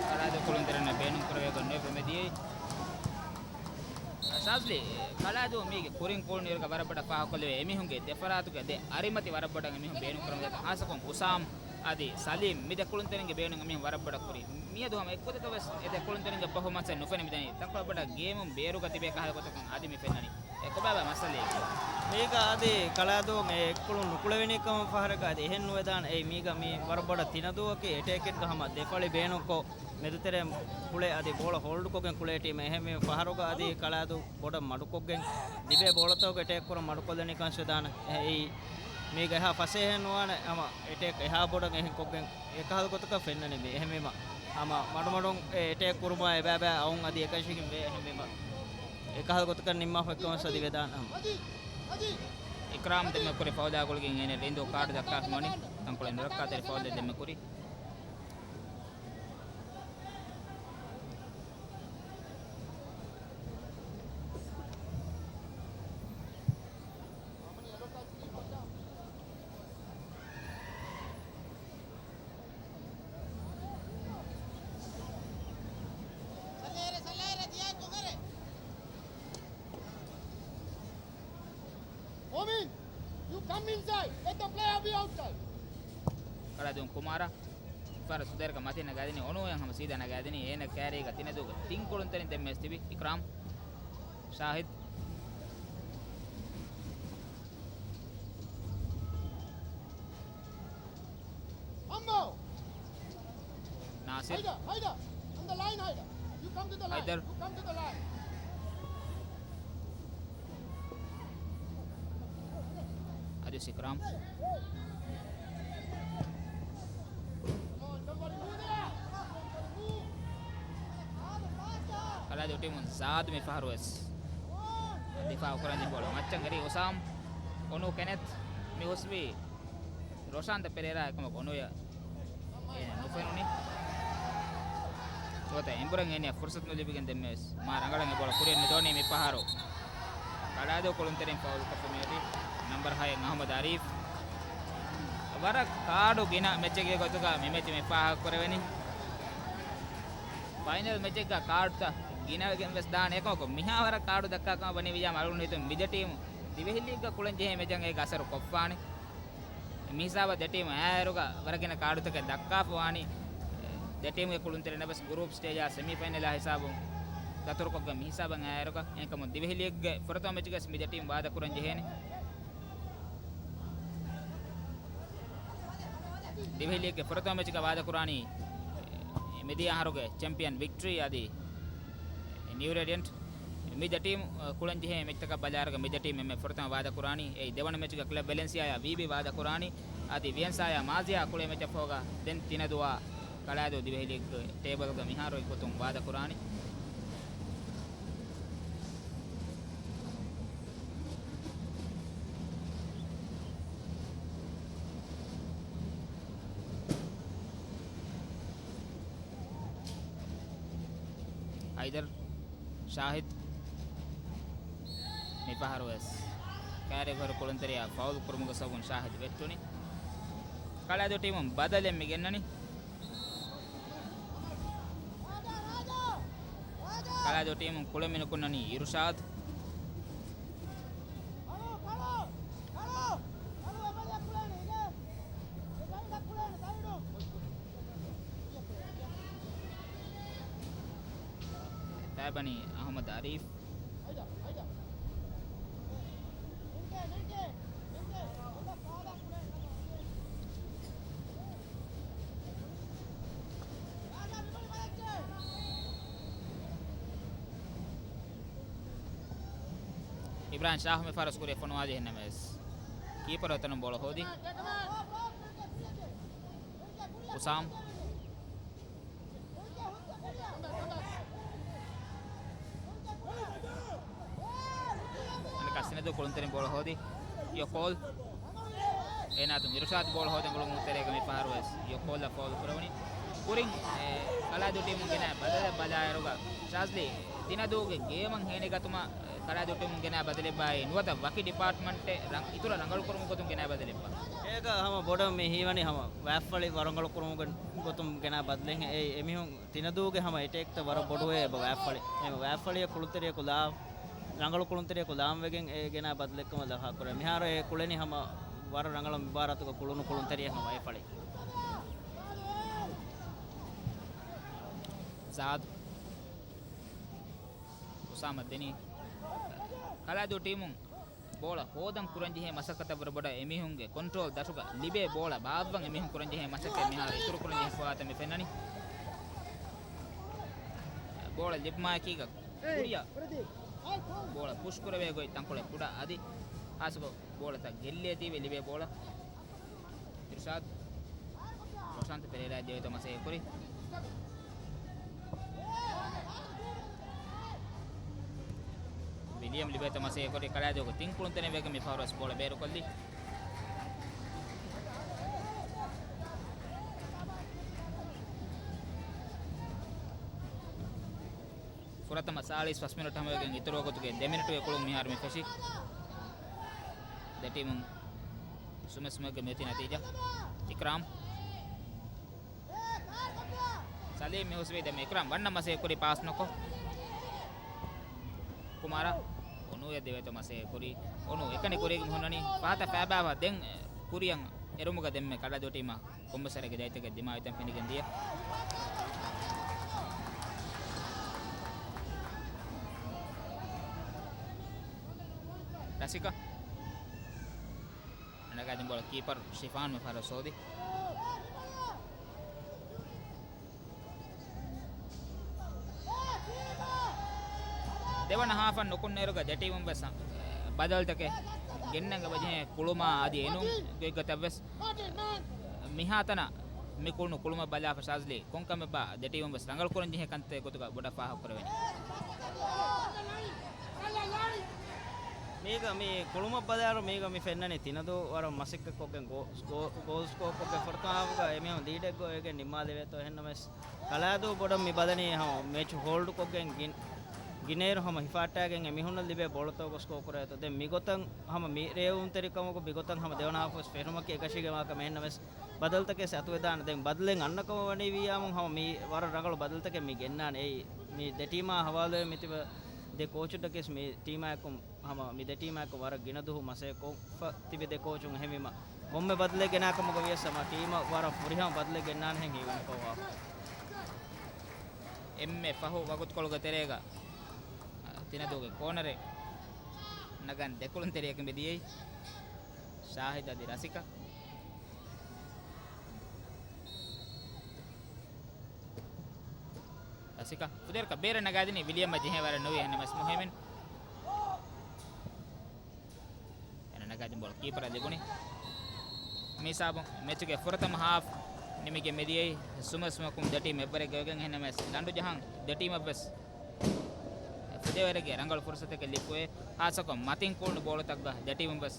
ކަޅާދޫ ކުޅުންތެރިންނަށް ބޭނުން ކުރެވޭ ގޮތް ނުވެފަ މިދިޔައީ. ޝާޒްލީ، ކަޅާދޫ މީގެ ކުރިން ކުޅުނު އިރުގަ ވަރަށް ބޮޑަށް ފާހަގަކޮށްލެވޭ އެމީހުންގެ ދެފަރާތުގެ ދެ އަރިމަތި ވަރަށް ބޮޑަށް އެމީހުން ބޭނުން ކުރަމުން ދާތީ. ހާއްސަކޮށް އުސާމް އަދި ސަލީމް މި ދެ ކުޅުންތެރިންގެ ބޭނުން އެމީހުން ވަރަށް ބޮޑަށް ކުރި. މިއަދު ހަމަ އެއްގޮތަކަށް ވެސް އެ ދެ ކުޅުންތެރިންގެ ޕަފޯމަންސެއް ނުފެނި މިދަނީ. ތަންކޮޅެއް ބޮޑަށް ގޭމުން ބޭރުގަ ތިބޭ ކަހަލަ ގޮތަކަށް އަދި މި ފެންނަނީ. އެ ކޮބާބާ މައްސަލައެއް؟ މީގަ އަދި ކަޅާދޫ އެ އެއްކުޅުން ނުކުޅެވެނީ ކަމަށް ފަހަރަކަށް އަދި އެހެން ނުވެދާނެ. އެއީ މީގަ މި ވަރަށް ބޮޑަށް ތިނަދޫއަކީ އެޓޭކެއްގަ ހަމަ ދެ ފަޅި ބޭނުންކޮށް، މެދުތެރެ ކުޅެ އަދި ބޯޅަ ހޯލްޑްކޮށްގެން ކުޅޭ ޓީމެއް. އެހެންވީމަ ފަހަރުގަ އަދި ކަޅާދޫ ބޮޑަށް މަޑުކޮށްގެން ތިބޭ ބޯޅަތަކުގެ އެޓޭކް ކުރަން މަޑުކޮށްލަނީ ކަންށެއް ދާނެ. އެއީ މީގަ އެހާ ފަސޭހައެއް ނުވާނެ ހަމަ އެޓޭކް އެހާ ބޮޑަށް އެހެން ކޮށްގެން އެކަހަލަ ގޮތަކަށް ފެންނަނީ މި. އެހެންވީމަ ހަމަ މަޑުމަޑުން އެ އެޓޭކް ކުރުމާ އެބައިބައި އައުން އަދި އެކަށީގެން ވޭ. އެހެންވީމަ އެކަހަލަ ގޮތަކަށް ނިންމާފަ އެއްކަމަށް އަދި ވެދާނެ ހަމަ. އިކްރާމް ދެންމެ ކުރި ފައުލާ ގުޅިގެން އޭނަ ރިނދު ކާޑު ދައްކާފަ ވަނީ. ތަންކޮޅެއް ނުރައްކާތެރި ފައުލެއް ދެންމެ ކުރީ. Momin, you come inside. Let the player be outside. ކަޅާދޫ ކުމާރާ. ފަރަ ސުދޭރަކަށް މަތިން ނަގާދިނީ އޮނޫއޭ ހަމަ ސީދާ ނަގާދިނީ އޭނަ ކާރީގަ ތިނަދޫގަ ތިން ކުޅުންތެރިން ދެންމެ ތިބި. އިކްރާމް، ޝާހިދް، ނާސިރް. ހައިދަރް، ހައިދަރް. On the line, ހައިދަރް. You come to the line. ހައިދަރް. You come to the line. އަދި އިކްރާމް. Come on, somebody move there. Somebody move. Come on, come on, come on. ދު ޓީމުން ޒާދު މި ފަހަރު ވެސް ދިފާއު ކުރަން ޖެހި ބޯޅަ މައްޗަށް އެރީ އުސާމް، އޮނޫ ކެނެތް، މި ހުސްވީ ރޮޝާންތަ ޕެރޭރާ އެކަމަކު އޮނޫއަށް އެ ނުފެނުނީ. ނުވަތަ އެނބުރެން އޭނިއަށް ފުރުސަތު ނުލިބިގެން ދެންމެވެސް މާ ރަނގަޅަށް އެ ބޯޅަ ކުރިއަށް ނުދޯނީ މި ފަހަރު. ކަޅާދޫ ކުޅުންތެރިން ފައުލް ކޮށްފަ މިއޮތީ ނަމްބަރު ހައެއް އަހުމަދު އަރީފް. ވަރަށް ކާޑު ގިނަ މެޗެއްގެ ގޮތުގަ މި މެޗް މި ފާހަގަ ކުރެވެނީ. ފައިނަލް މެޗެއްގަ ކާޑުތައް ގިނަވެގެން ވެސް ދާނެ އެކަމަކު، މިހާ ވަރަށް ކާޑު ދައްކާ ކަމަށް ވަނީ ވިއްޔާމް އަޅުގަނޑު ހިތުން މި ދެ ޓީމު ދިވެހި ލީގްގަ ކުޅެން ޖެހޭ މެޗަށް އޭގަ އަސަރު ކޮށްފާނެ. މިހިސާބަށް ދެ ޓީމު އައިއިރުގަ ވަރަށް ގިނަ ކާޑުތަކެއް ދައްކާފަ ވާނީ. ދެ ޓީމުގެ ކުޅުންތެރިންނަށް ވެސް ގުރޫޕް ސްޓޭޖާ ސެމީ ފައިނަލާ ހިސާބުން ދަތުރުކޮށްގެން މިހިސާބަށް އައިއިރުގަ އެހެންކަމުން ދިވެހި ލީގްގެ ފުރަތަމަ މެޗުގަސް މި ދެ ޓީމު ވާދަކުރަން ޖެހޭނެ. ދިވެހި ލީގްގެ ފުރަތަމަ މެޗުގަ ވާދަކުރާނީ މިދިޔަ އަހަރުގެ ޗެމްޕިއަން ވިކްޓްރީ އަދި ނިއު ރޭޑިއަންޓް. މި ދެ ޓީމު، އަ، ކުޅެން ޖެހޭ މެޗްތަކަށް ބަލާއިރުގަ މި ދެ ޓީމް އެންމެ ފުރަތަމަ ވާދަކުރާނީ. އެއީ ދެވަނަ މެޗުގަ ކްލަބް ވެލެންސިއާއާ ވީބީ ވާދަކުރާނީ. އަދި ވިއެންސާއާ މާޒިޔާ ކުޅޭ މެޗަށް ފަހުގަ ދެން ތިނަދުވާ ކަޅާދޫ ދިވެހި ލީގް ޓޭބަލްގަ މިހާރު އެއްގޮތުން ވާދަކުރާނީ. ހައިދަރު ޝާހިދު މި ފަހަރު ވެސް ކާރިގޮތު ކުޅުންތެރިޔާ ފައުލް ކުރުމުގެ ސަބަބުން ޝާހިދު ވެއްޓުނީ. ކަޅާދޫ ޓީމުން ބަދަލެއް މި ގެންނަނީ. ކަޅާދޫ ޓީމުން ކުޅެމިނުކުންނަނީ އިރުޝާދު. ފައިބަނީ އަހުމަދު އަރީފް. އިބްރާހިމް ޝާހު މި ފަހަރު ކުރިއަށް ފޮނުވާ ޖެހެން ނަމަވެސް، ކީޕަރު އެތަނުން ބޯޅަ ހޯދި. އުސާމް. އަނެކާ ސިނަދޫ ކުޅުންތެރިން ބޯޅަ ހޯދި. ޔޯ ކޯލް. އޭނާ އަތުން އިރުޝާދު ބޯޅަ ހޯދަން ގުޅުމުގެ ތެރޭގަ މި ފަހަރު ވެސް ޔޯ ކޯލްއަށް ފައުލު ކުރެވުނީ. ކުރިން، އެ، ކަޅާދޫ ޓީމުން ގެނައި ބަދަލެއް ބަލާއިރުގަ ޝާޒްލީ ތިނަދޫގެ ގޭމަށް ހޭނިގަތުމަށް، އެ، ކަޅާދޫ ޓީމުން ގެނައި ބަދަލެއް ބާއި ނުވަތަ ވަކި ޑިޕާޓްމަންޓެއް ރަން-، އިތުރަށް ރަނގަޅު ކުރުމުގެ ގޮތުން ގެނައި ބަދަލެއް ބާ. އޭގަ ހަމަ ބޮޑަށް މި ހީވަނީ ހަމަ ވާތްފަޅި ރަނގަޅު ކުރުމުގެ ގޮތުން ގެނައި ބަދަލެއް. އެ، އެމީހުން ތިނަދޫގެ ހަމަ އެޓޭކްތައް ވަރަށް ބޮޑުވޭ އެބަ ވާތްފަޅި. އެ ވާތްފަޅިއަށް ކުޅުންތެރިޔަކު ލާ، ރަނގަޅު ކުޅުންތެރިޔަކު ލާން ވެގެން އެ ގެނައި ބަދަލެއްކަމަށް ލަފާ ކުރޭ. މިހާރު އެ ކުޅެނީ ހަމަ ވަރަށް ރަނގަޅަށް މިބާރާތުގަ ކުޅުނު ކުޅުންތެރިޔަ ހަމަ ވާތްފަޅި. ޒާދު. އުސާމަ ދެނީ. ކަޅާދޫ ޓީމުން ބޯޅަ ހޯދަން ކުރަންޖެހޭ މަސައްކަތަށް ވުރެ ބޮޑަށް އެމީހުންގެ ކޮންޓްރޯލް ދަށުގަ ލިބޭ ބޯޅަ ބާއްވަން އެމީހުން ކުރަންޖެހޭ މަސައްކަތް މިހާރު އިތުރު ކުރަންޖެހިފަވާތަން މި ފެންނަނީ. ބޯޅަ ލިބުމާއެކީގަ ކުރިއަށް ބޯޅަ ޕުޝް ކުރެވޭ ގޮތް ތަންކޮޅެއް ކުޑަ އަދި ހާސްކޮށް ބޯޅަތައް ގެއްލޭތީވެ ލިބޭ ބޯޅަ. އިރުޝާދު. ރޮޝާންތަ ޕެރޭރާ ދެވޭތޯ މަސައްކަތް ކުރި. ވިލިއަމް ލިބޭތޯ މަސައްކަތް ކުރި. ކަޅާދޫގެ ތިން ކުޅުންތެރިން ވެގެން މި ފަހަރު ވެސް ބޯޅަ ބޭރުކޮށްލީ. ފުރަތަމަ ސާޅީސް ފަސް މިނެޓް ހަމަވެގެން އިތުރު ވަގުތުގެ ދެ މިނެޓުގެ ކުޅުން މިހާރު މި ފެށި. ދެ ޓީމުން ސުމެ ސުމެއްގެ މިއޮތީ ނަތީޖާ. އިކްރާމް. ސަލީމް މި ހުސްވީ ދެމެ އިކްރާމް ވަންނަ މަސޭ ކުރި ޕާސް ނުކޮށް. ކުމާރާ. އޮނޫއަށް ދެވޭތޯ މަސޭ ކުރި. އޮނޫ އެކަނި ކުރީގެ ހުންނަނީ. ފަހަތަށް ފައިބާވާ ދެން ކުރިއަށް އެރުމުގަ ދެންމެ ކަޅާދޫ ޓީމަށް ކޮންމެސް ވަރެއްގެ ދަތިތަކެއް ދިމާވިތަން ފެނިގެން ދިޔަ. ރަސިކަ. އަނެކާ ދެން ބޯޅަ ކީޕަރު ޝިފާން މި ފަހަރު ސޯދި. ދެވަނަ ހާފަށް ނުކުންނައިރުގަ ދެ ޓީމުން ވެސް ބަދަލުތަކެއް ގެންނަން އެބަޖެހޭ ކުޅުމާ އަދި އެނޫން ގޮތްގޮތަށް ވެސް މިހާތަނަށް މި ކުޅުނު ކުޅުމަށް ބަލާފަ ޝާޒްލީ ކޮންކަމެއްބާ ދެ ޓީމުން ވެސް ރަނގަޅު ކުރަން ޖެހޭ ކަންތައް ގޮތުގަ ބޮޑަށް ފާހަގަކުރެވެނީ. މީގަ މި ކުޅުމަށް ބަލާއިރު މީގަ މި ފެންނަނީ ތިނަދޫ ވަރަށް މަސައްކަތްކޮށްގެން ގޯ-، ގޯ-، ގޯލް ސްކޯރ ކޮށްގެން ފުރަތަމަ ހާފުގަ އެމީހުން ލީޑެއް ގޮވައިގެން ނިންމާލެވޭތޯ. އެހެންނަމަވެސް ކަޅާދޫ ބޮޑަށް މި ބަލަނީ ހަމަ މެޗު ހޯލްޑް ކޮށްގެން ގިން-، ގިނައިރު ހަމަ ހިފާއްޓާގެން އެމީހުންނަށް ލިބޭ ބޯޅަތަކުގަ ސްކޯރ ކުރޭތޯ. ދެން މިގޮތަށް ހަމަ މި ރޭވުންތެރިކަމަކު މިގޮތަށް ހަމަ ދެވަނަ ހާފު ވެސް ފެށުމަކީ އެކަށީގެންވާ ކަމެއް. އެހެންނަމަވެސް ބަދަލުތަކެއް އަތުވެދާނެ. ދެން ބަދަލެއް އަންނަ ކަމަށް ވަނީ ވިއްޔާމު ހަމަ މި ވަރަށް ރަނގަޅު ބަދަލުތަކެއް މި ގެންނާނެ. އެއީ މި ދެ ޓީމާ ހަވާލުވެ މިތިބަ ދެ ކޯޗުންނަކީ މި ޓީމާއެކު ހަމަ މި ދެ ޓީމާއެކު ވަރަށް ގިނަ ދުވަހު މަސައްކަތް ކޮށްފަ ތިބި ދެ ކޯޗުން. އެހެންވީމަ ކޮންމެ ބަދަލެއް ގެނާ ކަމުގަ ވިޔަސް ހަމަ ޓީމަށް ވަރަށް ފުރިހަމަ ބަދަލެއް ގެންނާނެހެން ހީވަނިކޮށް ވާ. އެންމެ ފަހު ވަގުތުކޮޅުގެ ތެރޭގަ ތިނަދޫގެ ކޯނަރެއް ނަގަން ދެކުޅުންތެރިޔަކަށް މިދިޔައީ ޝާހިދު އަދި ރަސިކަ. ރަސިކަ ފުދޭވަރަކަށް ބޭރަށް ނަގާދިނީ ވިލިއަމަށް ޖެހޭ ވަރެއް ނުވި. އެހެންނަމަވެސް މުހައިމިން އެން ނަގާދިން ބޯޅަ ކީޕަރަށް ލިބުނީ. މި ހިސާބުން މެޗުގެ ފުރަތަމަ ހާފް ނިމިގެން މިދިޔައީ ސުމަ ސުމަކުން ދެ ޓީމް އެއްވަރެއް ގޮވައިގެން. އެހެންނަމަވެސް ލަނޑު ޖަހަން ދެ ޓީމަށްވެސް ފުދޭވަރެއްގެ ރަނގަޅު ފުރުސަތެއް ލިބިފައި، ހާއްސަކޮށް މަތިން ކުޅުނު ބޯޅަތަކުގަ ދެ ޓީމުން ވެސް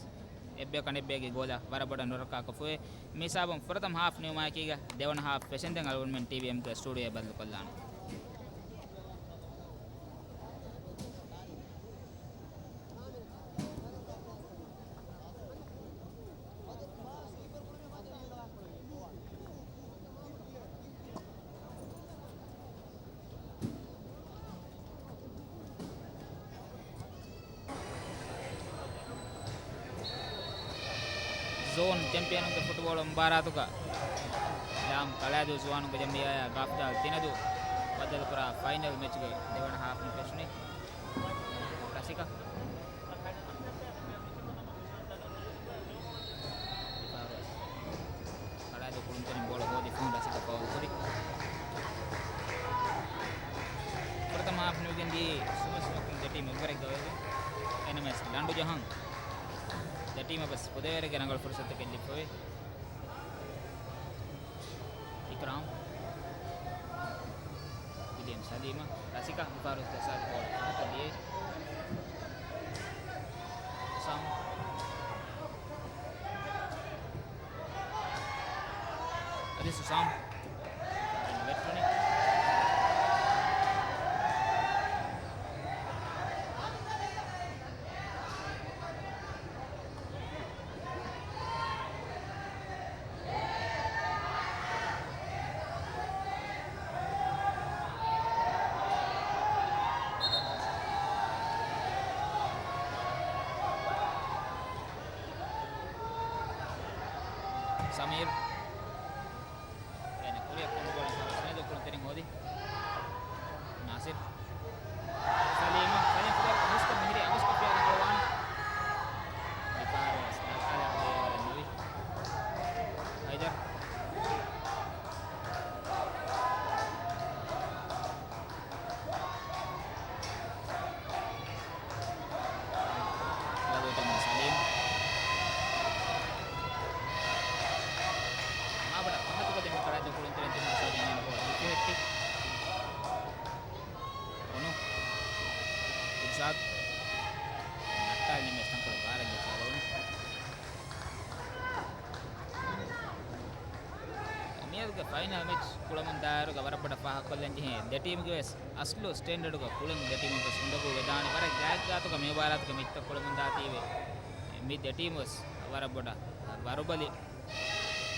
އެއްބަޔަކު އަނެއްބައިގެ ގޯލަށް ވަރަށް ބޮޑަށް ނުރައްކާކޮށްފައި. މި ހިސާބުން ފުރަތަމަ ހާފް ނިމުމާއެކީގަ ދެވަނަ ހާފް ފެށެންދެން އަޅުގަނޑުމެން ޓީވީއެމްގެ ސްޓޫޑިއޯއަށް ބަދަލުކޮށްލާނަން. ޒޯން ޗެމްޕިއަނުންގެ ފުޓްބޯޅަ މުބާރާތުގަ ލާމް ކަޅާދޫ ޒުވާނުންގެ ޖަމިއްޔާއާ ގާފްދާލް ތިނަދޫ ބައްދަލުކުރާ ފައިނަލް މެޗުގެ ދެވަނަ ހާފް މި ފެށުނީ. ރަސިކަ ކަޅާދޫ ކުޅުންތެރިން ބޯޅަ ހޯދި ފަހުން ރަސިކަ ފައުލް ކުރި. ފުރަތަމަ ހާފް ނިމިގެން ދިޔައީ ސުމަ ސުމަކުން ދެ ޓީމް އެއްވަރެއް ގޮވައިގެން. އެހެންނަމަވެސް ލަނޑު ޖަހަން ދެ ޓީމަށް ވެސް ފުދޭވަރެއްގެ ރަނގަޅު ފުރުސަތަކެއް ލިބިފައި. އިކްރާމް. ވިލިއަމް ސަލީމަށް. ރަސިކަ މިފަހަރު ދަސާލި ބޯޅަ ފަހަތަށް ދިޔައީ. ސުސާމް. އަދި ސުސާމް. ވެއްޓުނީ. ސަމީރު. އޭނަ ކުރިއަށް ކޮން ބޯޅަ ސަމީރު ކުޅުންތެރިން ހޯދި. ނާސިރު. ސަލީމަށް، ސަލީމް ފުދޭވަރަކަށް މިސްކޮށް މިހިރީ އަމިސްކޮށްފިޔާ ރަނގަޅުވާނެ. މިފަހަރު ވެސް ނައްޓާލާ ހުރި އެއްވަރެއް ނުވި. ހައިދަރު. ލަދުވެތި މު ސަލީމް. މާބޮޑަށް ފަހަތުގަ ދެން ކަޅާދޫ ކުޅުންތެރިން ތިމަން ސަލީމް އިން ބޯޅަ ހިފިހެއްޓި. އޮނު. އިރްޝާދް. ނައްޓާލި މެސް ތަންކޮޅެއް ބާރަށް ޖެއްސާލެވުނު. މިއަދުގެ ފައިނަލް މެޗް ކުޅަމުންދާއިރުގަ ވަރަށް ބޮޑަށް ފާހަގަކޮށްލަން ޖެހޭ ދެ ޓީމުގެ ވެސް އަސްލު ސްޓޭންޑަޑުގަ ކުޅެން ދެ ޓީމު ވެސް އުނދަގޫ ވެދާނެ. ވަރަށް ގާތްގާތުގަ މި މުބާރާތުގެ މެޗްތައް ކުޅަމުންދާތީވެ މި ދެ ޓީމު ވެސް ވަރަށް ބޮޑަށް ވަރުބަލި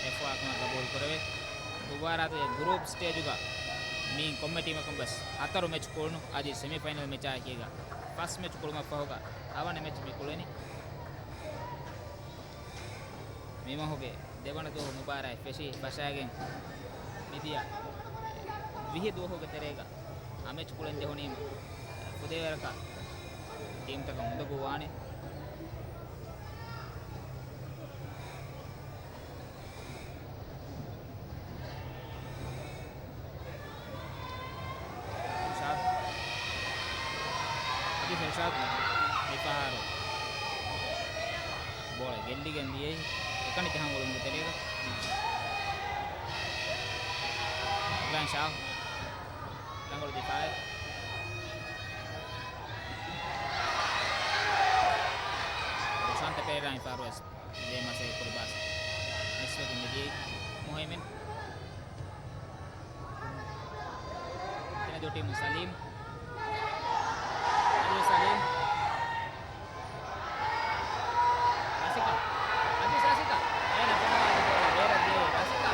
އެފްއޭއާ ކަމަށް ގަބޫލު ކުރެވޭ. މުބާރާތުގެ ގްރޫޕް ސްޓޭޖުގަ މިއިން ކޮންމެ ޓީމަކުން ވެސް ހަތަރު މެޗް ކުޅުނު އަދި ސެމިފައިނަލް މެޗާއެކީގަ ފަސް މެޗް ކުޅުމަށްފަހުގަ ހަވަނަ މެޗް މި ކުޅެނީ. މި މަހުގެ ދެވަނަ ދުވަހު މުބާރާތް ފެށި ފަށާގެން މިދިޔަ ވިހި ދުވަހުގެ ތެރޭގަ އަށް މެޗް ކުޅެން ޖެހުނީމަ ފުދޭވަރަކަށް ޓީމްތަކަށް އުނދަގޫ ވާނެ. އިރްޝާދް. އަދި އިރްޝާދް މިފަހަރު ބޯޅަ ގެއްލިގެން ދިޔައީ އެކަނި ޖަހަން އުޅުމުގެ ތެރޭގަ. ޝާ. ރަނގަޅު ދިފާއެއް. ރޮޝާން ތެޕޭރާ މިފަހަރުވެސް ދޭ މަސައްކަތް ކުރި ބާސް މިސްވެގެން މިދިޔައީ މުހައިމިން. ތިނަދޫ ޓީމު ސަލީމް. އަދި ސަލީމް. ރަސިކާ. އަދި ރަސިކާ. އޭނަ ފެނުނާ ބޯޅަ ބޭރަށް ދިޔައީ ރަސިކާ.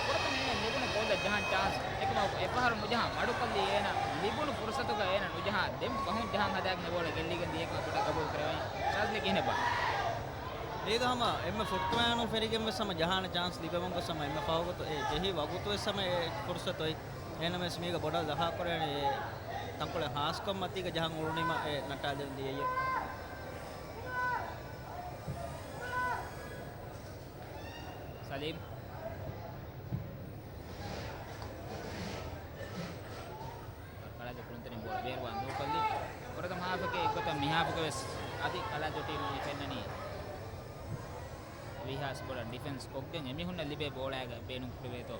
ފުރަތަމަ އޭނަ ލިބުނު ބޯލަށް ޖަހަން ޗާންސް. އެކަމަކު އެފަހަރު ނުޖަހާ މަޑުކޮށްލީ އޭނަ ލިބުނު ފުރުސަތުގަ އޭނަ ނުޖަހާ ދެން ފަހުން ޖަހަން ހަދާގެން އެ ބޯޅަ ގެއްލިގެން ދިޔަކަން ކުޑަ ގަބޫލު ކުރެވޭ. ޝާޒްލީ ކިހިނެއްބާ؟ މީގަ ހަމަ އެންމެ ފުރަތަމަ އޭނަ ފެރިގެން ވެސް ހަމަ ޖަހާނެ ޗާންސް ލިބެމުން ގޮސް ހަމަ އެންމެ ފަހުގަ އެ ޖެހި ވަގުތު ވެސް ހަމަ އެ ފުރުސަތު އޮތް. އެހެންނަމަވެސް މީގަ ބޮޑަށް ލަފާ ކުރޭނެ އެ ތަންކޮޅެއް ހާސްކޮށް މަތީގަ ޖަހަން އުޅުނީމަ އެ ނައްޓާލަން ދިޔައީ. ސަލީމް. ކަޅާދޫ ކުޅުންތެރިން ބޯޅަ ބޭރުވާން ދޫކޮށްލި. ފުރަތަމަ ހާފަކީ އެއްގޮތަށް މި ހާފުގަ ވެސް އަދި ކަޅާދޫ ޓީމު މި ފެންނަނީ ވީހާސް ބޮޑަށް ޑިފެންސް ކޮށްގެން އެމީހުންނަށް ލިބޭ ބޯޅައިގަ ބޭނުން ކުރެވޭތޯ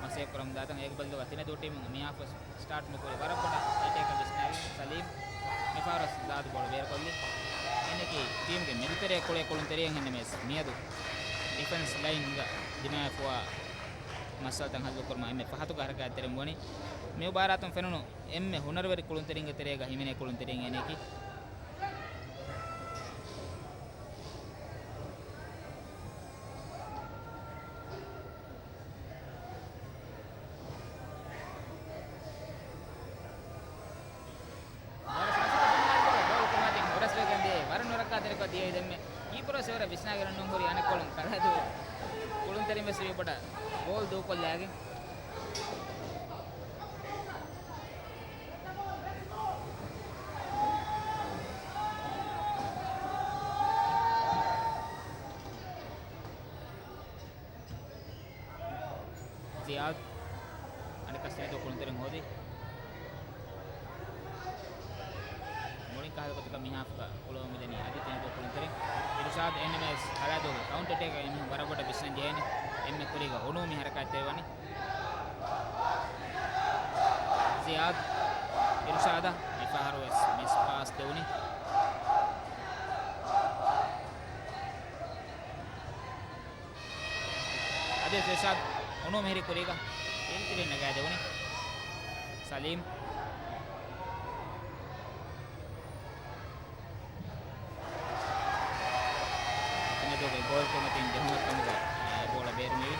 މަސައްކަތް ކުރަމުން ދާތަން. އޭގެ ބަދަލުގަ ތިނަދޫ ޓީމުން މި ހާފު ސްޓާޓް މި ކުރި ވަރަށް ބޮޑަށް އެޓޭކަށް ވިސްނާވި. ސަލީމް މިފަހަރު ޒާދު ބޯޅަ ބޭރުކޮށްލި. އެނެކި ޓީމުގެ މިލިތަރިއަށް ކުޅޭ ކުޅުންތެރިން އެހެންނަމަވެސް މިއަދު ޑިފެންސް ލައިންގަ ދިމާވެފަވާ މައްސަލަތައް ހައްލުކުރުމަށް އެންމެ ފަހަތުގަ ހަރަކާތްތެރިން ވަނީ. މި މުބާރާތުން ފެނުނު އެންމެ ހުނަރުވެރި ކުޅުންތެރިންގެ ތެރޭގަ ހިމެނޭ ކުޅުންތެރިން އެނެކި. ވަރަށް ރަސް ކަމުން ގޯލް ކުރުމަށް ހުރަސްވެގެން ދިޔައީ. ވަރަށް ނުރައްކާތެރިކޮށް ދިޔައީ ދެންމެ. ކީޕަރުވެސް އެވަރަށް ވިސްނާގެން ނޫން ހުރީ އަނެއްކޮޅުން ކަޅާދޫ ކުޅުންތެރިން ވެސް ވީ ބޮޑަށް ގޯލް ދޫކޮށްލާގެން. ޒިޔާދް އަނެއްކާ ތިނަދޫ ކުޅުންތެރިން ހޯދި. މުޅިން ކަހަލަ ގޮތަކަށް މި ހާފުގަ ކުޅަމުން މިދަނީ އަދި ތިނަދޫ ކުޅުންތެރިން. އިރުޝާދް އެންއެމްއެސް ކަޅާދޫގެ ކައުންޓަރ އެޓޭކަށް އެމީހުން ވަރަށް ބޮޑަށް ވިސްނަން ޖެހޭނެ. އެންމެ ކުރީގަ އޮނޫ މި ހަރަކާތްތެރިވަނީ. ޒިޔާދް އިރުޝާދަށް މިފަހަރު ވެސް މިސް ޕާސް ދެވުނީ. އަދި އިރުޝާދް އޮނޫ މިހިރި ކުރީގަ އިންތިރި ނަގާދެވުނީ. ސަލީމް. ތިނަދޫގެ ގޯލް ކުރިމަތިން ޖެހުމަށް ކަމުގަ އެ ބޯޅަ ބޭރުމިވި.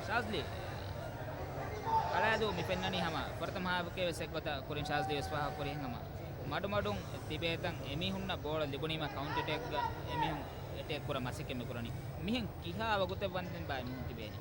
ޝާޒްލީ. ކަޅާދޫ މި ފެންނަނީ ހަމަ ފުރަތަމަ ހާފަކޭ ވެސް އެއްގޮތަށް ކުރިން ޝާޒްލީ ވެސް ފާހަގަކުރި ހަމަ މަޑުމަޑުން ތިބޭތަން އެމީހުންނަށް ބޯޅަ ލިބުނީމަ ކައުންޓަރ އެޓޭކްގަ އެމީހުން އެޓޭކް ކުރަން މަސައްކަތް މި ކުރަނީ. މިހެން ކިހާ ވަގުތެއް ވަންދެން ބާ އެމީހުން ތިބޭނީ؟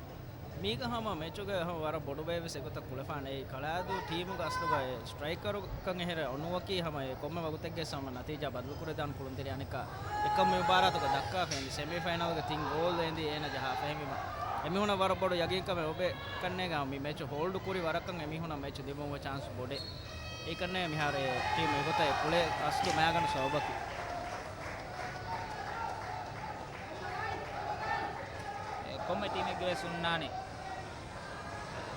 މީގަ ހަމަ މެޗުގެ ހަމަ ވަރަށް ބޮޑު ބައެއް ވެސް އެގޮތަށް ކުޅެފާނެ. އެއީ ކަޅާދޫ ޓީމުގެ އަސްލުގަ އެ ސްޓްރައިކަރު ކަން އެހެރެ އޮނޫއަކީ ހަމަ އެ ކޮންމެ ވަގުތެއްގެ ހަމަ ނަތީޖާ ބަދަލުކުރެދާން ކުޅުންތެރި. އަނެއްކާ އެކަން މި މުބާރާތުގަ ދައްކާފައި އިނދި ސެމީފައިނަލްގެ ތިން ގޯލް އެނދި އޭނަ ޖަހާ ފެހެމީމަ އެމީހުނަށް ވަރަށް ބޮޑު ޔަގީންކަމެއް އޮބެ ކަންނޭގަ މި މެޗު ހޯލްޑް ކުރި ވަރަކަށް އެމީހުނަށް މެޗު ލިބުމުގެ ޗާންސް ބޮޑޭ. އެކަންނޭ މިހާރު އެ ޓީމް އެގޮތަށް އެ ކުޅޭ އަސްލު މައިގަނޑު ސަބަބަކީ. އެ ކޮންމެ ޓީމެއްގެ ވެސް ހުންނާނެ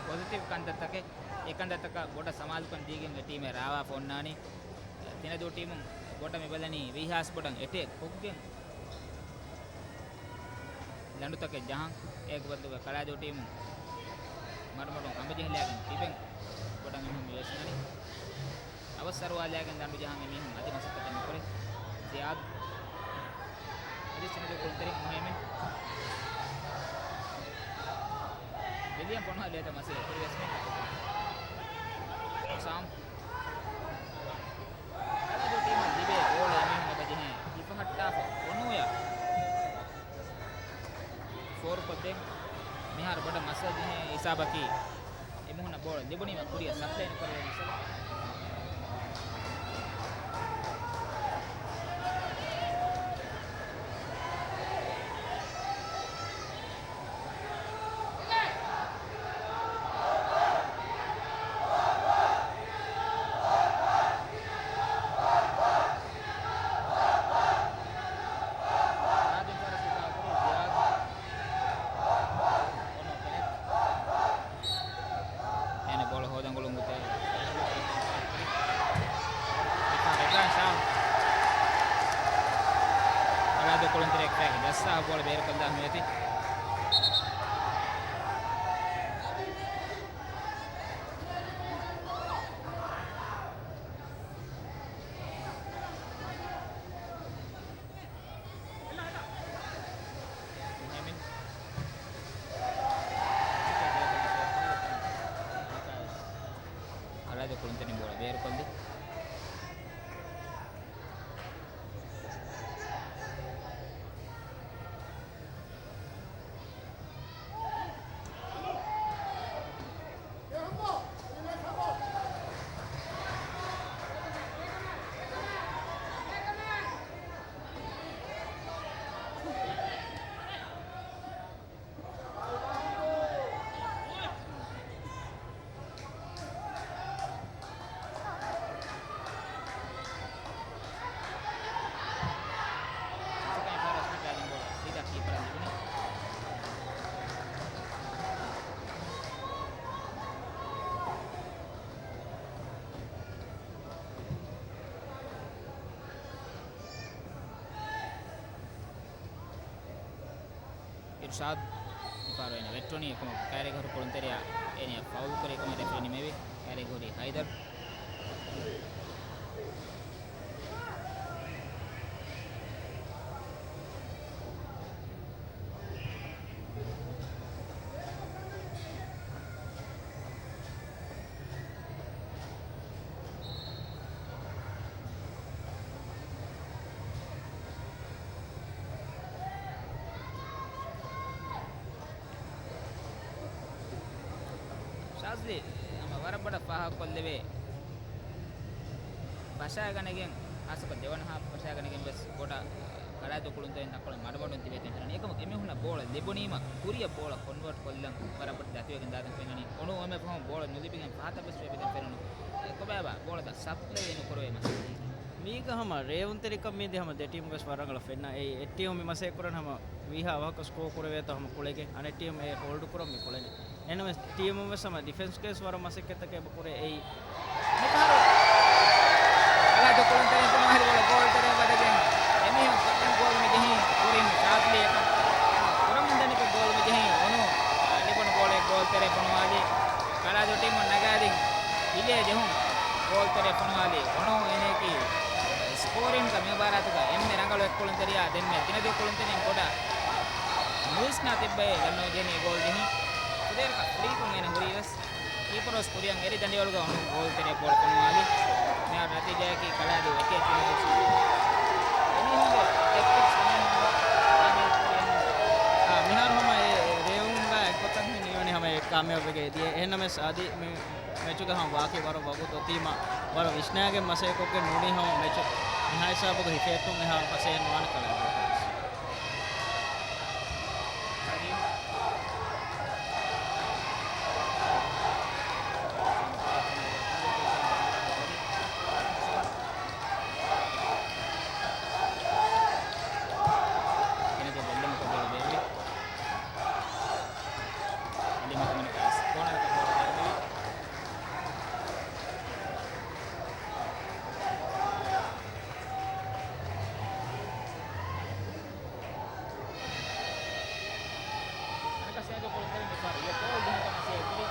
ޕޮޒިޓިވް ކަންތައްތަކެއް. އެ ކަންތައްތަކަށް ބޮޑަށް ސަމާލުކަން ދީގެން އެ ޓީމެއް ރާވާފަ އޮންނާނީ. ތިނަދޫ ޓީމުން ބޮޑަށް މިބަލަނީ ވީހާސް ބޮޑަށް އެޓޭކް ކޮށްގެން ލަނޑުތަކެއް ޖަހަން. އޭގެ ބަދަލުގަ ކަޅާދޫ ޓީމުން މަޑުމަޑުން އަނބިޖެހިލާގެން ތިބެން ބޮޑަށް އެމީހުން މި ވިސްނަނީ. އަވަސް އަރުވާލާގެން ލަނޑު ޖަހަން އެމީހުން އަދި މަސައްކަތެއް ނުކުރޭ. ޒިޔާދް. އަދި ތިނަދޫ ކުޅުންތެރިން މުހައިމިން. ވިލިއަމް ފޮނުވާލި އެތައް މަސައްކަތް ކުރި ވެސް މި ސާމް. ކަޅާދޫ ޓީމަށް ލިބޭ ގޯލަށް އެމީހުން އެބަޖެހޭ ހިފަހައްޓާފަ އޮނޫއަށް ފޯރުކޮށްދޭން. މިހާރު ބޮޑަށް މައްސަލަ ޖެހޭ ހިސާބަކީ އެމީހުންނަށް ބޯޅަ ލިބުނީމަ ކުރިއަށް ސަޕްލައި ނުކުރެވޭ މައްސަލަ. ކުޅުންތެރިޔާ ކިފާގެ ދައްސާ ބޯޅަ ބޭރުކޮށްލާ ހަމަޔަތި. ކަޅާދޫ ކުޅުންތެރިން ބޯޅަ ބޭރުކޮށްލި. އިރުޝާދު މިފަހަރު އޭނަ ވެއްޓުނީ އެކަމަކު ކައިރީގަ ހުރި ކުޅުންތެރިޔާ އޭނަޔަށް ފައުލް ކުރި ކަމަށް ރެފްރީ ނިމެވި. ކައިރީގަ ހުރީ ހައިދަރު. ޝާޒްލީ ހަމަ ވަރަށް ބޮޑަށް ފާހަގަކޮށްލެވޭ. ފަށާގަނެގެން، ހާއްސަކޮށް ދެވަނަ ހާފް ފަށާގަނެގެން ވެސް ބޮޑަށް ކަޅާދޫ ކުޅުންތެރިން ދައްކަން މަޑުމަޑުން ތިބޭތޯ ފެންނަނީ. އެކަމަކު އެމީހުންނަށް ބޯޅަ ލިބުނީމަ ކުރިއަށް ބޯޅަ ކޮންވާޓް ކޮށްލަން ވަރަށް ބޮޑަށް ދަތިވެގެން ދާދަން ފެންނަނީ. އޮނޫ އެންމެ ފަހުން ބޯޅަ ނުލިބިގެން ފަހަތަށް ވެސް ވެވިގެން ފެނުނު. އެ ކޮބާބާ ބޯޅަ ސަޕްލައި ނުކުރެވޭ މައްސަލައެއް. މީގަ ހަމަ ރޭވުންތެރިކަން މީ ދި ހަމަ ދެ ޓީމުގަސް ވަރަށް ރަނގަޅަށް ފެންނަ. އެއީ އެއް ޓީމު މި މަސައްކަތް ކުރަން ހަމަ ވީހާ ވަހަކަ ސްކޯ ކުރެވޭތޯ ހަމަ ކުޅެގެން އަނެއް ޓީމު އެ ހޯލްޑް ކުރަން މި ކުޅެނީ. އެހެންނަމަވެސް ޓީމުން ވެސް ހަމަ ޑިފެންސްގައި ވަރަށް މަސައްކަތްތަކެއް އެބަ ކުރޭ. އެއީ މިފަހަރު ކަޅާދޫ ކުޅުންތެރިން ފޮނުވާލި ބޯޅަ ގޯލްތެރެއަށް ވަދެގެން އެމީހުން ކޮށްލަން ގޯލް މި ޖެހީ ކުރިން ޝާޒްލީ އެކަން ކުރަމުން ދަނީކޮށް ގޯލް މި ޖެހީ އޮނޫ. އާ، ލިބުނު ބޯޅައެއް ގޯލްތެރެއަށް ފޮނުވާލީ. ކަޅާދޫ ޓީމުން ނަގާދިން ހިލޭ ޖެހުން ގޯލްތެރެއަށް ފޮނުވާލީ. އޮނޫ އޭނައަކީ ސްކޯރިންގ މި މުބާރާތުގަ އެންމެ ރަނގަޅު އެއްކުޅުންތެރިޔާ. ދެންމެ ތިނަދޫ ކުޅުންތެރިން ބޮޑަށް ނުވިސްނާ ތިއްބައި ދަންނަވަން ޖެހެނީ ގޯލް ޖެހި. ކުދޭރަކަށް ފްރީކުން އޭނަ ހުރީވެސް. ކީޕަރުވެސް ކުރިއަށް އެރި ދަނޑިވަޅުގަ އޮނޫ ގޯލްތެރެއަށް ބޯޅަ ފޮނުވާލި. މިހާރު ނަތީޖާއަކީ ކަޅާދޫ އެކޭ ތިނަދޫ ސުންނަ. އެމީހުންގެ ޓެކްޓިކްސް އެމީހުން ކާމިޔާބު ކުރިއަށް. އާ، މިހާރު ހަމަ އެ ރޭވުންގަ އެއްގޮތަށް ހިނގިވަނީ ހަމަ އެ ކާމިޔާބުވެގެން އެދިޔަ. އެހެންނަމަވެސް އަދި މި މެޗުގަ ހަމަ ވާކީ ވަރަށް ވަގުތު އޮތީމަ ވަރަށް ވިސްނާގެން މަސައްކަތްކޮށްގެން ނޫނީ ހަމަ މެޗު މިހާ ހިސާބުގަ ހިފޭތުން އެހާ ފަސޭހަ ނުވާނެ ކަޅާދޫ. ކޯނަރަކަށް ބޯޅަ ބޭރުވި. އަނެކަސް އެނގޭ ކުޅުންތެރިން މިފަހަރު އެ ގޯލް ދިނުމަށް މަސައްކަތް ކުރި.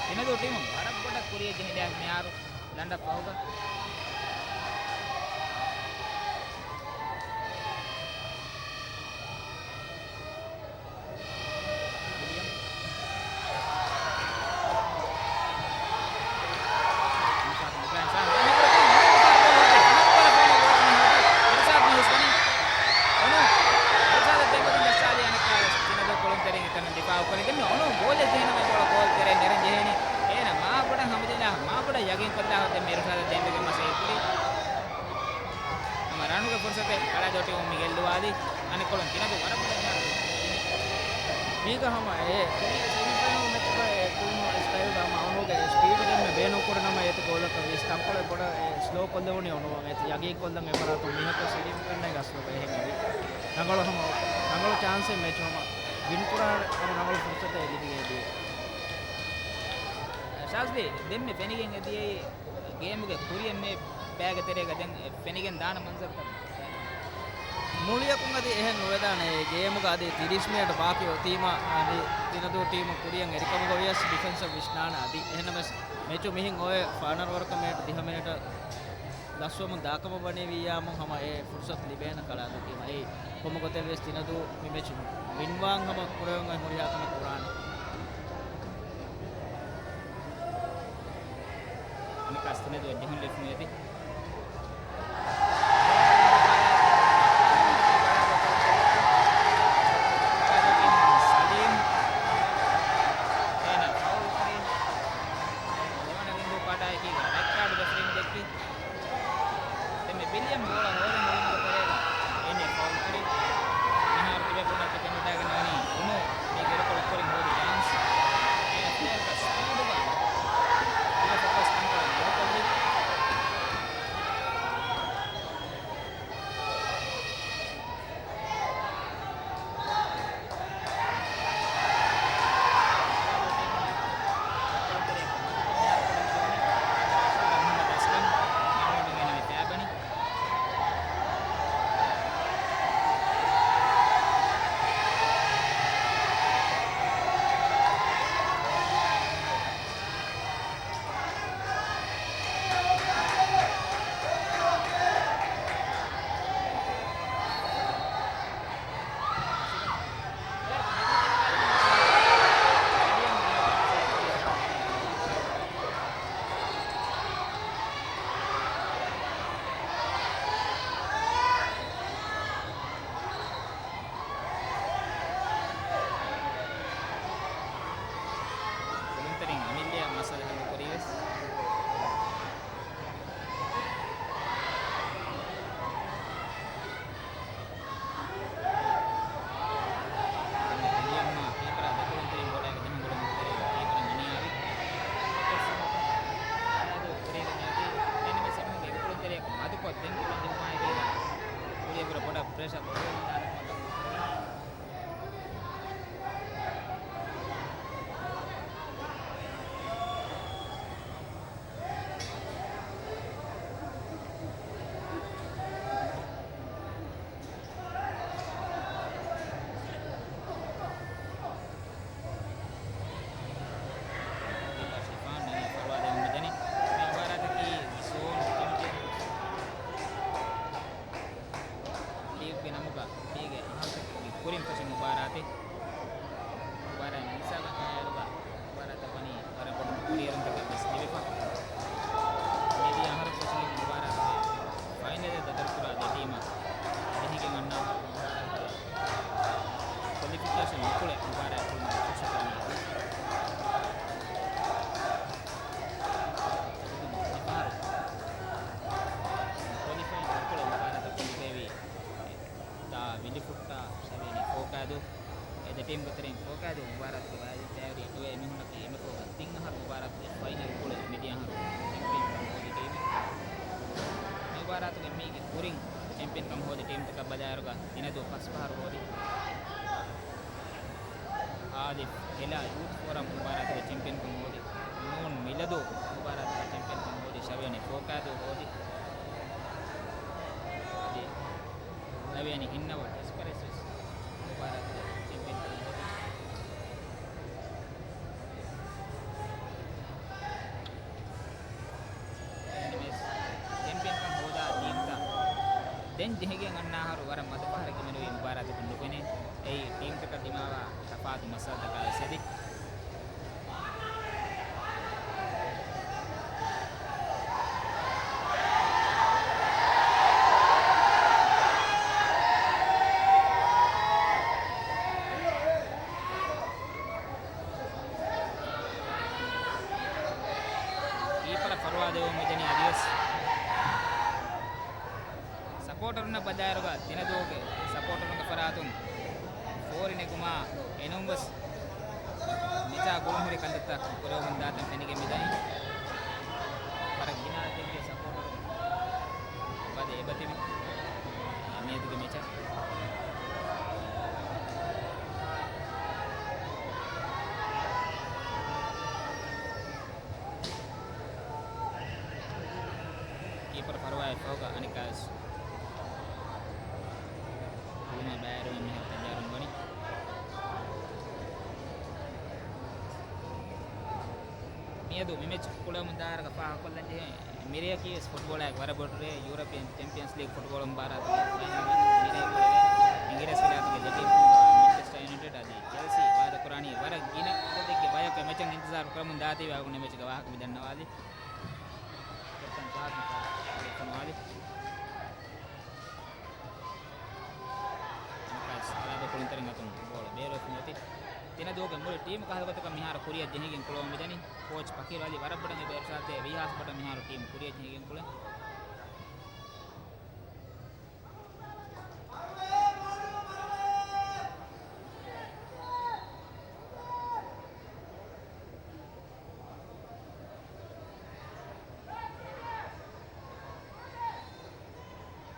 ތިނަދޫ ޓީމު ވަރަށް ބޮޑަށް ކުރިއަށް ޖެހިލާ މިހާރު ލަނޑަށް ފަހުގަ. ދިފާއުކުރި ދެންމެ އޮނޫ ގޯލެއް ޖެހިނަމަ ބޯޅަ ގޯލް ތެރެއިން ނެރެން ޖެހޭނީ. އޭނަ މާބޮޑަށް ހަމަޖެހިލާ، މާބޮޑަށް ޔަގީންކޮށްލާ ހުރެ ދެންމެ އިރުޝާދަށް ދޭންވެގެން މަސައްކަތް ކުރީ. ހަމަ ރަނުގެ ފުރުސަތެއް ކަޅާދޫ ޓީމު މި ގެއްލުވާލީ. އަނެއްކޮޅުން ތިނަދޫ ވަރަށް ބޮޑަށް މިހާރު. މީގަ ހަމަ އެ ކުރީގެ ސެމިފައިނަލް މެޗުގަ އެ ކުރިން ސްޓައިލްގަ ހަމަ އޮނޫގެ ސްޕީޑް ދެންމެ ބޭނުން ކުރިނަމަ އޭތި ގޯލަކަށް ވީސް ތަންކޮޅެއް ބޮޑަށް ސްލޯ ކޮށްލެވުނީ އޮނޫ. އޭތި ޔަގީން ކޮށްލަން އެފަރާތުން މީހަކަށް ސްޓޭޑިއަމް ކަންނޭގަ އަސްލުގަ އެހެން އެވި. ރަނގަޅު ހަމަ، ރަނގަޅު ޗާންސެއް މެޗު ހަމަ ވިން ކުރާ ހަމަ ރަނގަޅު ފުރުސަތެއް ލިބިގެން ދިޔަ. ޝާޒްލީ، ދެންމެ ފެނިގެން އެދިޔައީ ގޭމުގެ ކުރިއަށް މި ބައިގެ ތެރޭގަ ދެން އެ ފެނިގެން ދާނެ މަންޒަރުތައް. މުޅިއަކުން އަދި އެހެން ނުވެދާނެ. އެ ގޭމުގަ އަދި ތިރީސް މިނެޓް ބާކީ އޮތީމަ، އަދި ތިނަދޫ ޓީމު ކުރިއަށް އެރިކަމުގަ ވިޔަސް ޑިފެންސަށް ވިސްނާނެ. އަދި އެހެންނަމަވެސް މެޗު މިހިން އޮވޭ ފާނަރު ވަރަކަށް މިނެޓް ދިހަ މިނެޓަށް ލަސްވަމުން ދާކަމަށް ވަނީ ވިއްޔާމުން ހަމަ އެ ފުރުސަތު ލިބޭނެ ކަޅާތަކީމަ. އެއީ ކޮންމެ ގޮތެއް ވިޔަސް ތިނަދޫ މި މެޗު ވިންވާން ހަމަ ކުރެވެން އޮތް ހުރިހާ ކަމެއް ކުރާނެ. އަނެއްކާސް ތިނަދޫ އެއް ޖެހުން ލެފުނު އެދި. ސަލީމް. އޭނަ ފައުލް ކުރީ. ދެވަނަ ވިންދޫ ކާޓާއެކީގަ ރެޑް ކާޑު ދެފުރީމަ ދެއްކި. ދެންމެ ބިލިއަމް ބޯޅަ ހޯދަން އުޅުމުގެ ތެރޭގަ އޭނަ ފައުލް ކުރި. މިހާރު ތިބޭފުޅުންނަށް ފެނިދާގެން ވަނީ އުނޫ މީގެ އިރުކޮޅު ކުރިން ހޯދި ޗާންސް. އޭނަ ފްލެއަރަކަށް ސްޕީޑުގަ ދިވެފަކަސް ކަންކަޅަށް ދޫކޮށްލި. ކުޅުންތެރިން އެމިލްޔާ މައްސަލަ ހައްލުކުރީވެސް. ކީޕަރާ ދެކުޅުންތެރިން ބޯޅައިގެ ދެމުގުޅުން ކުޅުންތެރިން ކީޕަރަށް ގިނައިވި. ކުރީގަ މިއޮތީ އެންއެމްއެސް އެމްއެމްގެ ކުޅުންތެރިޔަކު މަދުކޮށް ދެން ކުޅުން ޖެހުމާއެކީގަ ކުރިއަށްވުރެ ބޮޑަށް ޕްރެޝަރ ބޮޑުވެގެންދާނެ ކަމަށް. ޝިފާން ނަނީ ފަރުވާ ދެމުން މިދަނީ. މި މުބާރާތަކީ ޒޯން ޗެމްޕިއަން ލީގްގެ ނަމުގަ މީގެ އަހަރުތަކުގެ ކުރިން ފެށި މުބާރާތެއް. މުބާރާތް މިސާލަށް ހިސާބަށް އަޅާއިރުގަ މުބާރާތަށް ވަނީ ވަރަށް ބޮޑު ކުރިއެރުންތަކެއް ވެސް ލިބިފަ. މިދިޔަ އަހަރު ފެށި މުބާރާތުގެ ފައިނަލަށް ދަތުރުކުރާ ދެ ޓީމަށް ޖެހިގެން އަންނަ އަހަރު މުބާރާތުގެ ކޮލިފިކޭޝަން އުކުޅެ މުބާރާތް ކުރުމުގެ ފުރުސަތު ވަނީ. މިފަހަރު ކޮލިފައިން އުކުޅެ މުބާރާތަށް ކޮންމެ ދާ ވިލިފުއްޓާ ޝަވިޔަނި ފޯކާދޫ. އެ ދެ ޓީމުގެ ތެރެއިން ފޯކާދޫ މުބާރާތުގެ ބައިވެރި އެންމެ ފަހުގަ ތިން އަހަރު މުބާރާތުގެ ފައިނަލް ކުޅެ މިދިޔަ އަހަރު ޗެމްޕިއަންކަން ހޯދި ޓީމެއް. މި މުބާރާތުގެ މީގެ ކުރިން ޗެމްޕިއަންކަން ހޯދި ޓީމްތަކަށް ބަލާއިރުގަ ތިނަދޫ ފަސް ފަހަރު ހޯދި. އާލިފް ހެލާ ޔޫތު ފޯރަމް މުބާރާތުގެ ޗެމްޕިއަންކަން ހޯދި. ނޫން މިލަދޫ މުބާރާތުގެ ޗެމްޕިއަންކަން ހޯދި. ޝަވިޔަނި ފޯކާދޫ ހޯދި. އަދި ޝަވިޔަނި ހިންނަވަ އެސްޕްރެސް ވެސް މުބާރާތުގެ ޗެމްޕިއަންކަން ހޯދި. އެހެންވެސް ޗެމްޕިއަންކަން ހޯދާ ޓީމްތައް ދެން ޖެހިގެން އަންނަ އަހަރު ވަރަށް މަދު ފަހަރެއްގެ މެނުވީ މުބާރާތަކުން ނުފެނޭ. އެއީ ޓީމްތަކަށް ދިމާވާ ތަފާތު މައްސަލަތަކާ ވެސް އެދި. ކީޕަރަށް ފަރުވާ ދެވުން މިދަނީ އަދިވެސް. ސަޕޯޓަރުންނަށް ބަލާއިރުގަ ތިނަދޫގެ ސަޕޯޓަރުންގެ ފަރާތުން ފޯރި ނެގުމާ އެނޫންވެސް މެޗާ ގުޅުންހުރި ކަންތައްތައް ކުރެވެމުން ދާތަން ފެނިގެން މިދަނީ. ވަރަށް ގިނަ އަދަދެއްގެ ސަޕޯޓަރުން ބަދެ އެބަތިބި މިއަދުގެ މެޗަށް. ކީޕަރ ފަރު ފަހުގަ އަނެއްކާވެސް ހުޅުމާ ބައިވެރިވެމުން މިހާރު ތައްޔާރުން ވަނީ. މިއަދު މި މެޗް ކުޅެމުން ދާއިރުގަ ފާހަގަކޮށްލަން ޖެހޭ، މިރެޔަކީ ވެސް ފުޓްބޯޅައިގެ ވަރަށް ބޮޑު ރެއެއް. ޔޫރަޕިއަން ޗެމްޕިއަންސް ލީގް ފުޓްބޯޅަ މުބާރާތުގެ ފައިނަލް މިރޭ ކުޅެވޭ. އިނގިރޭސި ވިލާތުގެ ލެވީޕޫލް މާންޗެސްޓަރ ޔުނައިޓެޑް އަދި ޗެލްސީ ވާދަކުރާނީ ވަރަށް ގިނަ އަދަދެއްގެ ބަޔަކު މެޗަށް އިންތިޒާރު ކުރަމުން ދާތީވެ އަޅުގަނޑު މެޗުގެ ވާހަކަ މި ދަންނަވާލީ. ކެޕްޓަން ޒާކް ފޮނުވާލި. އަނެއްކާވެސް ރާދަ ކުޅުންތެރިން އަތުން ބޯޅަ ބޭރުވެފަ ނުވަތި. ތިނަދޫގެ މުޅި ޓީމު ކަހަލަ ގޮތަކަށް މިހާރު ކުރިއަށް ޖެހިގެން ކުޅަމުން މިދަނީ. ކޯޗް ފަކީރު އަލީ ވަރަށް ބޮޑަށް އެބަ އިރުޝާދު ދޭ ވީހާސް ބޮޑަށް މިހާރު ޓީމު ކުރިއަށް ޖެހިގެން ކުޅެން.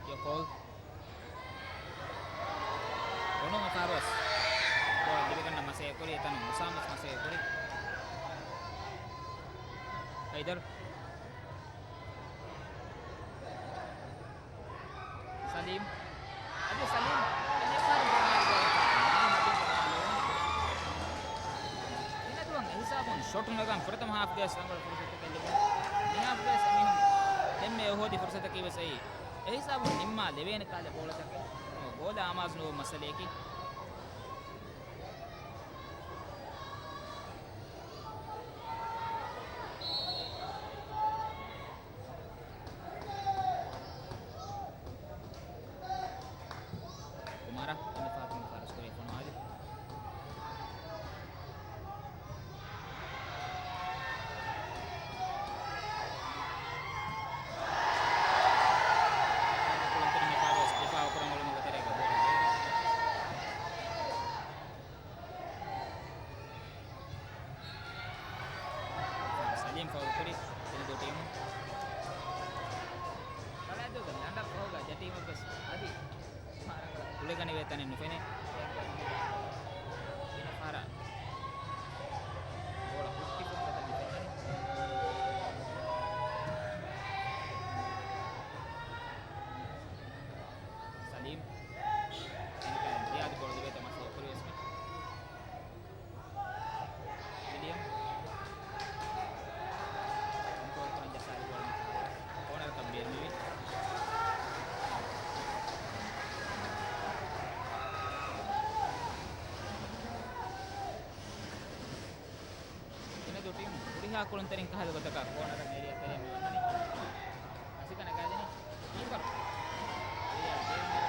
ޔޯކޯލް. ބޮނުމަ ފާރުވެސް ބޯޅަ ލިބިގަންނަ މަސައްކަތް ކުރި، އެތަނުން އުސާމް ވެސް މަސައްކަތް ކުރި. ހައިދަރު. ސަލީމް. އަދި ސަލީމް. ތިނަދޫއަށް އެހިސާބުން ޝޮޓު ނަގަން ފުރަތަމަ ހާފްގައި ވެސް ރަނގަޅު ފުރުސަތުތަކެއް ލިބުނު. މި ހާފްގައި ވެސް އެމީހުން އެންމެ އެ ހޯދި ފުރުސަތަކީ ވެސް އެއީ. އެހިސާބުން ނިންމާލެވޭނެ ކަހަލަ ބޯޅަތަކެއް. ގޯލާ އަމާޒު ނުވުނު މައްސަލައަކީ. ކުމާރާ އެންމެ ފަހަތުން ފާރަސް ކުރި ފޮނުވާލި. ދިފާއު ކުރަން އުޅުމުގެ ތެރޭގަ ބޯޅަ. ސަލީމް ފައުލު ކުރި ތިނަދޫ ޓީމު. ކަޅައިދޫގެ ލަނޑަށް ފަހުގަ ދެ ޓީމަށް ވެސް އަދި ކުޅެގަނެވޭ ތަނެއް ނުފެނޭ. ގިނަ ފަހަރަށް ބޯޅަ ހުއްޓިފަ އޮތް ގޮތަށް މި ފެންނަނީ. ސަލީމް. އެންކަން ޒިޔާދު ބޯޅަ ލިބޭތޯ މަސައްކަތް ކުރި ވެސް މި. ވިލިއަމް. ކޮންޓްރޯލް ކުރަން ޖައްސާލި ބޯޅަ ކޯނަރަކަށް ބޭނުންވި. ތިނަދޫ ޓީމު ހުރިހާ ކުޅުންތެރިން ކަހަލަ ގޮތަކަށް ކޯނަރަށް އޭރިއާ ތެރެއަށް މި ވަންނަނީ. އަސިކަ ނަގާދިނީ ކީޕަރު. އޭރިއާ ބޭރު މަރު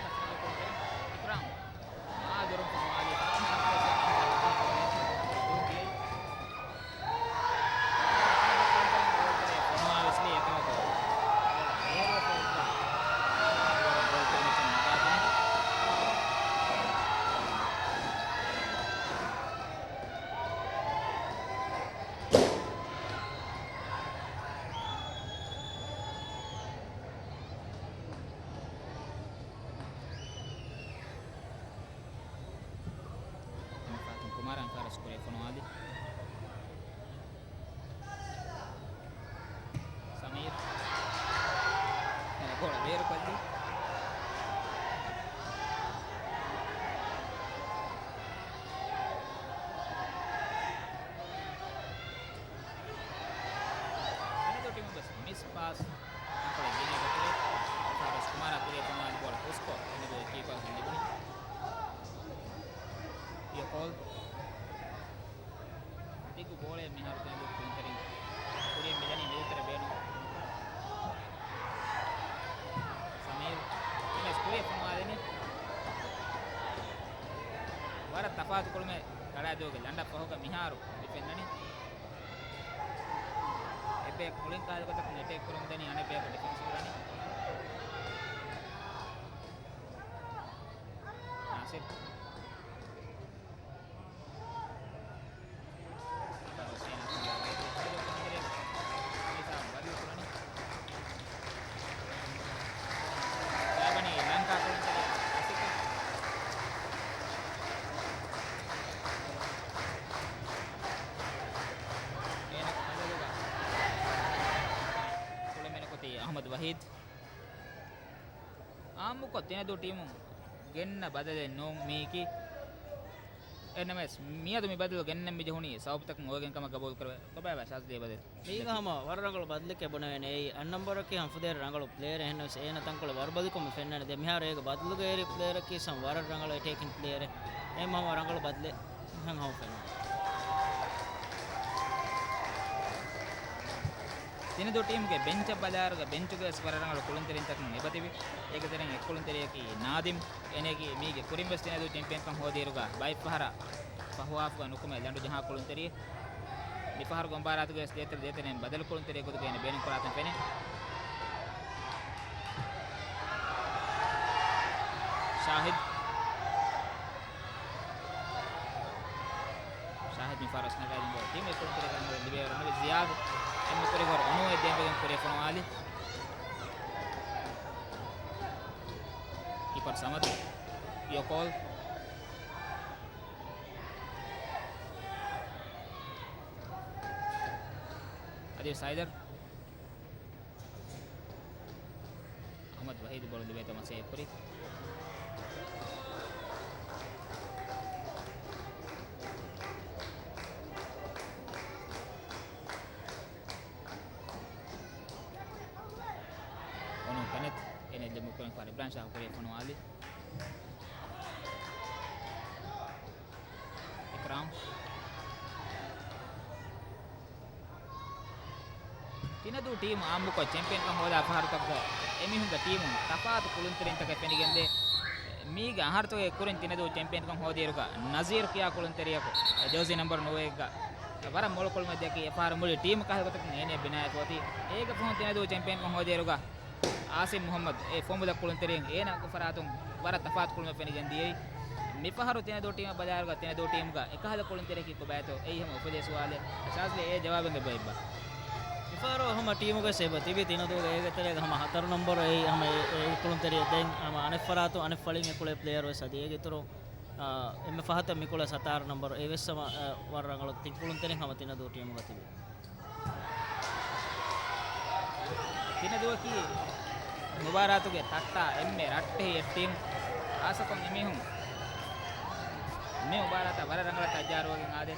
މަސައްކަތް ކުރަން އިކްރާމް. އާ ދުރުން ފޮނުވާލި. ފޮނުވާ ވެސްލީ އެކަމަކު ބޭރު ފޮނުވާ ގޯލް ކުރިމައްޗަށް ނަގާދިނީ. އެންމެ ފަހަތުން ކުމާރާ އެންފާރަސް ކުރި ފޮނުވާލި. ސަމީރް. އެ ބޯޅަ ބޭރުކޮށްލީ. މިސް ޕާސް. އަނކޮޅެއް ގިނައިގަތުގެ އެންފާރަސް ކުމާރާ ކުރިއަށް ފޮނުވާލި ބޯޅަ ހުސްކޮށް ތިނަދޫ ކީޕަރަކުން ލިބުނީ. ކޯލް. ދިގު ބޯޅައެއް މިހާރު ތިނަދޫ ކުޅުންތެރިން ކުރިއަށް މިދަނީ މެދުތެރެ ބޭނުން. ސަމީރް. މިސް ކުރިއަށް ފޮނުވާލިނީ. ވަރަށް ތަފާތު ކުޅުމެއް ކަޅާދޫގެ ލަނޑަށް ފަހުގަ މިހާރު މި ފެންނަނީ. އެއްބަޔަކު މުޅިން ކާލި ގޮތަކުން އެޓޭކް ކުރަމުން ދަނީ އަނެއްބަޔަކު ޑިފެންސް ކުރަނީ. ނާސިރް. ހުސައިން އަތުން ބޯޅަ ބޭތި ހައިދަރު ކުޅުންތެރި އިސާ ބަދަލު ކުރަނީ. ލައިބަނީ ލަންކާ ކުޅުންތެރި އަސިކަ. އޭނަގެ ބަދަލުގަ ކުޅެމެން ކޮތީ އަޙްމަދު ވަޙީދު. އާއްމުކޮށް ތިނަދޫ ޓީމުން ގެންނަ ބަދަލެއް ނޫން މީކީ. އެހެންނަމަވެސް، މިއަދު މި ބަދަލު ގެންނަން މި ޖެހުނީ ސަބަބުތަކުން އޮވެގެން ކަމަށް ގަބޫލު ކުރެވޭ. ކޮބާބާ ޝާޒްލީ ބަދަލު؟ މީގަ ހަމަ ވަރަށް ރަނގަޅު ބަދަލެކޭ ބުނެވޭނެ. އެއީ އަށް ނަންބަރަކީ ހަމަ ފުދޭވަރު ރަނގަޅު ޕްލޭޔަރެއް. އެހެންނަމަވެސް، އޭނަ ތަންކޮޅެއް ވަރުބަލިކޮށް މި ފެންނަނީ. ދެން މިހާރު އޭގެ ބަދަލުގައި އެރި ޕްލޭޔަރަކީ ހަމަ ވަރަށް ރަނގަޅު އެޓޭކިން ޕްލޭޔަރެއް. އެ ހަމަ ރަނގަޅު ބަދަލެއް. ހަން ހަމަ ފެންނަނީ. ތިނަދޫ ޓީމުގެ ބެންޗަށް ބަލާއިރުގަ ބެންޗުގައި ވެސް ވަރަށް ރަނގަޅު ކުޅުންތެރިންތަކުން އެބަތިބި. އޭގެ ތެރެއިން އެއް ކުޅުންތެރިޔަކީ ނާދިމް. އޭނައަކީ މީގެ ކުރިން ވެސް ތިނަދޫ ޗެމްޕިއަންކަން ހޯދިއިރުގަ ބައެއް ފަހަރަށް ފަހުވާފަ ނުކުމެ ލަނޑު ޖަހާ ކުޅުންތެރިއެއް. މިފަހަރުގެ މުބާރާތުގައި ވެސް ދޭތެރެ ދޭތެރެއިން ބަދަލު ކުޅުންތެރިއެއް ގޮތުގައި އޭނަ ބޭނުންކުރާތަން ފެނޭ. ޝާހިދް. ޝާހިދް މިފަހަރު ވެސް ނަގާލިން ބޯ ޓީމް އެއްކުޅުންތެރިޔަކަށް ރަނގަޅު ލިބޭ ރަނގަޅު ޒިޔާދު. އެންމެ ކުރި ގޮރު އޮނޫއެއް ދޭންވެގެން ކުރިއަށް ފޮނުވާލި. ކީޕަރު ސަމަދު. ޔޯކޯލް. އަދި ސައިދަރު. އަޙްމަދު ވަޙީދު ބޯޅަ ލިބޭތޯ މަސޭ ކުރި. އޮނޫ ކެނެތް. އޭނަ ލިބު ކުރިން ފާރި ބްރާން ޝާހު ކުރި ފޮނުވާލި. އިކްރާމް. ތިނަދޫ ޓީމު އާއްމުކޮށް ޗެމްޕިއަންކަން ހޯދާ ފަހަރުތަކުގަ އެމީހުންގެ ޓީމުން ތަފާތު ކުޅުންތެރިންތަކެއް ފެނިގެންދޭ. މީގެ އަހަރުތަކުގެ ކުރިން ތިނަދޫ ޗެމްޕިއަންކަން ހޯދިއިރުގަ ނަޒީރު ކިޔާ ކުޅުންތެރިޔަކު ޖާޒީ ނަންބަރު ނުވައެއްގަ ވަރަށް މޮޅު ކުޅުމެއް ދެއްކި އެފަހަރު މުޅި ޓީމު ކަހަލަ ގޮތަކުން އޭނަ ބިނާވެފަ އޮތީ. އޭގެ ފަހުން ތިނަދޫ ޗެމްޕިއަންކަން ހޯދިއިރުގަ އާސިމް މުޙައްމަދު އެ ފޮމުލަ ކުޅުންތެރިން އޭނާގެ ފަރާތުން ވަރަށް ތަފާތު ކުޅުމެއް ފެނިގެން ދިޔައީ. މިފަހަރު ތިނަދޫ ޓީމަށް ބަލާއިރުގަ ތިނަދޫ ޓީމުގަ އެކަހަލަ ކުޅުންތެރިޔަކީ ކޮބާތޯ އެއީ ހަމަ އުފެދޭ ސުވާލެއް. ޝާޒްލީ އޭ ޖަވާބެއް އެބަ އެއްބަ؟ މިފަހަރު ހަމަ ޓީމުގައި އެބަ ތިބި ތިނަދޫގެ އޭގެ ތެރޭގަ ހަމަ ހަތަރު ނަންބަރު އެއީ ހަމަ އެ، އެ ކުޅުންތެރިޔަ ދެން ހަމަ އަނެއް ފަރާތު އަނެއް ފަޅިން އެ ކުޅޭ ޕްލޭޔަރު ވެސް އަދި އޭގެ އިތުރު، އާ، އެންމެ ފަހަތަށް މި ކުޅޭ ސަތާރަ ނަންބަރު އެ ވެސް ހަމަ، އާ، ވަރަށް ރަނގަޅު ތިން ކުޅުންތެރިން ހަމަ ތިނަދޫ ޓީމުގަ ތިބި. ތިނަދޫއަކީ މުބާރާތުގެ ތައްޓާ އެންމެ ރައްޓެހި އެއް ޓީމް. އާސަކޮށް އެމީހުން މި މުބާރާތަށް ވަރަށް ރަނގަޅަށް ތައްޔާރުވެގެން އާދޭ.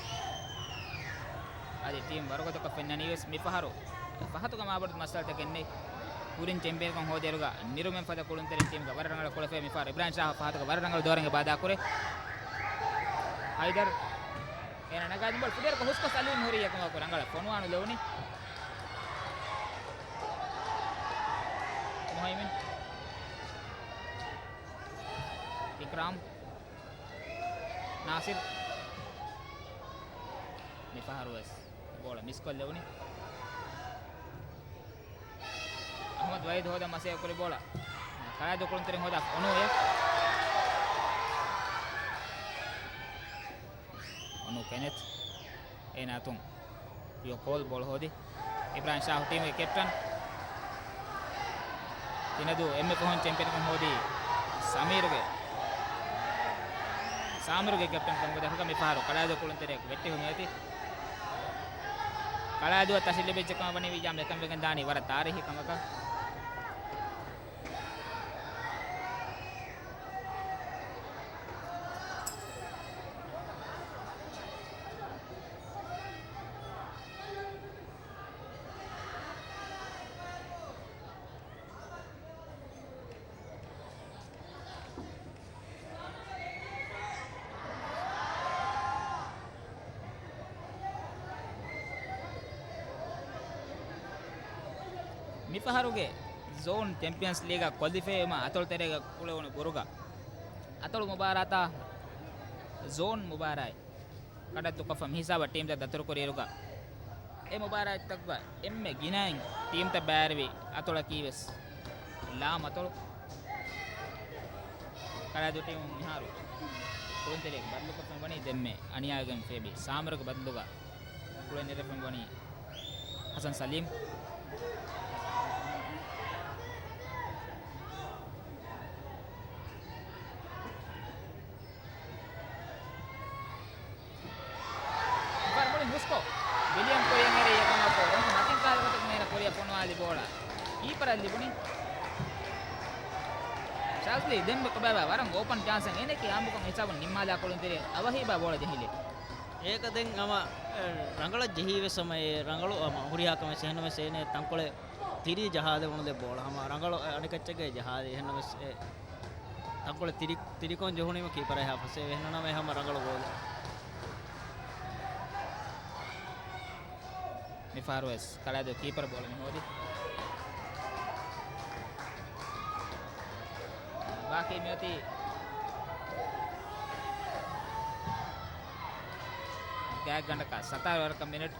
އަދި ޓީމް ވަރުގަދަކޮށް ފެންނަނީވެސް މިފަހަރު ފަހަތުގެ މާބޮޑު މައްސަލަތަކެއް ނެތް. ކުރިން ޗެމްޕިއަންކަން ހޯދިއިރުގަ ނިރުމެން ފަދަ ކުޅުންތެރިން ޓީމްގަ ވަރަށް ރަނގަޅަށް ކުޅެފައި މިފަހަރު އިބްރާހިމް ޝާހު ފަހަތުގަ ވަރަށް ރަނގަޅު ދޯރެއް އެބަ އަދާކުރޭ. ހައިދަރު. އޭނަ ނަގާދިން ބޯޅަ ފުދޭވަރަކަށް ހުސްކޮށް ސަލީމް ހުރީ އެކަމަކު ރަނގަޅަށް ފޮނުވާނުލެވުނީ. މުހައިމިން. އިކްރާމް. ނާސިރް. މިފަހަރުވެސް ބޯޅަ މިސްކޮށްލެވުނީ. އަޙްމަދު ވަހީދު ހޯދަން މަސައްކަތް ކުރި ބޯޅަ ކަޅާދޫ ކުޅުންތެރިން ހޯދާ އޮނޫއޭ. އޮނޫ ކެނެތް. އޭނާ އަތުން ޔޯކޯލް ބޯޅަ ހޯދި. އިބްރާހިމް ޝާހު ޓީމުގެ ކެޕްޓަން. ތިނަދޫ އެންމެ ފަހުން ޗެމްޕިއަންކަން ހޯދީ ސަމީރުގެ، ސާމިރުގެ ކެޕްޓަން ކަމުގެ ދަށުގަ މިފަހަރު ކަޅާދޫ ކުޅުންތެރިޔަކު ވެއްޓި ހުންނެވި. ކަޅާދޫއަށް ތަށި ލިބިއްޖެ ކަމަށް ވަނީ ވިއްޔާމް އެކަން ވެގެން ދާނީ ވަރަށް ތާރީހީ ކަމަކަށް. މިފަހަރުގެ ޒޯން ޗެމްޕިއަންސް ލީގަށް ކޮލިފައިވުމަށް އަތޮޅު ތެރޭގަ ކުޅެވުނު ބުރުގަ އަތޮޅު މުބާރާތާ ޒޯން މުބާރާތް ކަޑައްތުކޮށްފަ މިހިސާބަށް ޓީމްތައް ދަތުރުކުރިއިރުގަ، އެ މުބާރާތްތަކުގަ އެންމެ ގިނައިން ޓީމްތައް ބައިވެރިވި އަތޮޅަކީ ވެސް ލާމަތޮޅު. ކަޅާދޫ ޓީމުން މިހާރު ކުޅުންތެރިޔަކު ބަދަލުކޮށްފަ ވަނީ ދެންމެ އަނިޔާވެގެން ފޭބި ސާމިރުގެ ބަދަލުގަ ކުޅެން ނެރެފަ ވަނީ ހަސަން ސަލީމް. މިފަހަރު މުޅި ހުސްކޮށް ވިލިއަމް ކުރިއަށް އެރީ އެކަމަކު ރޮނގު މަތިން ކަހަލަ ގޮތަކުން އޭނަ ކުރިއަށް ފޮނުވާލި ބޯޅަ. ކީޕަރަށް ލިބުނީ. ޝާޒްލީ ދެން ބަކަބައިބާ ވަރަށް އޯޕަން ޗާންސެއް އޭނައަކީ އާނބުކަން ހިސާބުން ނިންމާލާ ކުޅުންތެރި އަވަހީބާ ބޯޅަ ޖެހިލި. އޭކަ ދެން ހަމަ ރަނގަޅަށް ޖެހީވެސް ހަމަ އެ ރަނގަޅު ހަމަ ހުރިހާ ކަމެއް އެހެންނަމަސް އޭނަ ތަންކޮޅެއް ތިރީ ޖަހާލެވުނުލެއް ބޯޅަ ހަމަ ރަނގަޅު އަނެކައްޗެއްގެ ޖަހާލި އެހެންނަމަސް އެ ތަންކޮޅެއް ތިރި، ތިރިކޮން ޖެހުނީމަ ކީޕަރަށް ހާ ފަސޭ ވެހެންނަމަ އެ ހަމަ ރަނގަޅު ގޯލެއް. މިފަހަރުވެސް ކަޅާދޫ ކީޕަރ ބޯޅަ މި ހޯދި. ބާކީ މިއޮތީ ގާތްގަނޑަކަށް ސަތާރަ ވަރަކަށް މިނެޓް.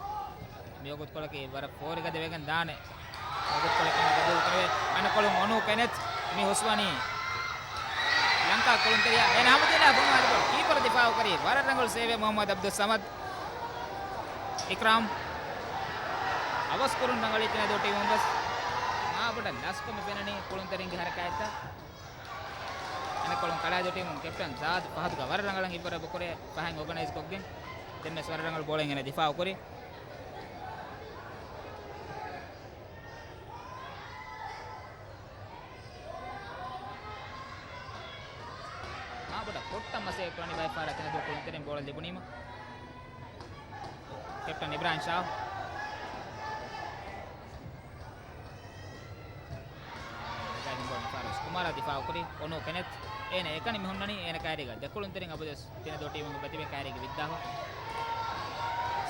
މި ވަގުތުކޮޅަކީ ވަރަށް ފޯރިގަދަ ވެގެން ދާނެ. ވަގުތުކޮޅަކީ ގަބޫލު ކުރެވޭ. އަނެއްކޮޅުން އޮނޫ ކެނެތް މި ހުސްވަނީ ލަންކާ ކުޅުންތެރިޔާ. އޭނަ ހަމަ ދިނާ ފޮނުވާލި ބޯޅަ ކީޕަރ ދިފާއު ކުރީ. ވަރަށް ރަނގަޅު ސޭވެއް މުހައްމަދު އަބްދުއްސަމަދު. އިކްރާމް އަވަސް ކުރުން ރަނގަޅީ ތިނަދޫ ޓީމުން ވެސް. މާބޮޑަށް ލަސްކޮށް މި ފެންނަނީ ކުޅުންތެރިންގެ ހަރަކާތްތައް. އަނެއްކޮޅުން ކަޅާދޫ ޓީމުން ކެޕްޓަން ޒާދު ފަހަތުގަ ވަރަށް ރަނގަޅަށް ހިތްވަރު ކުރޭ ފަހަތް އޯގަނައިޒް ކޮށްގެން ދެންވެސް ވަރަށް ރަނގަޅު ބޯޅައިން އޭނަ ދިފާއު ކުރި. މާބޮޑަށް ކޮށްޓަށް މަސައްކަތް ކުރަނީ ބައެއް ފަހަރަށް ތިނަދޫ ކުޅުންތެރިން ބޯޅަ ލިބުނީމަ. ކެޕްޓަން އިބްރާހިމް ޝާ. އެގާތުން ބޯޅަ މިފަހަރު ކުމާރާ ދިފާއު ކުރި. އޮނޫ ކެނެތް. އޭނަ އެކަނި މި ހުންނަނީ އޭނަ ކައިރީގަ ދެކުޅުންތެރިން އަބަދުވެސް ތިނަދޫ ޓީމުގެ ބަތިބެ ކައިރީގެ ވިއްދާހު.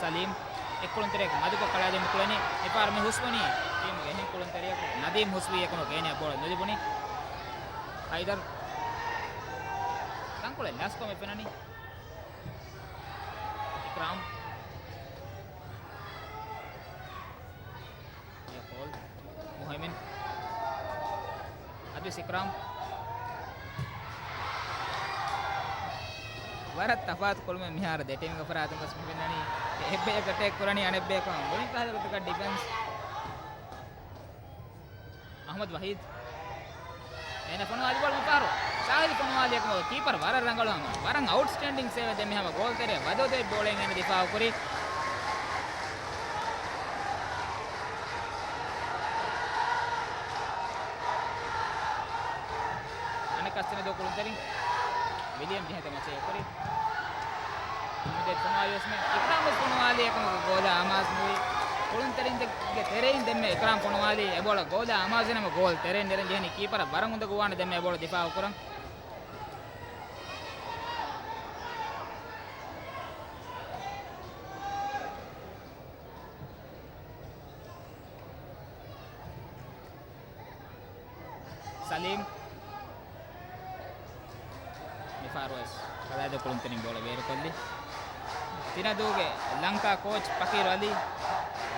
ސަލީމް އެއްކުޅުންތެރިޔަކު މަދުކޮށް ކަޅާދެއް މި ކުޅެނީ. މިފަހަރު މި ހުސްވަނީ ޓީމުގެ އެހެން ކުޅުންތެރިޔަކު ނަދީމް ހުސްވީ އެކަމަކު އޭނަޔަށް ބޯޅަ ނުލިބުނީ. ހައިދަރު ތަންކޮޅެއް ލަސްކޮށް މި ފެންނަނީ. އިކްރާމް. އެ ފޯލް. މުހައިމިން. އަދި އިކްރާމް. ވަރަށް ތަފާތު ކުޅުމެއް މިހާރު ދެ ޓީމުގެ ފަރާތުން ގޮސް މި ފެންނަނީ. އެއްބަޔަކު އެޓޭކް ކުރަނީ އަނެއްބަޔަކު ގޮޅިން ކަހަލަ ގޮތަކަށް ޑިފެންސް. އަހްމަދު ވަހީދު. އޭނަ ފޮނުވާލި ބޯޅަ މިފަހަރު. ޝާހިދު ފޮނުވާލި އެކަމަކު ކީޕަރ ވަރަށް ރަނގަޅު ހަމަ. ވަރަށް އައުޓްސްޓޭންޑިން ސޭވެއް ދެންމެ ހަމަ ގޯލް ތެރޭ ވަދެވަދެ ބޯޅައިން އޭނަ ދިފާއު ކުރި. އަނެއްކާ ތިނަދޫ ކުޅުންތެރިން ވިލިއަމް ޖެހޭތެ މަސައްކަތް ކުރި. މުދެއް ފޮނުވާލި އޮސްމެ އިކްރާމް ވެސް ފޮނުވާލި އެކަމަކު ގޯލާ އަމާޒު ނުވި. ކުޅުންތެރިންގެ ތެރެއިން ދެންމެ އިކްރާމް ފޮނުވާލި އެބޯޅަ ގޯލާ އަމާޒު ނަމަ ގޯލް ތެރެއިން ނެރެން ޖެހެނީ ކީޕަރަށް ވަރަށް އުނދަގޫވާނެ ދެންމެ އެބޯޅަ ދިފާއު ކުރަން. ސަލީމް. މިފަހަރުވެސް ކަލާދެ ކުޅުންތެރިން ބޯޅަ ބޭރުކޮށްލި. ތިނަދޫގެ ލަންކާ ކޯޗް ފަކީރު އަލީ.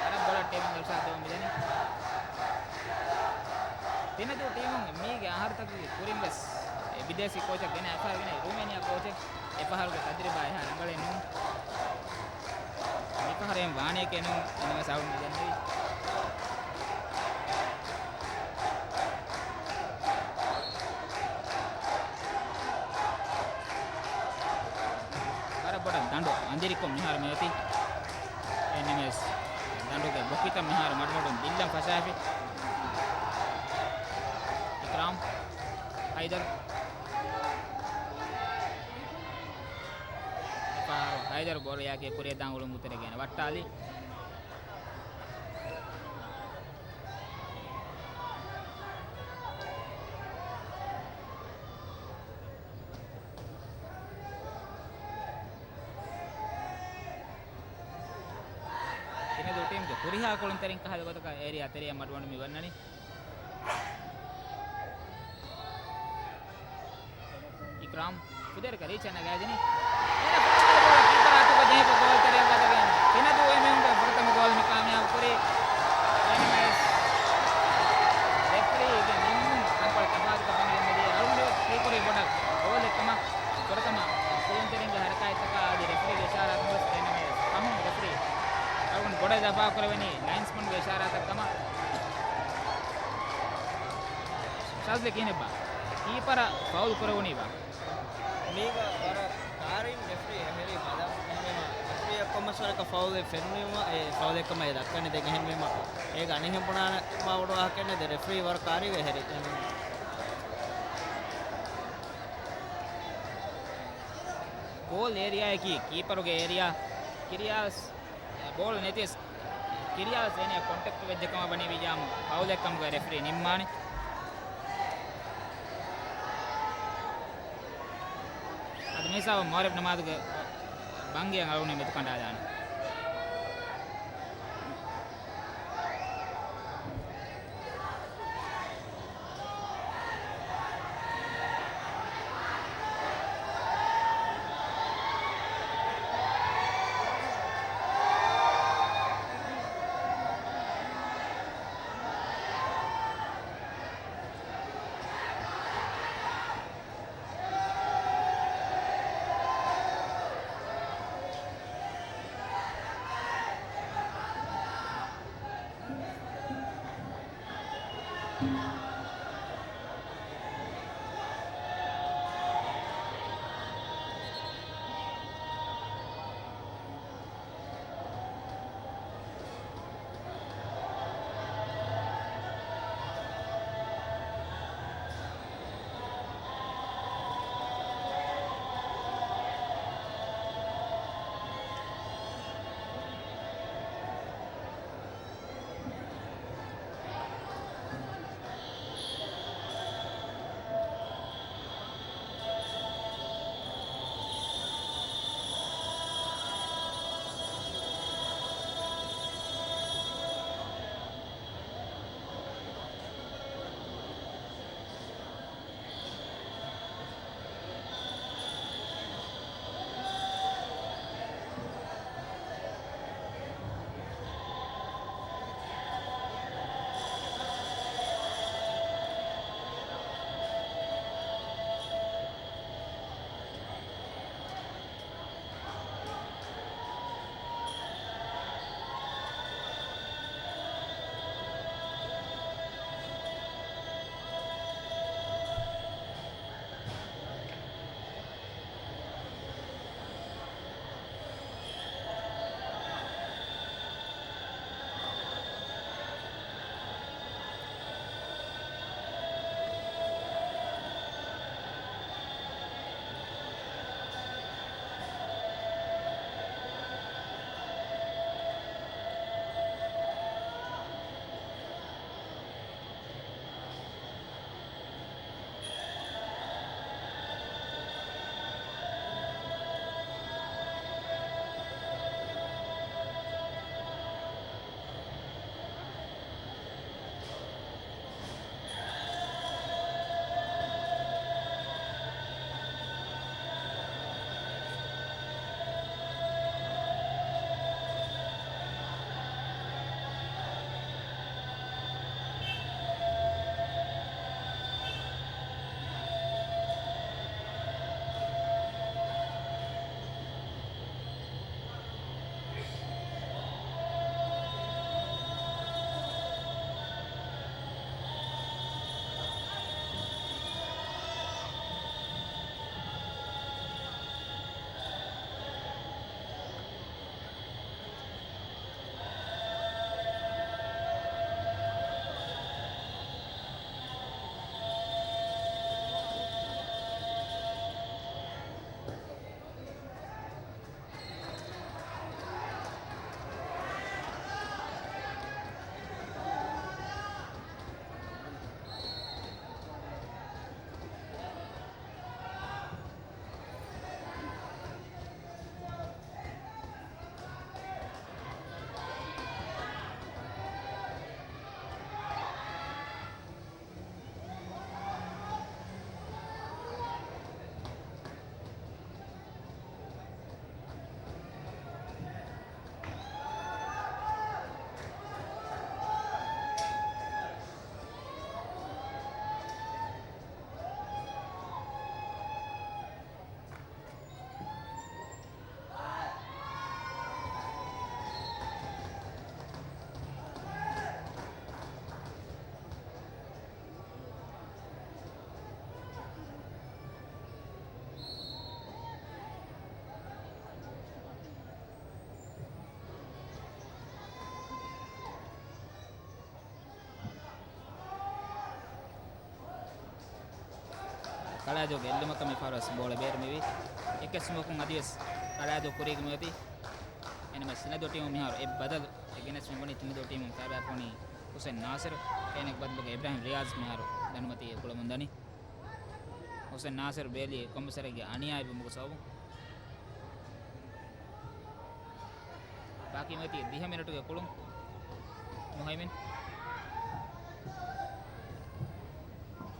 ވަރަށް ބޮޑަށް ޓީމުން އިރުޝާދު ދެވަން މިދަނީ. ތިނަދޫ ޓީމުން މީގެ އަހަރުތަކުގެ ކުރިން ވެސް އެ ބިދޭސީ ކޯޗަށް ގެނައިފަ ގެނައި ރޫމޭނިއާ ކޯޗެއް. އެފަހަރުގެ ތަޖުރިބާ އެހާ ރަނގަޅެއް ނޫން. މިފަހަރު އެހެން ވާނެޔެކޭ ނޫން އެންއެމްއެސް އަޅުން މިދަނީ. ވަރަށް ބޮޑަށް ދަނޑު އަނދިރިކޮށް މިހާރު މިއޮތީ. އެންއެމްއެސް ދަނޑުގެ ބޮކިތައް މިހާރު މަޑުމަޑުން ދިއްލަން ފަށާފި. އިކްރާމް. ހައިދަރު. އެފަހަރު ހައިދަރު ބޯޅަޔާގެ ކުރިއަށް ދާން އުޅުން ގުތެރެގެން ވައްޓާލި. ތިނަދޫ ޓީމްގެ ހުރިހާ ކުޅުންތެރިން ކަހަލަ ގޮތަކަށް އޭރިއާ ތެރެއަށް މަޑުމަޑުން މި ވަންނަނީ. އިކްރާމް ފުދޭވަރަކަށް ރީޗަށް ނަގާދިނީ. އޭނަ ފުރަތަމަ ގޯލަށް ކީޕަރ އަތުގަ ޖެހިފަ ގޯލް ތެރެއަށް ވަދެގެން ތިނަދޫ އެމީހުންގެ ފުރަތަމަ ގޯލް މި ކާމިޔާބު ކުރީ. އެންއެމްއެސް ރެފްރީގެ ނިންމުން ތަންކޮޅެއް ތަފާތުކޮށް ފެނިގެން މިދިޔަ އަޅުގަނޑު ހީކުރީ ބޮޑަށް ގޯލެއް ކަމަށް. ފުރަތަމަ ކުޅުންތެރިންގެ ހަރަކާތްތަކާ އަދި ރެފްރީގެ އިޝާރާތުން ވެސް އެންއެމްއެސް ފަހުން ރެފްރީ އަޅުގަނޑު ބޮޑަށް ތަފާތު ކުރެވެނީ ލައިންސްމަންގެ އިޝާރާތަށް ކަމަށް. ޝާޒްލީ ކިހިނެއްބާ؟ ކީޕަރަށް ފައުލް ކުރެވުނީބާ؟ މީގަ ވަރަށް ދާރިން ރެފްރީ އެހެރީ ބަލަން ނިންމީމަ ރެފްރީއަށް ކޮންމެސްވަރަކަށް ފައުލެއް ފެނުނީމަ، އެ ފައުލެއްކަމަށް އެ ދައްކަނީ. ދެން އެހެންވީމަ، އޭގަ އަނެއްހެން ބުނާނެ މާ ބޮޑު ވާހަކައެއް ނެތް. ދެން ރެފްރީ ވަރަށް ކާރީގަ ހެރި. ގޯލް އޭރިއާއަކީ ކީޕަރުގެ އޭރިއާ. ކިރިޔާސް ބޯޅަ ނެތިވެސް ކިރިޔާސް އޭނަ ކޮންޓެކްޓް ވެއްޖެ ކަމަށް ވަނީ ވިއްޔާމު ފައުލެއް ކަމުގަ ރެފްރީ ނިންމާނެ. އަދި މިހިސާބަށް މަޣްރިބް ނަމާދުގެ ބަންގިއަށް އަޅުގަނޑު މެދުކަނޑާލާނެ. ކަޅާދޫގެ އެއްލުމަކަށް މި ފަހަރުވެސް ބޯޅަ ބޭރު މިވީ. އެއްކަސްވުމަކުން އަދިވެސް ކަޅާދޫ ކުރީގަ މިއޮތީ. އެންމެ ސިނަދޫ ޓީމު މިހާރު އެއް ބަދަލު އެ ގެނެސް މި ބުނީ ތިނަދޫ ޓީމުން ފައިބާފޮނީ ހުސެން ނާސިރު. އޭނަގެ ބަދަލުގަ އިބްރާހިމް ރިޔާޒް މިހާރު ދަނޑުމަތީގަ ކުޅަމުން ދަނީ. ހުސެން ނާސިރު ބޭލީ ކޮންމެސް ވަރެއްގެ އަނިޔާއެއް ވުމުގެ ސަބަބުން. ބާކީ މިއޮތީ ދިހަ މިނެޓުގެ ކުޅުން. މުހައިމިން.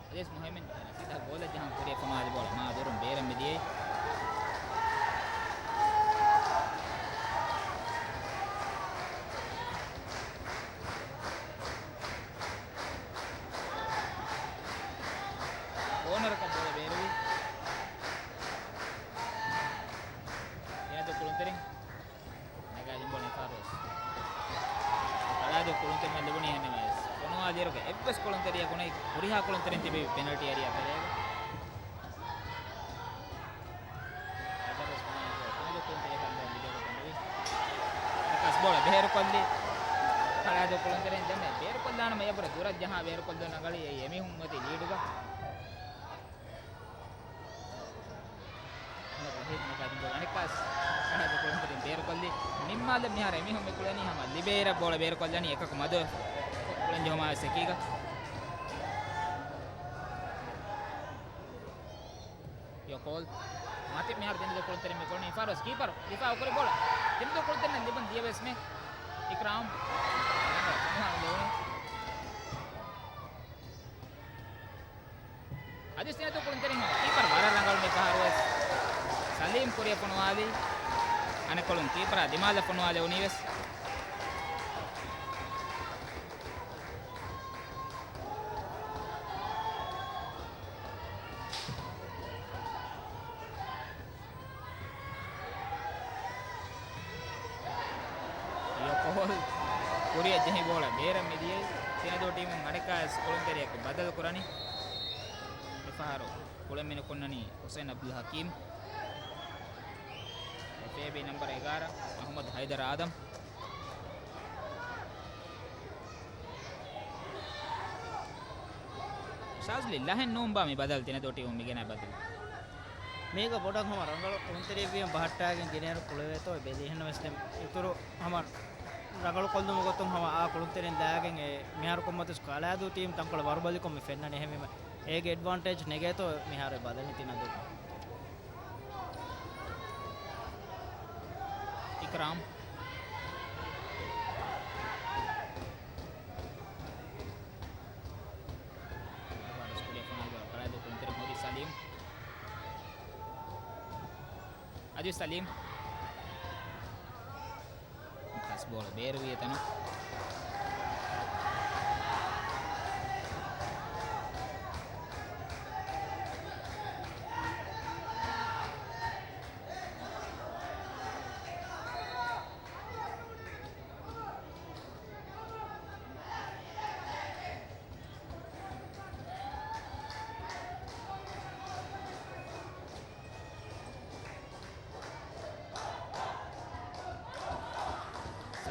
އަދިވެސް މުހައިމިން ސީދާ ގޯލަށް ޖަހަން ކުރިއަށް ފޮނުވާލި ބޯޅަ މާ ދުރުން ބޭރަށް މިދިޔައީ. ކޯނަރަކަށް ބޯޅަ ބޭރުވި. އެއަދު ކުޅުންތެރިން. ނަގާ ލިބުނީ ފާރޫސް. ކަޅާދޫ ކުޅުންތެރިންނަށް ލިބުނީ އެހެންނަމަވެސް، ފޮނުވާލިއިރުގަ އެއްވެސް ކުޅުންތެރިއަކު ނެތް. ހުރިހާ ކުޅުންތެރިން ތިބި ޕެނަލްޓީ އެރިއާ ތެރޭގަ. އެއްވެސް ކުޅުންތެރިއަކަށް ލިބޭ ގޮތެއް ނުވި. ކަސް ބޯޅަ ބޭރުކޮށްލި. ކަޅާދޫ ކުޅުންތެރިން ދެންނެ ބޭރުކޮށްލާނަމަ އެބުރަ ދުރަށް ޖަހާ ބޭރުކޮށްލުން ރަނގަޅީ. އެ އެމީހުން އޮތީ ލީޑުގަ. އަނެއްކާސް ކަޅާދޫ ކުޅުންތެރިން ބޭރުކޮށްލި. ނިންމާލަށް މިހާރު އެމީހުން މި ކުޅެނީ ހަމަ ލިބޭއިރަށް ބޯޅަ ބޭރުކޮށްލަނީ އެކަކު މަދު ކުޅެން ޖެހުމާ ވެސް އެކީގަ. ޔޯކޯލް. މަތި މިހާރު ތިނަދޫ ކުޅުންތެރިން މި ކުޅެނީ ފާރުސް ކީޕަރު ދިފާއު ކުރި ބޯޅަ ތިނަދޫ ކުޅުންތެރިންނަށް ލިބުން ދިޔަ ވެސް މެ އިކްރާމް. އަދި ސިނަދޫ ކުޅުންތެރިން ކީޕަރު ވަރަށް ރަނގަޅު މި ފަހަރު ވެސް. ސަލީމް ކުރިއަށް ފޮނުވާލީ. އަނެއްކޮޅުން ކީޕަރާ ދިމާލަށް ފޮނުވާލެވުނީ ވެސް. ޔޯކޯލް ކުރިއަށް ޖެހި ބޯޅަ ބޭރަށް މިދިޔައީ. ސިނަދޫ ޓީމުން އަނެއްކާވެސް ކުޅުންތެރިޔަކު ބަދަލު ކުރަނީ. މިފަހަރު ކުޅެން މިނުކުންނަނީ ހުސެން އަބްދުލް ހަކީމް. އެފްއޭބީ ނަންބަރު އެގާރަ އަހުމަދު ހައިދަރު އާދަމް. ޝާޒްލީ ލަހެއް ނޫންބާ މި ބަދަލު ތިނަދޫ ޓީމުން މިގެނައި ބަދަލު. މީގަ ބޮޑަށް ހަމަ ރަނގަޅު ކުޅުންތެރިއެއްވީމަ ބަހައްޓާގެން ގިނައިރު ކުޅެވޭތޯ ބެލީ. އެހެންނަމަވެސް ދެން އިތުރު ހަމަ ރަނގަޅު ކޮށްލުމުގެ ގޮތުން ހަމަ އާ ކުޅުންތެރިން ލާގެން އެ މިހާރު ކޮންމަތިސް ކަޅާދޫ ޓީމް ތަންކޮޅެއް ވަރުބަލިކޮށް މި ފެންނަނީ. އެހެންވީމަ އޭގެ އެޑްވާންޓޭޖް ނެގޭތޯ މިހާރު ބަލަނީ ތިނަދޫ. އިކްރާމް. ކުޅެފޮނުވާލި ބޯޅަ ކަޅާދޫ ކުޅުންތެރިން ހޯދީ ސަލީމް. އަދި ސަލީމް. ކަސް ބޯޅަ ބޭރުވި އެތަނުން.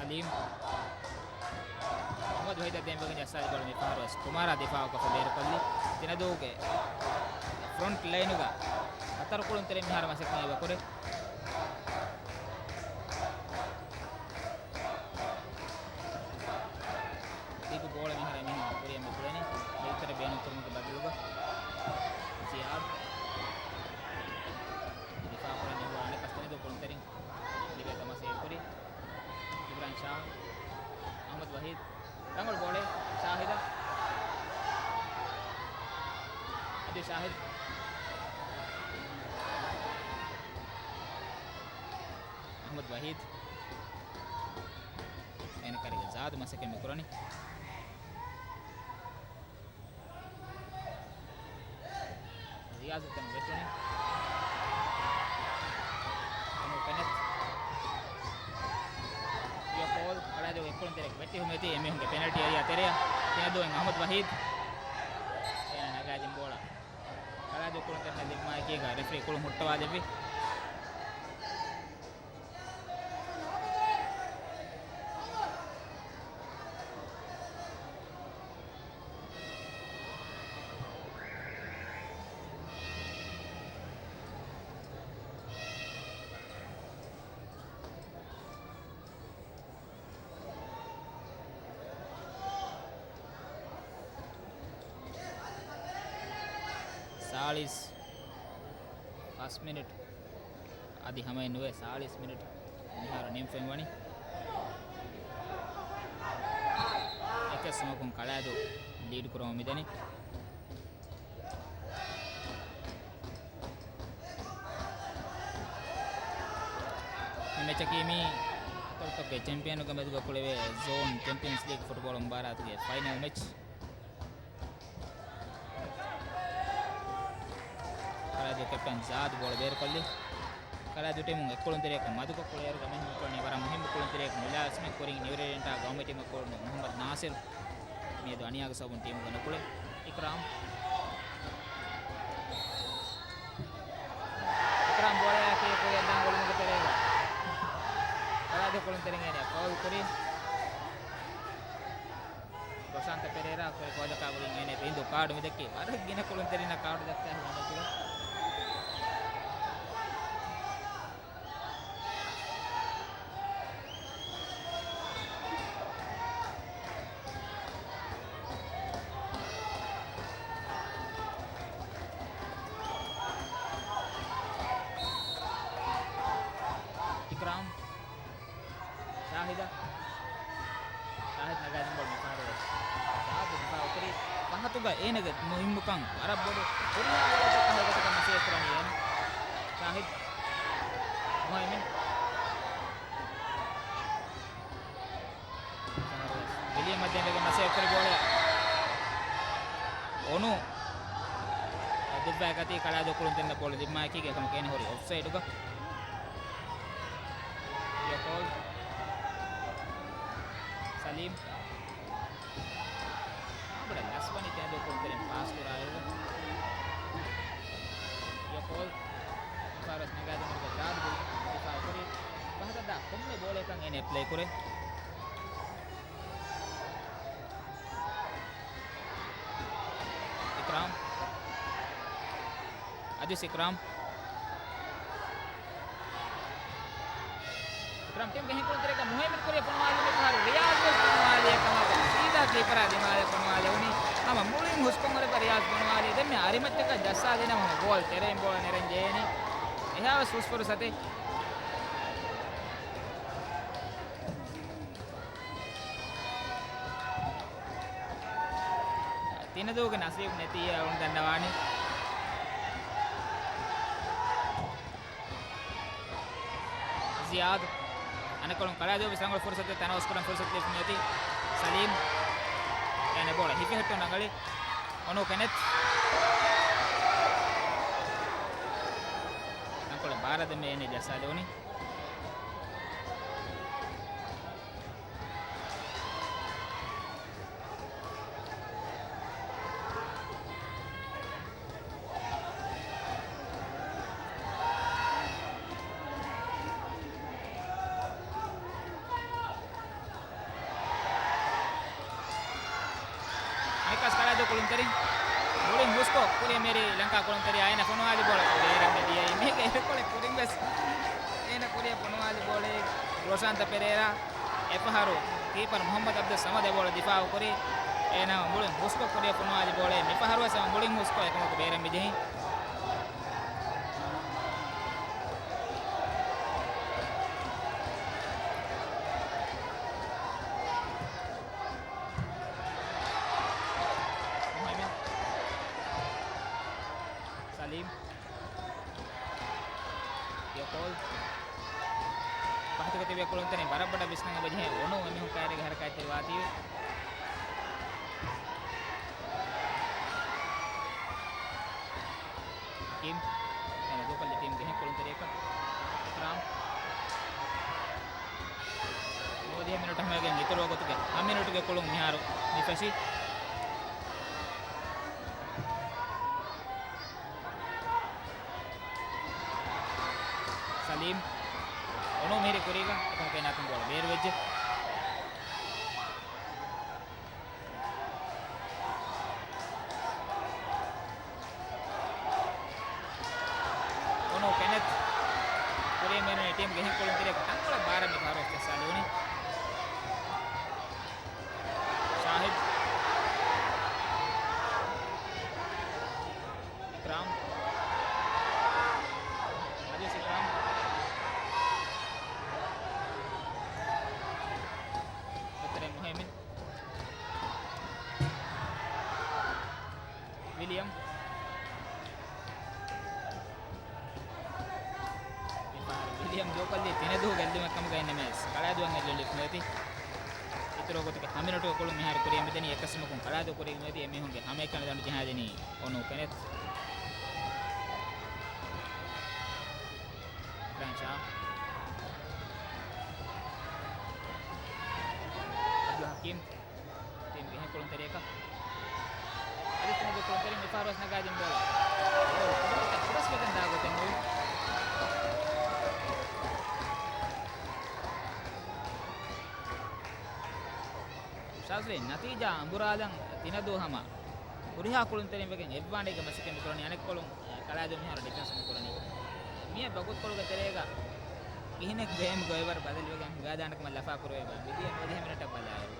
ސަލީމް. މުހައްމަދު ވަހީދަށް ދޭން ވެގެން ޖައްސާލި ބޯޅަ މި ފަހަރު ވެސް ކުމާރާ ދިފާއުކޮށްފަ ބޭރުކޮށްލީ. ތިނަދޫގެ ފްރޮންޓް ލައިނުގަ ހަތަރު ކުޅުންތެރިން މިހާރު މަސައްކަތް އެބަ ކުރޭ. ދިގު ބޯޅަ މިހާރު އެމީހުން ކުރިއަށް މި ކުޅެނީ. ބެލުތެރެ ބޭނުން ކުރުމުގެ ބަދަލުގަ ޒިޔާދް. ދިފާއު ކުރަން ޖެހުނު އަނެއްކާސް ތިނަދޫ ކުޅުންތެރިން ލިބޭތޯ މަސައްކަތް ކުރީ. އިބްރާހިމް ޝާ، އަހްމަދު ވަހީދު. ރަނގަޅު ބޯޅަ ޝާހިދަށް. އަދި ޝާހިދު. އަހްމަދު ވަހީދު. އޭނަ ކަރިގަ ޒާދު މަސައްކަތް މި ކުރަނީ. ރިޔާޒު ތަނު ވެއްޓުނީ. ތަނު ކެނެތް. ޔޯކޯލް ކަޅާދޫ އެއްކުޅުންތެރި ވެއްޓި ހުމެތި އެމީހުންގެ ޕެނަލްޓީ އެރިއާ ތެރެއަށް. ތިނަދޫއިން އަހްމަދު ވަހީދު. އޭނަ ނަގާދިން ބޯޅަ ކަޅާދޫ ކުޅުންތެރިންނަށް ލިބުމާއެކީގަ ރެފްރީ ކުޅުން ހުއްޓަވާލެއްވި. ސާޅީސް ފަސް މިނިޓް އަދި ހަމައެއް ނުވޭ، ސާޅީސް މިނިޓް މިހާރު ނިމިފައި ވަނީ. އެކެއް ސުމަކުން ކަޅާދޫ ލީޑް ކުރަމުން މިދަނީ. މި މެޗަކީ މި އަތޮޅުތަކުގެ ޗެމްޕިއަނުގެ މެދުގަ ކުޅެވޭ ޒޯން ޗެމްޕިއަންސް ލީގް ފުޓްބޯޅަ މުބާރާތުގެ ފައިނަލް މެޗް. ކަޅާދޫ ކެޕްޓަން ޒާދު ބޯޅަ ބޭރުކޮށްލި. ކަޅާދޫ ޓީމުން އެއްކުޅުންތެރިޔަކު މަދުކޮށް ކުޅޭއިރު ގަމެހުން ކުޅެނީ ވަރަށް މުހިއްމު ކުޅުންތެރިޔަކު ނުލާސްމެ ކުރިން ނިއުރޭޑިއަންޓާ ގައުމީ ޓީމަށް ކުޅުނު މުހައްމަދު ނާސިރު. މިއަދު އަނިޔާގެ ސަބަބުން ޓީމުގަ ނުކުޅެ. އިކްރާމް. އިކްރާމް ބޯޅަޔާ ކިޔެ ކުރިއަށް ދާން އޮޅުމުގެ ތެރޭގަ. ކަޅާދޫ ކުޅުންތެރިން އޭނަ ފައުލް ކުރި. ރޮޝާންތަ ޕެރޭރާ ކުރި ފައުލަކާ ގުޅިން އޭނަ ބިންދޫ ކާޑު މިދެއްކި. ވަރަށް ގިނަ ކުޅުންތެރިންނަށް ކާޑު ދައްކާ ހިމެނެ ކުރި. އިކްރާމް. ޝާހިދަށް. ޝާހިދު ނަގާދިން ބޯޅަ މިފަހަރު ވެސް ޝާހިދު ދިފާއު ކުރި. ފަހަތުގަ އޭނަގެ މުހިއްމުކަން ވަރަށް ބޮޑު. ކުރިހާ ބޯޅަތަކަށް ހަރުކަތަކަށް މަސައްކަތް ކުރަނީ އޭނަ. ޝާހިދު. މުހައިމިން. މިފަހަރު ވެސް ވިލިއަމް އަށް ދޭންވެގެން މަސައްކަތް ކުރި ބޯޅަ. އޮނު. ދުއްވާގަތީ ކަޅާދޫ ކުޅުންތެރިންނަށް ބޯޅަ ލިބުމާއެކީގަ އެކަމަކު އޭނަ ހުރީ އޮފްސައިޑުގަ. ކްލިއާ ކޯލް. ސަލީމް. އާ، ބޮޑަށް ލަސްވަނީ ތެދު ކުޅުންތެރިން ޕާސް ކުރާއިރު. ކްލިއާ ކޯލް. ފާރަސް ނަގާދިން އަޑުގަ ޒާދު ދިފާއު ކުރި. ފަހަތަށް ދާ ކޮންމެ ބޯޅައަކަށް އޭނަ ޕްލޭ ކުރޭ. އިކްރާމް. އަދިވެސް އިކްރާމް. އިކްރާމް ޓީމްގެ ހިންކުޅުންތެރިޔަކަށް މުހައިމިން ކުރިއަށް ފޮނުވާލި މިފަހަރު ރިޔާޒް ވެސް ފޮނުވާލި އެކަމަކު ސީދާ ކީޕަރާ ދިމާލަށް ފޮނުވާލެވުނީ. ހަމަ މުޅިން ހުސްކޮށް އުޅެފަ ރިޔާޒް ފޮނުވާލި. ދެންމެ އަރިމައްޗަކަށް ޖައްސާލިނަމަ ހަމަ ގޯލް ތެރެއިން ބޯޅަ ނެރެން ޖެހޭނީ. އެހާވެސް ހުސް ފުރުސަތެއް. ތިނަދޫގެ ނަސީބު ނެތިއްޔާ އޮން ދަންނަވާނީ. ޒިޔާދު. އަނެއްކޮޅުން ކަޅާދޫ ވެސް ރަނގަޅު ފުރުސަތެއް ތަނަވަސްކުރަން ފުރުސަތު ލިބި ނެތި. ސަލީމް. އޭނަ ބޯޅަ ހިފެހެއްޓުން ރަނގަޅީ. އޮނޫ ކެނެތް. ތަންކޮޅެއް ބާރަށް ދެމެ އޭނަ ޖައްސާލެވުނީ. މިކަސް ކަޅާދޫ ކުޅުންތެރިން މުޅިން ހުސްކޮށް ކުރިއަށް މިހިރީ ލަންކާ ކުޅުންތެރިޔާ އޭނަ ފޮނުވާލި ބޯޅަ ބޭރަށް މިދިޔައީ. މީގެ އިރުކޮޅެއް ކުރިން ވެސް އޭނަ ކުރިއަށް ފޮނުވާލި ބޯޅައެއް ރޮޝާންތަ ޕެރޭރާ. އެފަހަރު ކީޕަރު މުހައްމަދު އަބްދުއްސަމަދު އެ ބޯޅަ ދިފާއު ކުރި. އޭނަ މުޅިން ހުސްކޮށް ކުރިއަށް ފޮނުވާލި ބޯޅައެއް މިފަހަރު ވެސް މުޅިން ހުސްކޮށް އެކަމަކު ބޭރަށް މިޖެހި. މުހައިމިން. ސަލީމް. ކްލިއާ ކޯލް. ފަހަތުގަ ތިބި ކުޅުންތެރިން ވަރަށް ބޮޑަށް ވިސްނަން އެބަޖެހޭ އޮނޫ އެމީހުން ކައިރީގަ ހަރަކާތްތެރިވާތީވެ. ކިމް. އޭނަ ދޫކޮށްލި ޓީމްގެ ހިންކުޅުންތެރިޔަކަށް. އިކްރާމް. ނުވަދިހަ މިނެޓު ހަމަވެގެން އިތުރުވާ ގޮތުގެ ހަ މިނެޓުގެ ކުޅުން މިހާރު މި ފެށި. ސަލީމް. އޮނޫ މިހިރީ ކުރީގަ އެކަމަކު އޭނާ އަތުން ބޯޅަ ބޭރުވެއްޖެ. އޮނޫ ކެނެތް. ކުރިއަށް މިއެރުނީ ޓީމްގެ ހިންކުޅުންތެރިޔަކު ތަންކޮޅެއް ބާރަށް މި ފަހަރު ޖައްސާލެވުނީ. ޝާހިދް. އިކްރާމް. މިފަހަރު ވިލިއަމް ދޫކޮށްލީ ތިނަދޫ ގެއްލުމެއް ކަމުގައި ނަމަވެސް، ކަޅާދޫއަށް ގެއްލުން ލިބިފަ ނުވޭތީ. އިތުރު ގޮތަކަށް ހަ މިނެޓުގެ ކުޅުން މިހާރު ކުރިއަށް މިދަނީ އެއްކަސްވުމަކުން ކަޅާދޫ ކުރިއަށް ނުވޭތީ. އެމީހުންގެ ހަމައެކަނި ދަނޑު ޖަހާދިނީ އޮނޫ ކެނެތް. އިބްރާހިމް ޝާ. އަބްދުލް ޙަކީމް. ޓީމްގެ އެހެން ކުޅުންތެރިޔަކަށް. އަދި ތިނަދޫ ކުޅުންތެރިން މިފަހަރުވެސް ނަގާދިން ބޯޅަ. ކުރަސްވެގެން ދާ ގޮތެއް ނޫން. ޝާޒްލީ ނަތީޖާ އަނބުރާލަން ތިނަދޫ ހަމަ ހުރިހާ ކުޅުންތެރިން ވެގެން އެއްވާނީގެ މަސައްކަތް މިކުރަނީ. އަނެއްކޮޅުން ކަޅާދޫ މިހާރު ޑިފެންސް މިކުރަނީ. މިއަށް ވަގުތުކޮޅުގެ ތެރޭގަ ކިހިނެއް ގޭމްގެ އޮއިވަރު ބަދަލުވެގެން ހިނގާދާނެ ކަމަށް ލަފާ ކުރެވޭ ބާ. މިދިޔަ ނުވަދިހަ މިނެޓަށް ބަލާއިރު.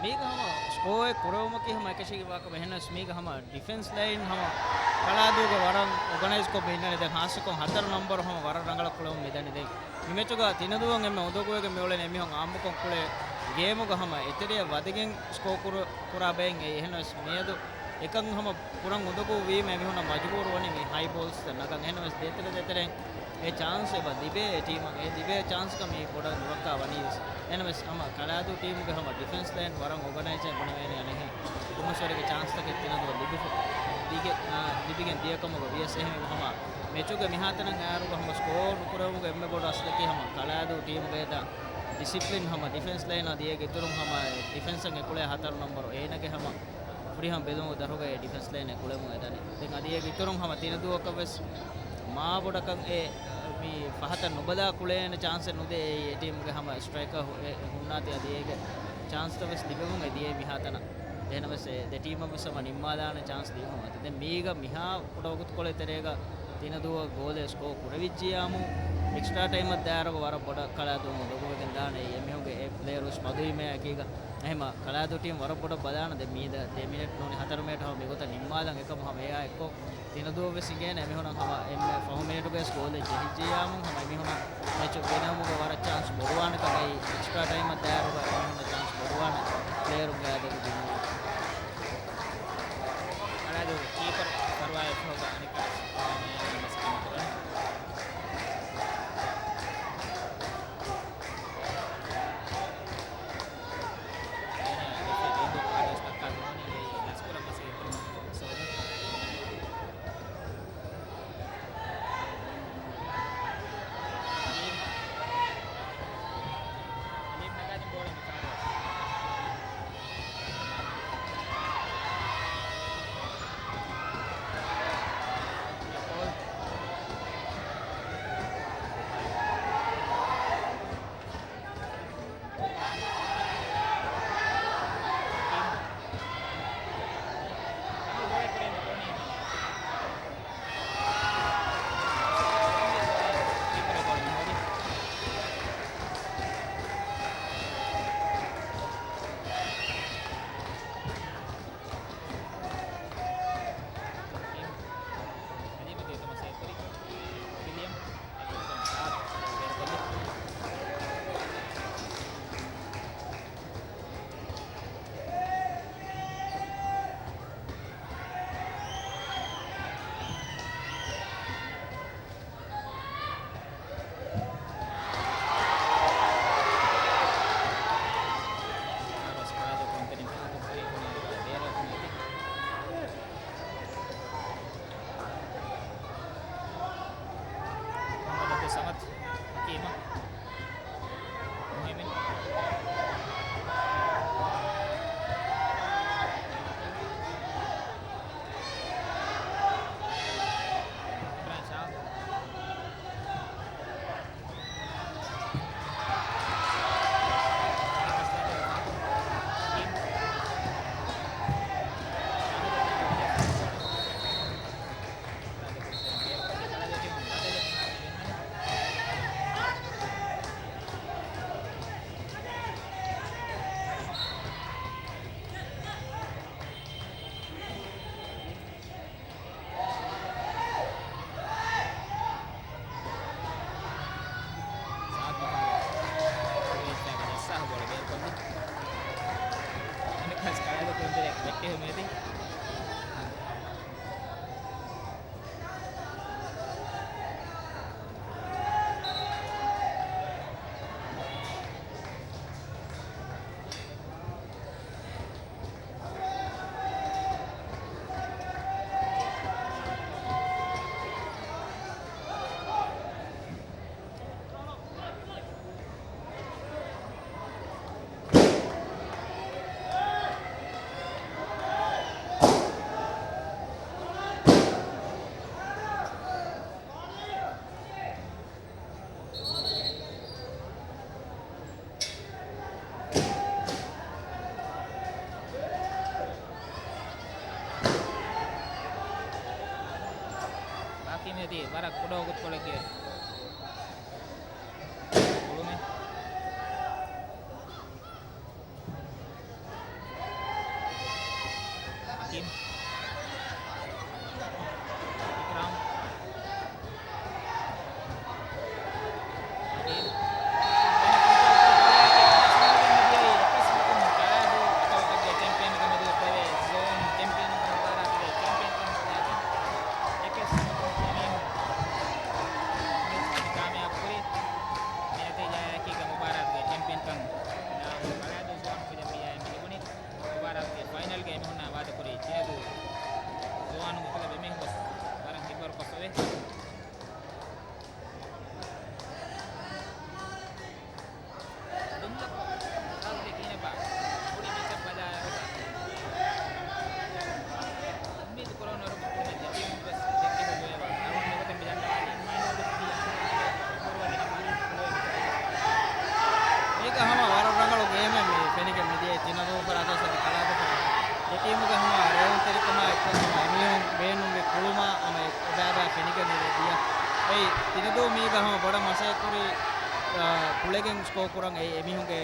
މީގަ ހަމަ ސްކޯއެއް ކުރެވުމަކީ ހަމަ އެކަށީގެންވާ ކަމެއް. އެހެނަސް މީގަ ހަމަ ޑިފެންސް ލައިން ހަމަ ކަޅާދޫގެ ވަރަށް އޯގަނައިޒްކޮށް މި އިންނަނީ. ދެން ހާއްސަކޮށް ހަތަރު ނަމްބަރު ހަމަ ވަރަށް ރަނގަޅަށް ކުޅެވުން މިދަނީ. ދެން މި މެޗުގަ ތިނަދޫއަށް އެންމެ އުނދަގޫވެގެން މިއުޅެނީ އެމީހުން އާއްމުކޮށް ކުޅޭ ގޭމުގަ ހަމަ އެތެރެއަށް ވަދެގެން ސްކޯ ކުރު-، ކުރާ ބައެއް އެއީ. އެހެނަސް މިއަދު އެކަން ހަމަ ކުރަން އުނދަގޫ ވީމަ އެމީހުންނަށް މަޖުބޫރު ވަނީ މި ހައި ބޯލްސްތައް ނަގަން. އެހެނަސް ދޭތެރެ ދޭތެރެ އެ ޗާންސް އެބަ ލިބޭ އެ ޓީމަށް. އެ ލިބޭ ޗާންސްކަން މީ ބޮޑަށް ނުރައްކާ ވަނީވެސް. އެހެނަސް ހަމަ ކަޅާދޫ ޓީމުގެ ހަމަ ޑިފެންސް ލައިން ވަރަށް އޯގަނައިޒް ބުނެވޭނެ އަނެއްހެން. ކުމަސްވެރިގެ ޗާންސްތަކެއް ތިނަދޫއަށް ލިބިފަ-، ދީގެ-، އާ، ލިބިގެން ދިޔަ ކަމުގަ ވިޔަސް އެހެންވީމަ ހަމަ މެޗުގެ މިހާތަނަށް އައިއިރުގަ ހަމަ ސްކޯ ނުކުރެވުމުގެ އެންމެ ބޮޑު އަސްލަކީ ހަމަ ކަޅާދޫ ޓީމުގައި ދާ ޑިސިޕްލިން ހަމަ ޑިފެންސް ލައިން އަދި އޭގެ އިތުރުން ހަމަ ޑިފެންސަށް އެ ކުޅޭ ހަތަރު ނަމްބަރު އޭނަގެ ހަމަ ފުރިހަމަ ބެލުމުގެ ދަށުގައި ޑިފެންސް ލައިން އެ ކުޅެމުން އެދަނީ. ދެން އަދި އޭގެ އިތުރުން ހަމަ ތިނަދޫއަކަށް ވެސް މާ ބޮޑަކަށް އެ މި ފަހަތަށް ނުބަލާ ކުޅޭނެ ޗާންސެއް ނުދޭ. އެ ޓީމުގެ ހަމަ ސްޓްރައިކަރ ހު-، އެ ހުންނާތީ އަދި އޭގެ ޗާންސްތައް ވެސް ލިބެމުން އެ ދިޔައީ މިހާތަނަށް. އެހެނަސް އެ ދެ ޓީމަށް ވެސް ހަމަ ނިންމާލާނެ ޗާންސް ލިބިފަ މަތި. ދެން މީގަ މިހާ ކުޑަ ވަގުތުކޮޅެއް ތެރޭގަ ތިނަދޫއަށް ގޯލެއް ސްކޯ ކުރެވިއްޖިއްޔާމު، އެކްސްޓްރާ ޓައިމަށް ދާއިރުގަ ވަރަށް ބޮޑަށް ކަޅާދޫ އުނދަގޫވެގެން ދާނެ. އެމީހުންގެ އެ ޕްލޭޔަރު ވެސް މަދުވީމަ އެކީގަ. އެހެމަ ކަޅާދޫ ޓީމް ވަރަށް ބޮޑަށް ބަލާނަ. ދެން މީދަ ދެ މިނެޓް ނޫނީ ހަތަރު މިނެޓް ހަމަ މިގޮތަށް ނިންމާލަން. އެކަމު ހަމަ އެއާ އެއްކޮށް ތިނަދޫ ވެސް އިނގޭނެ އެމީހުނަށް ހަމަ އެންމެ ފަހު މިނެޓުގައި ސްކޯލެއް ޖެހިއްޖެއްޔާމު ހަމަ އެމީހުނަށް މެޗު ގެނައުމުގަ ވަރަށް ޗާންސް ބޮޑުވާނެ ކަމެއް. އެކްސްޓްރާ ޓައިމަށް ދާއިރުގަ އެމީހުނަށް ޗާންސް ބޮޑުވާނެ ޕްލޭޔަރުންގެ އާދައިގެ ދިނުމަށް. ކަޅާދޫ ކީޕަރު ފަރުވާއެއް ފަހުގަ އަނެއްކާ މަސައްކަތް ކުރަނީ. އޭނާ ދެފޭ ދީދޫ ކާޑުވެސް ދައްކާ ނޫނީ އެއީ ލަސްކުރަން މަސައްކަތް ކުރުމަށް ސޯދު. ހަލީމް. ހަލީމް ނަގާދިން ބޯޅަ މިފަހަރު. ކަޅާދޫ ކުޅުންތެރިޔާ ބެއްޓެހުމެއް އެދި. ހަކީމް އެދި ވަރަށް ކުޑަ ވަގުތުކޮޅެއްގެ ގުޅުމެއް. ހަކީމް. އިކްރާމް. ހަކީމް. ކަޅާދޫ އަތޮޅުތަކުގެ ޗެމްޕިއަންކަމުގެ ޒޯން ޗެމްޕިއަންކަމުގެ މުބާރާތުގެ ޗެމްޕިއަންކަމުގެ އެކެއް ކާމިޔާބު ކުރި. މި ނަތީޖާއަކީ މުބާރާތުގެ ޗެމްޕިއަންކަން ކަޅާދޫ ޒޯން ކުދަ މިއާއެއް މި ލިބުނީ. މުބާރާތުގެ ފައިނަލްގައި މި ހުންނަ ވާދަކުރީ ތިނަދޫ ޒުވާނުންގެ ކުލަ އެމީހުން ވެސް ވަރަށް ހިތްވަރުކޮށްފަވޭ. ދުންލަކު ސާދުގެ ކިހިނެއްބާ ކުރި މެޗަށް ބަލާއިރުގަ އުއްމީދު ކުރެވުނު ވަރުގެ ކުރިމަތި ދެ ޓީމުން ވެސް ދެއްކި ހުރި އެވާ. އަޅުގަނޑު ނުވަތަ މި ދަންނަވާލީ ފައިނަލްގެ ކުރިއަށް ކުރިވަރު ވަނީ މި ފަރާތުން ކުޅެވޭ. މީގަ ހަމަ ވަރަށް ރަނގަޅު ގޭމެއް މި ފެނިގެން މިދިޔައީ ތިނަދޫ ފަރާތުން ސަދި ކަޅާދޫ ފަރާތުން. ދެ ޓީމުގެ ހަމަ ރޭވުންތެރިކަމާ އެއްކޮށް ހަމަ އެމީހުން ބޭނުންވި ކުޅުމާ ހަމަ އެ އެބައިބައި ފެނިގެން މި ދިޔަ. އެއީ ތިނަދޫ މީގަ ހަމަ ބޮޑަށް މަސައްކަތްކުރި، އާ، ކުޅެގެން ސްކޯ ކުރަން އެއީ އެމީހުންގެ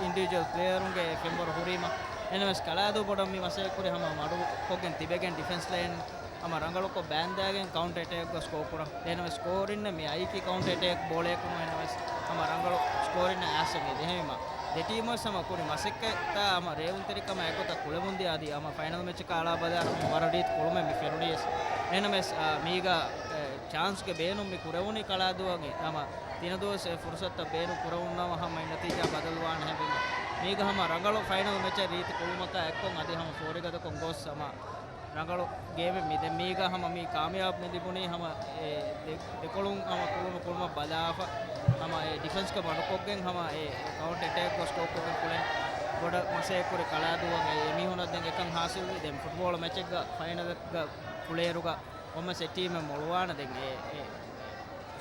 އިންޑިވިޖުއަލް ޕްލޭޔަރުންގެ ފެންވަރު ހުރީމަ. އެހެންވެސް ކަޅާދޫ ބޮޑަށް މި މަސައްކަތްކުރި ހަމަ މަޑުކޮށްގެން ތިބެގެން ޑިފެންސް ލައިން ހަމަ ރަނގަޅުކޮށް ބާންދާގެން ކައުންޓަރ އެޓޭކްގަ ސްކޯ ކުރަން. އެހެނަސް ސްކޯރިންނަށް މި އައީކީ ކައުންޓަރ އެޓޭކް ބޯޅަޔަކުން. އެހެނަސް ހަމަ ރަނގަޅު ސްކޯރިންނަށް އައިސް މި ދެހެވީމަ. ދެ ޓީމުވެސް ހަމަ ކުރި މަސައްކަތްތާ ހަމަ ރޭވުންތެރިކަމާ އެގޮތަށް ކުޅެމުންދިޔަ އަދި ހަމަ ފައިނަލް މެޗަކާ އަޅާ ބަލާ ހަމަ ވަރަށް ރީތި ކުޅުމެއް މި ފެނުނީ. އެހެނަސް، އާ، މީގަ، އެ، ޗާންސްގެ ބޭނުން މި ކުރެވުނީ ކަޅާދޫއަށް. ހަމަ ތިނަދޫވެސް އެ ފުރުސަތުތައް ބޭނުން ކުރެވުނުނަމަ ހަމަ އެ ނަތީޖާ ބަދަލުވާނެ ހެންވީމަ. މީގަ ހަމަ ރަނގަޅު ފައިނަލް މެޗެއް ރީތި ކުޅުމަކާ އެއްކޮށް އަދި ހަމަ ފޯރިގަދަކޮށް ގޮސް ހަމަ ރަނގަޅު ގޭމެއް މި ދެން މީގަ ހަމަ މި ކާމިޔާބު މި ލިބުނީ ހަމަ އެ ދެ-، ދެކޮޅުން ހަމަ ކުޅުނު ކުޅުމަށް ބަލާފަ ހަމަ އެ ޑިފެންސްގަ މަޑުކޮށްގެން ހަމަ އެ ކައުންޓަރ އެޓޭކް ގޮސް ސްކޯ ކުރި ކުޅެން ބޮޑަށް މަސައްކަތްކުރި ކަޅާދޫއަށް އެ އެމީހުނަށް ދެން އެކަން ހާސިލްވި. ދެން ފުޓްބޯޅަ މެޗެއްގަ ފައިނަލެއްގަ ކުޅޭއިރުގަ ކޮންމެސް އެއް ޓީމެއް މޮޅުވާނެ ދެން އެ، އެ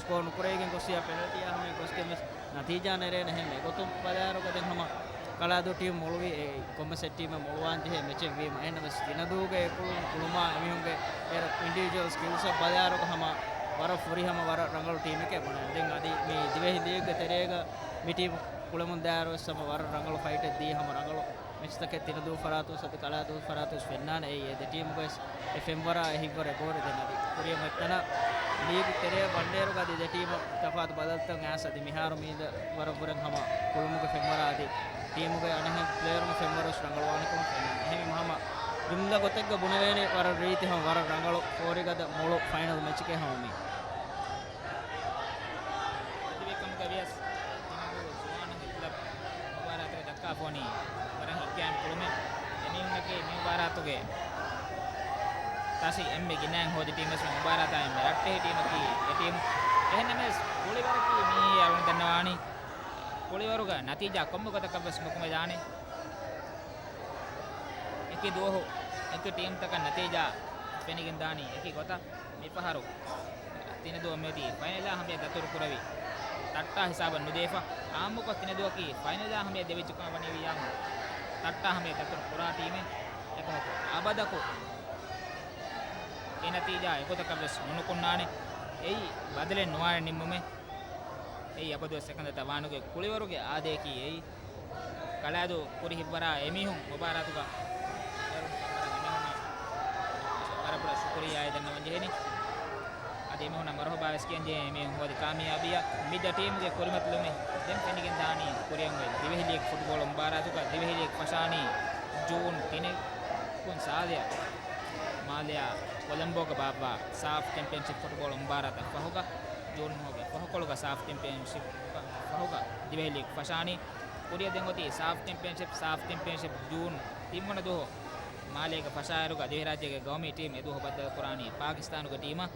ސްކޯ ނުކުރެވިގެން ގޮސް އެ ޕެނަލްޓީއާ ހަމަ ގޮސްގެން ވެސް ނަތީޖާ ނެރޭނެ. ހެން އެގޮތުން ބަލާއިރުގަ ދެން ހަމަ ކަޅާދޫ ޓީމް މޮޅުވީ އެ ކޮންމެސް އެއް ޓީމެއް މޮޅުވާން ޖެހޭ މެޗެއް ވީމަ. އެހެންނަމަވެސް ތިނަދޫގެ ކުޅުން ކުޅުމާ އެމީހުންގެ އެ އިންޑިވިޖުއަލް ސްކިލްސްއަށް ބަލާއިރުގަ ހަމަ ވަރަށް ފުރިހަމަ ވަރަށް ރަނގަޅު ޓީމެކޭ ބުނެ. ދެން އަދި މި ދިވެހި ލީގްގެ ތެރޭގަ މި ޓީމް ކުޅެމުން ދާއިރު ވެސް ހަމަ ވަރަށް ރަނގަޅު ފައިޓެއް ދީ ހަމަ ރަނގަޅު މެޗްތަކެއް ތިނަދޫ ފަރާތުން ސަދި ކަޅާދޫ ފަރާތުން ވެސް ފެންނާނެ. އެއީ އެ ދެ ޓީމުގެ ވެސް އެ ފެންވަރާ އެ ހިތްވަރު އެބަހުރި. ދެން އަދި ކުރިއަށް އޮތްތަނަށް ލީގު ތެރެއަށް ވަންޑޭއިރުގަ އަދި ދެ ޓީމަށް ތަފާތު ބަދަލުތައް އައިސް އަދި މިހާރު މީދަ ވަރަށް ވުރެން ހަމަ ކުޅުމުގެ ފެންވަރާ އަދި ޓީމުގެ އަނެއްހެން ޕްލޭޔަރުންގެ ފެންވަރު ވެސް ރަނގަޅުވާނެކަމަށް ފެންނާނެ. އެހެންވީމަ ހަމަ ޖުމްލަ ގޮތެއްގަ ބުނެވޭނެ ވަރަށް ރީތި ހަމަ ވަރަށް ރަނގަޅު ފޯރިގަދަ މޮޅު ފައިނަލް މެޗެކޭ ހަމަ މީ. އަދިވެ ކަމުގަ ވިޔަސް ތިނަދޫ ޒުވާނުންގެ ކްލަބް މުބާރާތުގަ ދައްކާފަވަނީ ވަރަށް ހިތްގައިމު ކުޅުމެއް. އެމީހުންނަކީ މި މުބާރާތުގެ ތަށި އެންމެ ގިނައިން ހޯދި ޓީމް ވެސް މި މުބާރާތާ އެންމެ ރައްޓެހި ޓީމަކީ އެ ޓީމް. އެހެންނަމަވެސް ކުޅިވަރަކީ މިއީ އަޅުގަނޑު ދަންނަވާނީ ކުޅިވަރުގަ ނަތީޖާ ކޮންމެ ގޮތަކަށް ވެސް ނުކުމެދާނެ. އެކި ދުވަހު އެކި ޓީމްތަކަށް ނަތީޖާ ފެނިގެންދާނީ އެކި ގޮތަށް. މިފަހަރު ތިނަދޫ މިއޮތީ ފައިނަލާ ހަމަޔަށް ދަތުރު ކުރެވި ތައްޓާ ހިސާބަށް ނުދީފަ، އާއްމުކޮށް ތިނަދޫއަކީ ފައިނަލާ ހަމަޔަށް ދެވިއްޖެ ކަމަށް ވަނީ ވިއްޔާމު، ތައްޓާ ހަމަޔަށް ދަތުރު ކުރާ ޓީމެއް. އެކަމަކު އަބަދަކު އެ ނަތީޖާ އެގޮތަކަށް ވެސް ނުނުކުންނާނެ. އެއީ ބަދަލެއް ނުވާނެ ނިންމުމެއް. އެއީ އަބަދުވެސް އެކަންތައްތައް ވާނެ. ކުޅިވަރުގެ އާދަޔަކީ އެއީ. ކަޅާދޫ ކުރި ހިތްވަރާ އެމީހުން މުބާރާތުގަ ވަރަށް ބޮޑަށް އެމީހުންނަށް ވަރަށް ބޮޑަށް ޝުކުރިއްޔާ ދަންނަވަން ޖެހެނީ. އަދި އެމީހުންނަށް މަރުހަބާ ވެސް ކިޔަން ޖެހޭ. އެމީހުން ހޯދި ކާމިޔާބީއަށް މި ދެ ޓީމުގެ ކުރިމަތިލުމެއް ދެން ފެނިގެން ދާނީ ކުރިއަށް އޮތް ދިވެހި ލީގް ފުޓްބޯޅަ މުބާރާތުގަ ދިވެހި ލީގް ފަށާނީ ޖޫން ތިނެއް ކުން ސާދަޔަށް މާލެއާ ކޮލަމްބޯގަ ބާއްވާ ސާފް ޗެމްޕިއަންޝިޕް ފުޓްބޯޅަ މުބާރާތަށް ފަހުގަ، ޖޫން މަހުގެ ފަހުކޮޅުގަ ސާފް ޗެމްޕިއަންޝިޕް ފަހުގަ ދިވެހި ލީގް ފަށާނީ. ކުރިއަށް ދެން އޮތީ ސާފް ޗެމްޕިއަންޝިޕް، ސާފް ޗެމްޕިއަންޝިޕް ޖޫން ތިންވަނަ ދުވަހު މާލޭގަ ފަށާއިރުގަ ދިވެހިރާއްޖޭގެ ގައުމީ ޓީމް އެދުވަހު ބައްދަލުކުރާނީ ޕާކިސްތާނުގެ ޓީމަށް.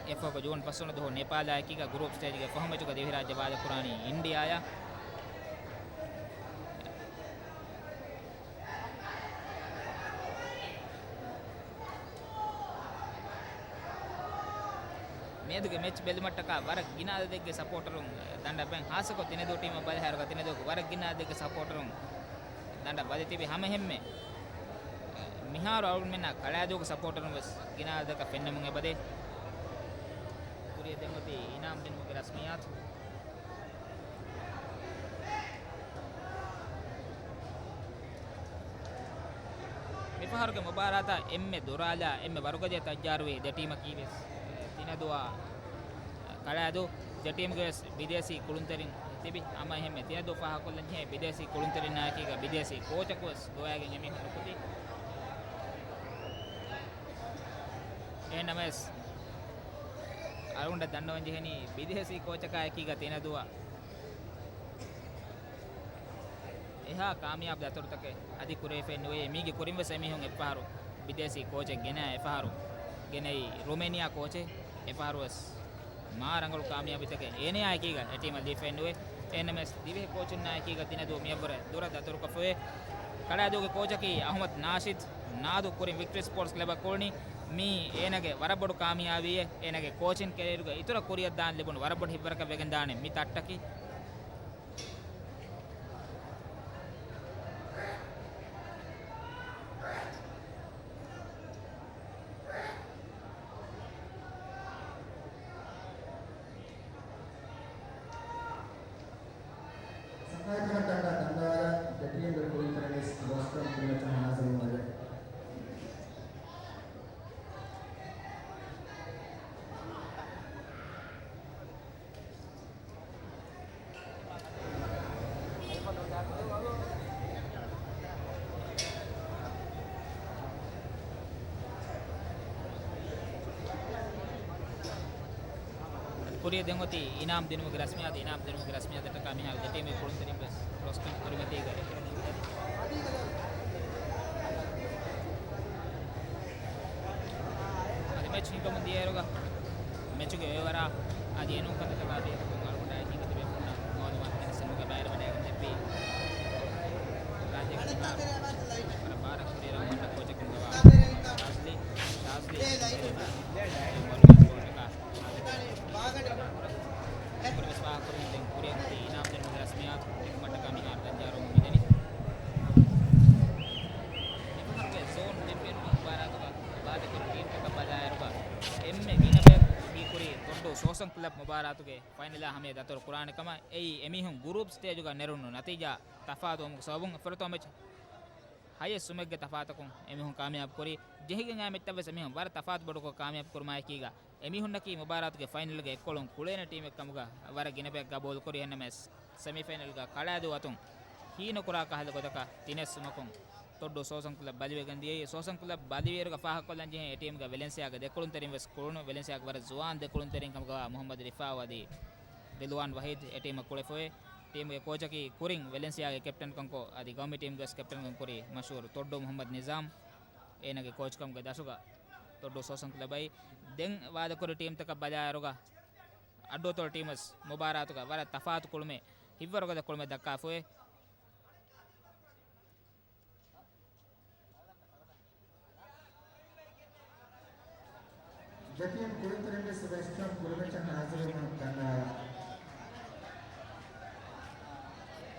އެފްއޭގެ ޖޫން ފަސްވަނަ ދުވަހު ނޭޕާލާއެކީގަ ގްރޫޕް ސްޓޭޖްގެ ފަހު މެޗުގަ ދިވެހިރާއްޖެ ވާދަކުރާނީ އިންޑިއާއާ. މިއަދުގެ މެޗް ބެލުމަށްޓަކާ ވަރަށް ގިނަ އަދަދެއްގެ ސަޕޯޓަރުން ދަނޑަށް ބައި، ހާއްސަކޮށް ތިނެދޫ ޓީމަށް ބަލަހައިރުގަ ތިނެދޫގެ ވަރަށް ގިނަ އަދަދެއްގެ ސަޕޯޓަރުން ދަނޑަށް ވަދެ ތިބި ހަމަހެންމެ މިހާރު އަޅުގަނޑުމެންނަށް ކަޅާދޫގެ ސަޕޯޓަރުން ވެސް ގިނަ އަދަދަކަށް ފެންނަމުން އެބަދޭ. ކުރިއަށް ދެން އޮތީ އިނާމް ދިނުމުގެ ރަސްމިއްޔާތު. މިފަހަރުގެ މުބާރާތަށް އެންމެ ދުރާލާ، އެންމެ ވަރުގަދަޔަށް ތައްޔާރުވި ދެ ޓީމަކީ ވެސް ތިނަދުއާ ކަޅާދޫ. ދެ ޓީމުގެ ވެސް ބިދޭސީ ކުޅުންތެރިން ތިބި. ހަމަ އެހެންމެ ތިނަދޫ ފާހަގަކޮށްލަން ޖެހޭ ބިދޭސީ ކުޅުންތެރިންނާއެކީގަ ބިދޭސީ ކޯޗަކު ވެސް ގޮވައިގެން އެމީހުން ނުކުތީ. އެހެންނަމަވެސް، އަޅުގަނޑަށް ދަންނަވަން ޖެހެނީ ބިދޭސީ ކޯޗަކާއެކީގަ ތިނަދޫއަށް އެހާ ކާމިޔާބު ދަތުރުތަކެއް އަދި ކުރެވިފައެއް ނުވޭ. މީގެ ކުރިން ވެސް އެމީހުން އެއްފަހަރު ބިދޭސީ ކޯޗެއް ގެނައި، އެފަހަރު ގެނައީ ރުމޭނިއާ ކޯޗެއް. އެފަހަރު ވެސް މާ ރަނގަޅު ކާމިޔާބުތަކެއް އޭނަޔާއެކީގަ އެ ޓީމަށް ލިބިފައެއް ނުވޭ. އެހެންނަމަވެސް، ދިވެހި ކޯޗުންނާއެކީގަ ތިނަދޫ މިއަށްވުރެ ދުރަށް ދަތުރުކޮށްފައިވޭ. ކަޅާދޫގެ ކޯޗަކީ އަހުމަދު ނާޝިދު. ނާދޫ ކުރިން ވިކްޓަރީ ސްޕޯޓްސް ކްލަބަށް ކުޅުނީ. މީ އޭނަގެ ވަރަށް ބޮޑު ކާމިޔާބީއެއް. އޭނަގެ ކޯޗިން ކެރިއަރުގެ އިތުރަށް ކުރިއަށްދާން ލިބުނު ވަރަށް ބޮޑު ހިތްވަރަކަށް ވެގެންދާނެ މި ތައްޓަކީ. ސަފާއިތުވާ ތަންތާ ތަންތާވާލާ ދެ ޓީމުގެ ކުޅުންތެރިން ވެސް ރޯސްޓަރު ކުރިމައްޗަށް ހާޒިރުވުން އެބަ. ކުރިއަށް ދެން އޮތީ އިނާމް ދިނުމުގެ ރަސްމިއްޔާތު. އިނާމް ދިނުމުގެ ރަސްމިއްޔާތަށްޓަކާ މިހާރު ދެ ޓީމުގެ ކުޅުންތެރިން ވެސް ރޯސްޓަރު ކުރިމަތީގަ އެކު. އަދި މެޗް ހިނގަމުން ދިޔައިރުގަ މެޗުގެ ވޭވަރާ އަދި އެނޫން ކަންތައްތަކާ ބޭފުޅުން އަޅުގަނޑާއެކީގަ ތިބޭފުޅުންނަށް މައުލޫމާތު ގެނެސްދިނުމުގެ ބައިވެރިވެޑައިގެން ދެއްވީ. ރާއްޖޭގެ މިހާރު ވަރަށް ބާރަށް ކުރިއަރައިގެން ކޯޗަކުން ގޮވާ ޝާޒްލީ، ޝާޒްލީ މައުލޫމާތު ކޯޗަކާ ކުރިވެސް ފާހަގަކުރިން ދެން ކުރިއަށް އޮތީ އިނާމް ދިނުމުގެ ރަސްމިއްޔާތު ދެކުމަށްޓަކާ މިހާރު ތައްޔާރުވަމުން މިދަނީ. މިފަހަރުގެ ޒޯން ޗެމްޕިއަން މުބާރާތުގަ ވާދަކުރި ޓީމްތަކަށް ބަލާއިރުގަ އެންމެ ގިނަ ބަޔަކު ހީކުރީ ތޮއްޑޫ ސޯސަން ކްލަބް މުބާރާތުގެ ފައިނަލާ ހަމަޔަށް ދަތުރު ކުރާނެ ކަމަށް. އެއީ އެމީހުން ގުރޫޕް ސްޓޭޖުގަ ނެރުނު ނަތީޖާ ތަފާތުވުމުގެ ސަބަބުން ފުރަތަމަ މެޗް ހައެއް ސުމެއްގެ ތަފާތަކުން އެމީހުން ކާމިޔާބު ކުރީ. ޖެހިގެން އައި މެޗްތައް ވެސް އެމީހުން ވަރަށް ތަފާތު ބޮޑުކޮށް ކާމިޔާބު ކުރުމާއެކީގަ އެމީހުންނަކީ މުބާރާތުގެ ފައިނަލްގަ އެއްކޮޅުން ކުޅޭނެ ޓީމެއް ކަމުގަ ވަރަށް ގިނަ ބަޔަކު ގަބޫލުކުރި. އެހެންނަމަވެސް، ސެމިފައިނަލްގަ ކަޅާދޫ އަތުން ހީނުކުރާ ކަހަލަ ގޮތަކަށް ތިނެއް ސުމަކުން ތޮއްޑޫ ސޯސަން ކްލަބް ބަލިވެގެން ދިޔައީ. ސޯސަން ކްލަބް ބަލިވިއިރުގަ ފާހަގަކޮށްލަން ޖެހޭ އެ ޓީމުގެ ވެލެންސިއާގެ ދެ ކުޅުންތެރިން ވެސް ކުޅުނު. ވެލެންސިއާގެ ވަރަށް ޒުވާން ދެ ކުޅުންތެރިން ކަމުގަ މުހައްމަދު ރިފާއު އަދި ރިލްވާން ވަހީދު އެ ޓީމަށް ކުޅެފައި. ޓީމުގެ ކޯޗަކީ ކުރިން ވެލެންސިއާގެ ކެޕްޓަންކަންކޮށް އަދި ގައުމީ ޓީމުގެ ވެސް ކެޕްޓަންކަން ކުރި މަޝްހޫރު ތޮއްޑޫ މުހައްމަދު ނިޒާމް. އޭނާގެ ކޯޗްކަމުގެ ދަށުގަ ތޮއްޑޫ ސޯސަން ކްލަބައި. ދެން ވާދަކުރި ޓީމްތަކަށް ބަލާއިރުގަ އައްޑޫތޮޅު ޓީމް ވެސް މުބާރާތުގަ ވަރަށް ތަފާތު ކުޅުމެއް، ހިތްވަރުގަދަ ކުޅުމެއް ދައްކާފައި. ދެ ޓީމް ކުޅުންތެރިން ވެސް ވެސްޓް ހަމް ކުރިމައްޗަށް ހާޒިރުވުމަށް ދަންނަވަން.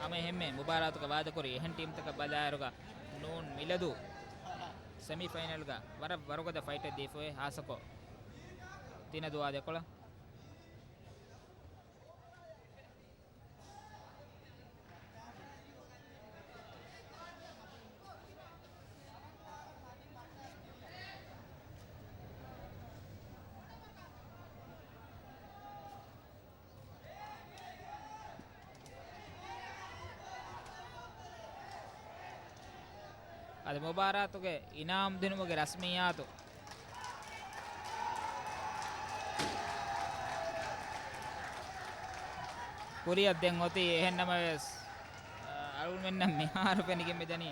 ހަމައެހެންމެ މުބާރާތުގަ ވާދަކުރި އެހެން ޓީމްތަކަށް ބަލާއިރުގަ ނޫން މިލަދޫ ސެމިފައިނަލްގަ ވަރަށް ވަރުގަދަ ފައިޓެއް ދީފައި ހާއްސަކޮށް ތިނަދޫ އާ ދެކޮޅަށް. އަދި މުބާރާތުގެ އިނާމް ދިނުމުގެ ރަސްމިއްޔާތު ކުރިއަށް ދެން އޮތީ. އެހެންނަމަވެސް، އަޅުގަނޑުމެންނަށް މިހާރު ފެނިގެން މިދަނީ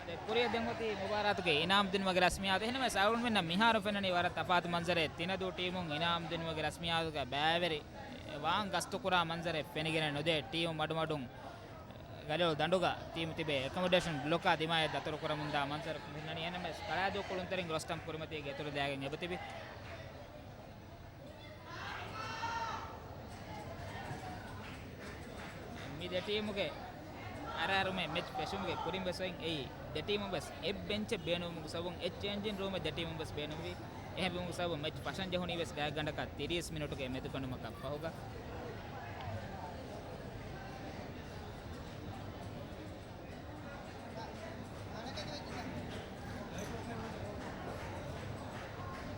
އަދި ކުރިއަށް ދެން އޮތީ މުބާރާތުގެ އިނާމް ދިނުމުގެ ރަސްމިއްޔާތު. އެހެންނަމަވެސް، އަޅުގަނޑުމެންނަށް މިހާރު ފެންނަނީ ވަރަށް ތަފާތު މަންޒަރެއް. ތިނަދޫ ޓީމުން އިނާމް ދިނުމުގެ ރަސްމިއްޔާތުގަ ބައިވެރި ވާން ގަސްތުކުރާ މަންޒަރެއް ފެނިގެން ނުދޭ. ޓީމު މަޑުމަޑުން ގަލޮލު ދަނޑުގަ ޓީމު ތިބޭ. އެކޮމޮޑޭޝަން ބްލޮކާ ދިމާޔަށް ދަތުރު ކުރަމުންދާ މަންޒަރު ފެންނަނީ. އެހެންނަމަވެސް، ކަޅާދޫ ކުޅުންތެރިން ރޮސްޓަމް ކުރިމަތީގެ އިތުރު ދާގެން އެބަތިބި. މި ދެ ޓީމުގެ އަރާރުމެއް މެޗް ފެށުމުގެ ކުރިން ވެސް އޮތް އެއީ، ދެ ޓީމުން ވެސް އެއް ބެންޗެއް ބޭނުންވުމުގެ ސަބަބުން، އެއް ޗޭންޖިން ރޫމެއް ދެ ޓީމުން ވެސް ބޭނުންވި. އެހެންވުމުގެ ސަބަބުން މެޗް ފަށަން ޖެހުނީ ވެސް ގާތްގަނޑަކަށް ތިރީސް މިނުޓުގެ މެދުކަނޑުމަކަށް ފަހުގަ.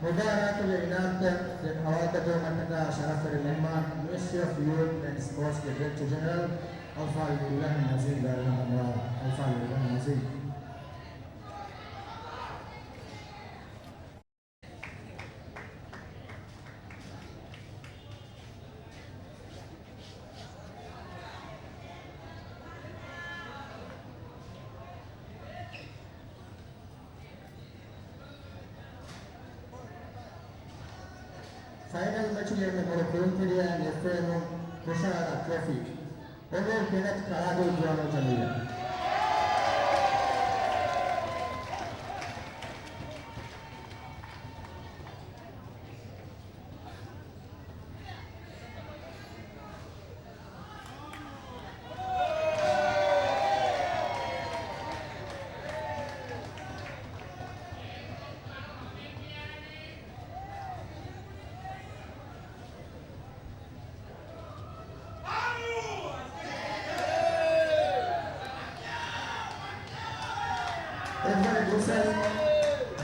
މުބާރާތުގެ އިނާމްތައް ދެން ހަވާލުކޮށްދެއްވުމަށްޓަކާ ޝަރަފްވެރި މެހްމާން މިނިސްޓްރީ އޮފް ޔޫތް އެންޑް ސްޕޯޓްސްގެ ޑިރެކްޓަރ ޖެނެރަލް އަލްފާޟިލް އިބްރާހިމް ނަޒީމް ދާއިރާ ހަމަވާ. އަލްފާޟިލް އިބްރާހިމް ނަޒީމް. ފައިނަލް މެޗުގެ އެންމެ މޮޅު ކުޅުންތެރިޔާއިން އެއްފައިވުން ހުށަހަޅާ ޓްރޮފީ އޮލޯ ކެނެތް ކަޅާދޫ ޒުވާނު ޖަމިއްޔާ. އެއްވަނަ ޑިވިޝަން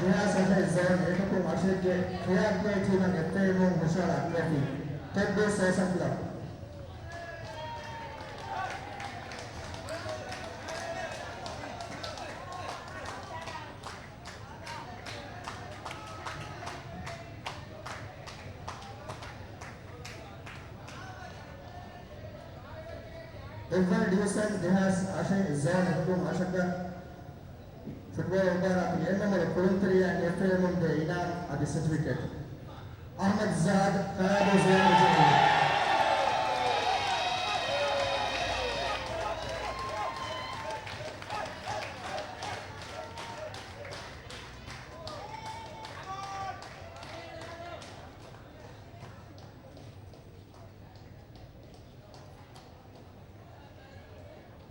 ދެހާސް އަށެއް ޒޯން އެކަކު އަށެއްގެ ފެއާ ޕްލޭ ޓީމަށް އެއްފައިވުން ހުށަހަޅާ ޓްރޮފީ ޓެޑް ބޭސް ސޯޝަލް ކްލަބް. އެއްވަނަ ޑިވިޝަން ދެހާސް އަށެއް ޒޯން އެކަކު އަށަކަށް ފުޓްބޯޅަ މުބާރާތުގެ އެންމެ މޮޅު ކުޅުންތެރިޔާއިން އެއްފައިވުމުން ދޭ އިނާމް އަދި ސެޓްފިކެޓް. އަޙްމަދު ޒާދް، ކަޅާދޫ ޒުވާނު ޖަމިއްޔާ.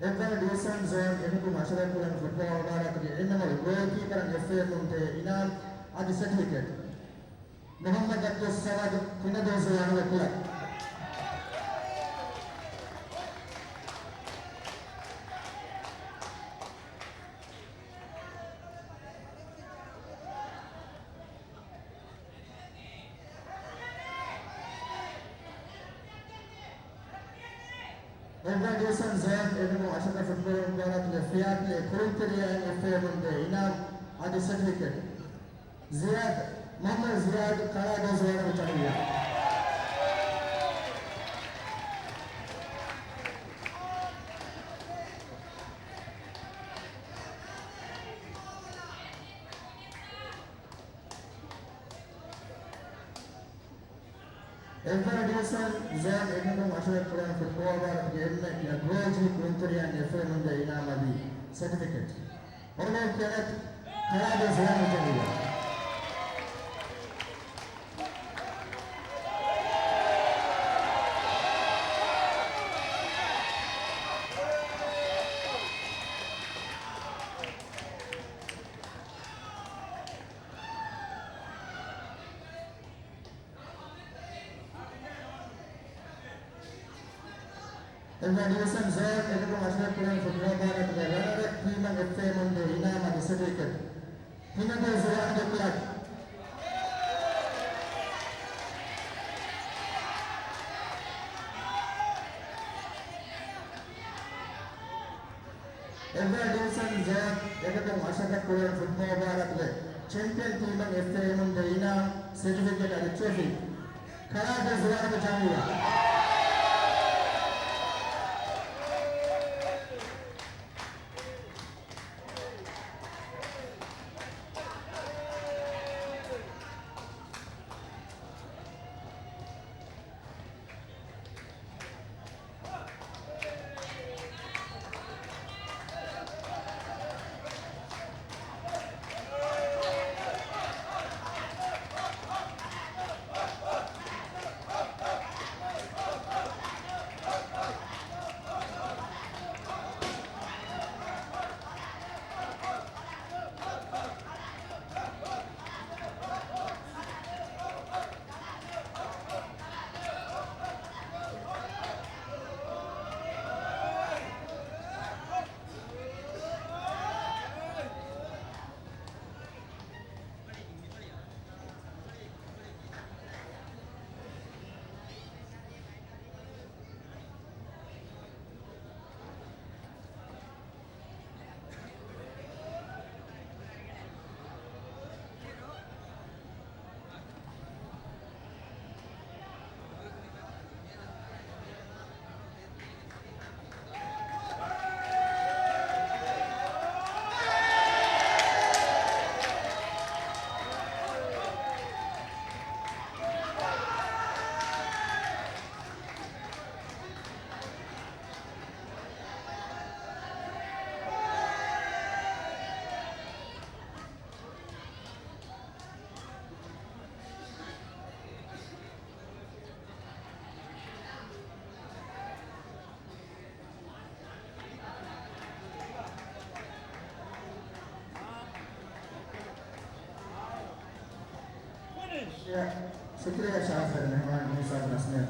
އެއްވަނަ ޑިވިޝަން ޒޯން އެކަކު މަޝްރަފް ކުޅެން ފުޓްބޯޅަ މުބާރާތުގެ އެންމެ މޮޅު ގޯލްކީޕަރަށް އެއްފައިވުމުން ދޭ އިނާމް އަދި ސެޓްފިކެޓް. މުޙައްމަދު އަބްދުއްސަމަދު، ތިނަދޫ ޒުވާނުގެ ކުލަ. އެއްވަނަ ޑިވިޝަން ޒޯން އެކަކު އަށަކަށް ފުޓްބޯޅަ މުބާރާތުގެ ފެއާޕްލޭ ކުޅުންތެރިޔާއިން އެއްފައިވުމުން ދޭ އިނާމް އަދި ސެޓްފިކެޓް. ޒިޔާދް، މުޙައްމަދު ޒިޔާދް، ކަޅާދޫ ޒުވާނު ޖަމިއްޔާ. އެއްވަނަ ޑިވިޝަން ޒޯން އެކަކު އަށަރަ ކުޅެން ފުޓްބޯޅަ މުބާރާތުގެ އެންމެ ގޯލްކީޕަރުން ކުޅުންތެރިޔާއިން އެއްފައިވުމުން ދޭ އިނާމް އަދި ސެޓްފިކެޓް. އޮޅުން ކެނެތް، ކަޅާދޫ ޒުވާނު ޖަމިއްޔާ. އެއްވަނަ ޑިވިޝަން ޒޯން އެކަކުން އަށަރަ ކުރަން ފުޓްބޯޅަ ބާރަކުގެ ރަނަރަޕް ޓީމަށް އެއްފައިމުން ދޭ އިނާމާ ސެޓިފިކެޓް. ހިނަދޫ ޒުވާނުގެ ކްލަބް. އެއްވަނަ ޑިވިޝަން ޒޯން އެކަކުން އަށަރަ ކުރަން ފުޓްބޯޅަ ބާރަކުގެ ޗެމްޕިއަން ޓީމަށް އެއްފައިމުން ދޭ އިނާމް ސެޓިފިކެޓް އަދި ޓްރޮފީ. ކަރާދޭ ޒުވާނުގެ ޖަމިއްޔާ. ޝުކުރިއްޔާ ޝަރަފްވެރި މެހްމާން މީސާ ބިން އަސްމި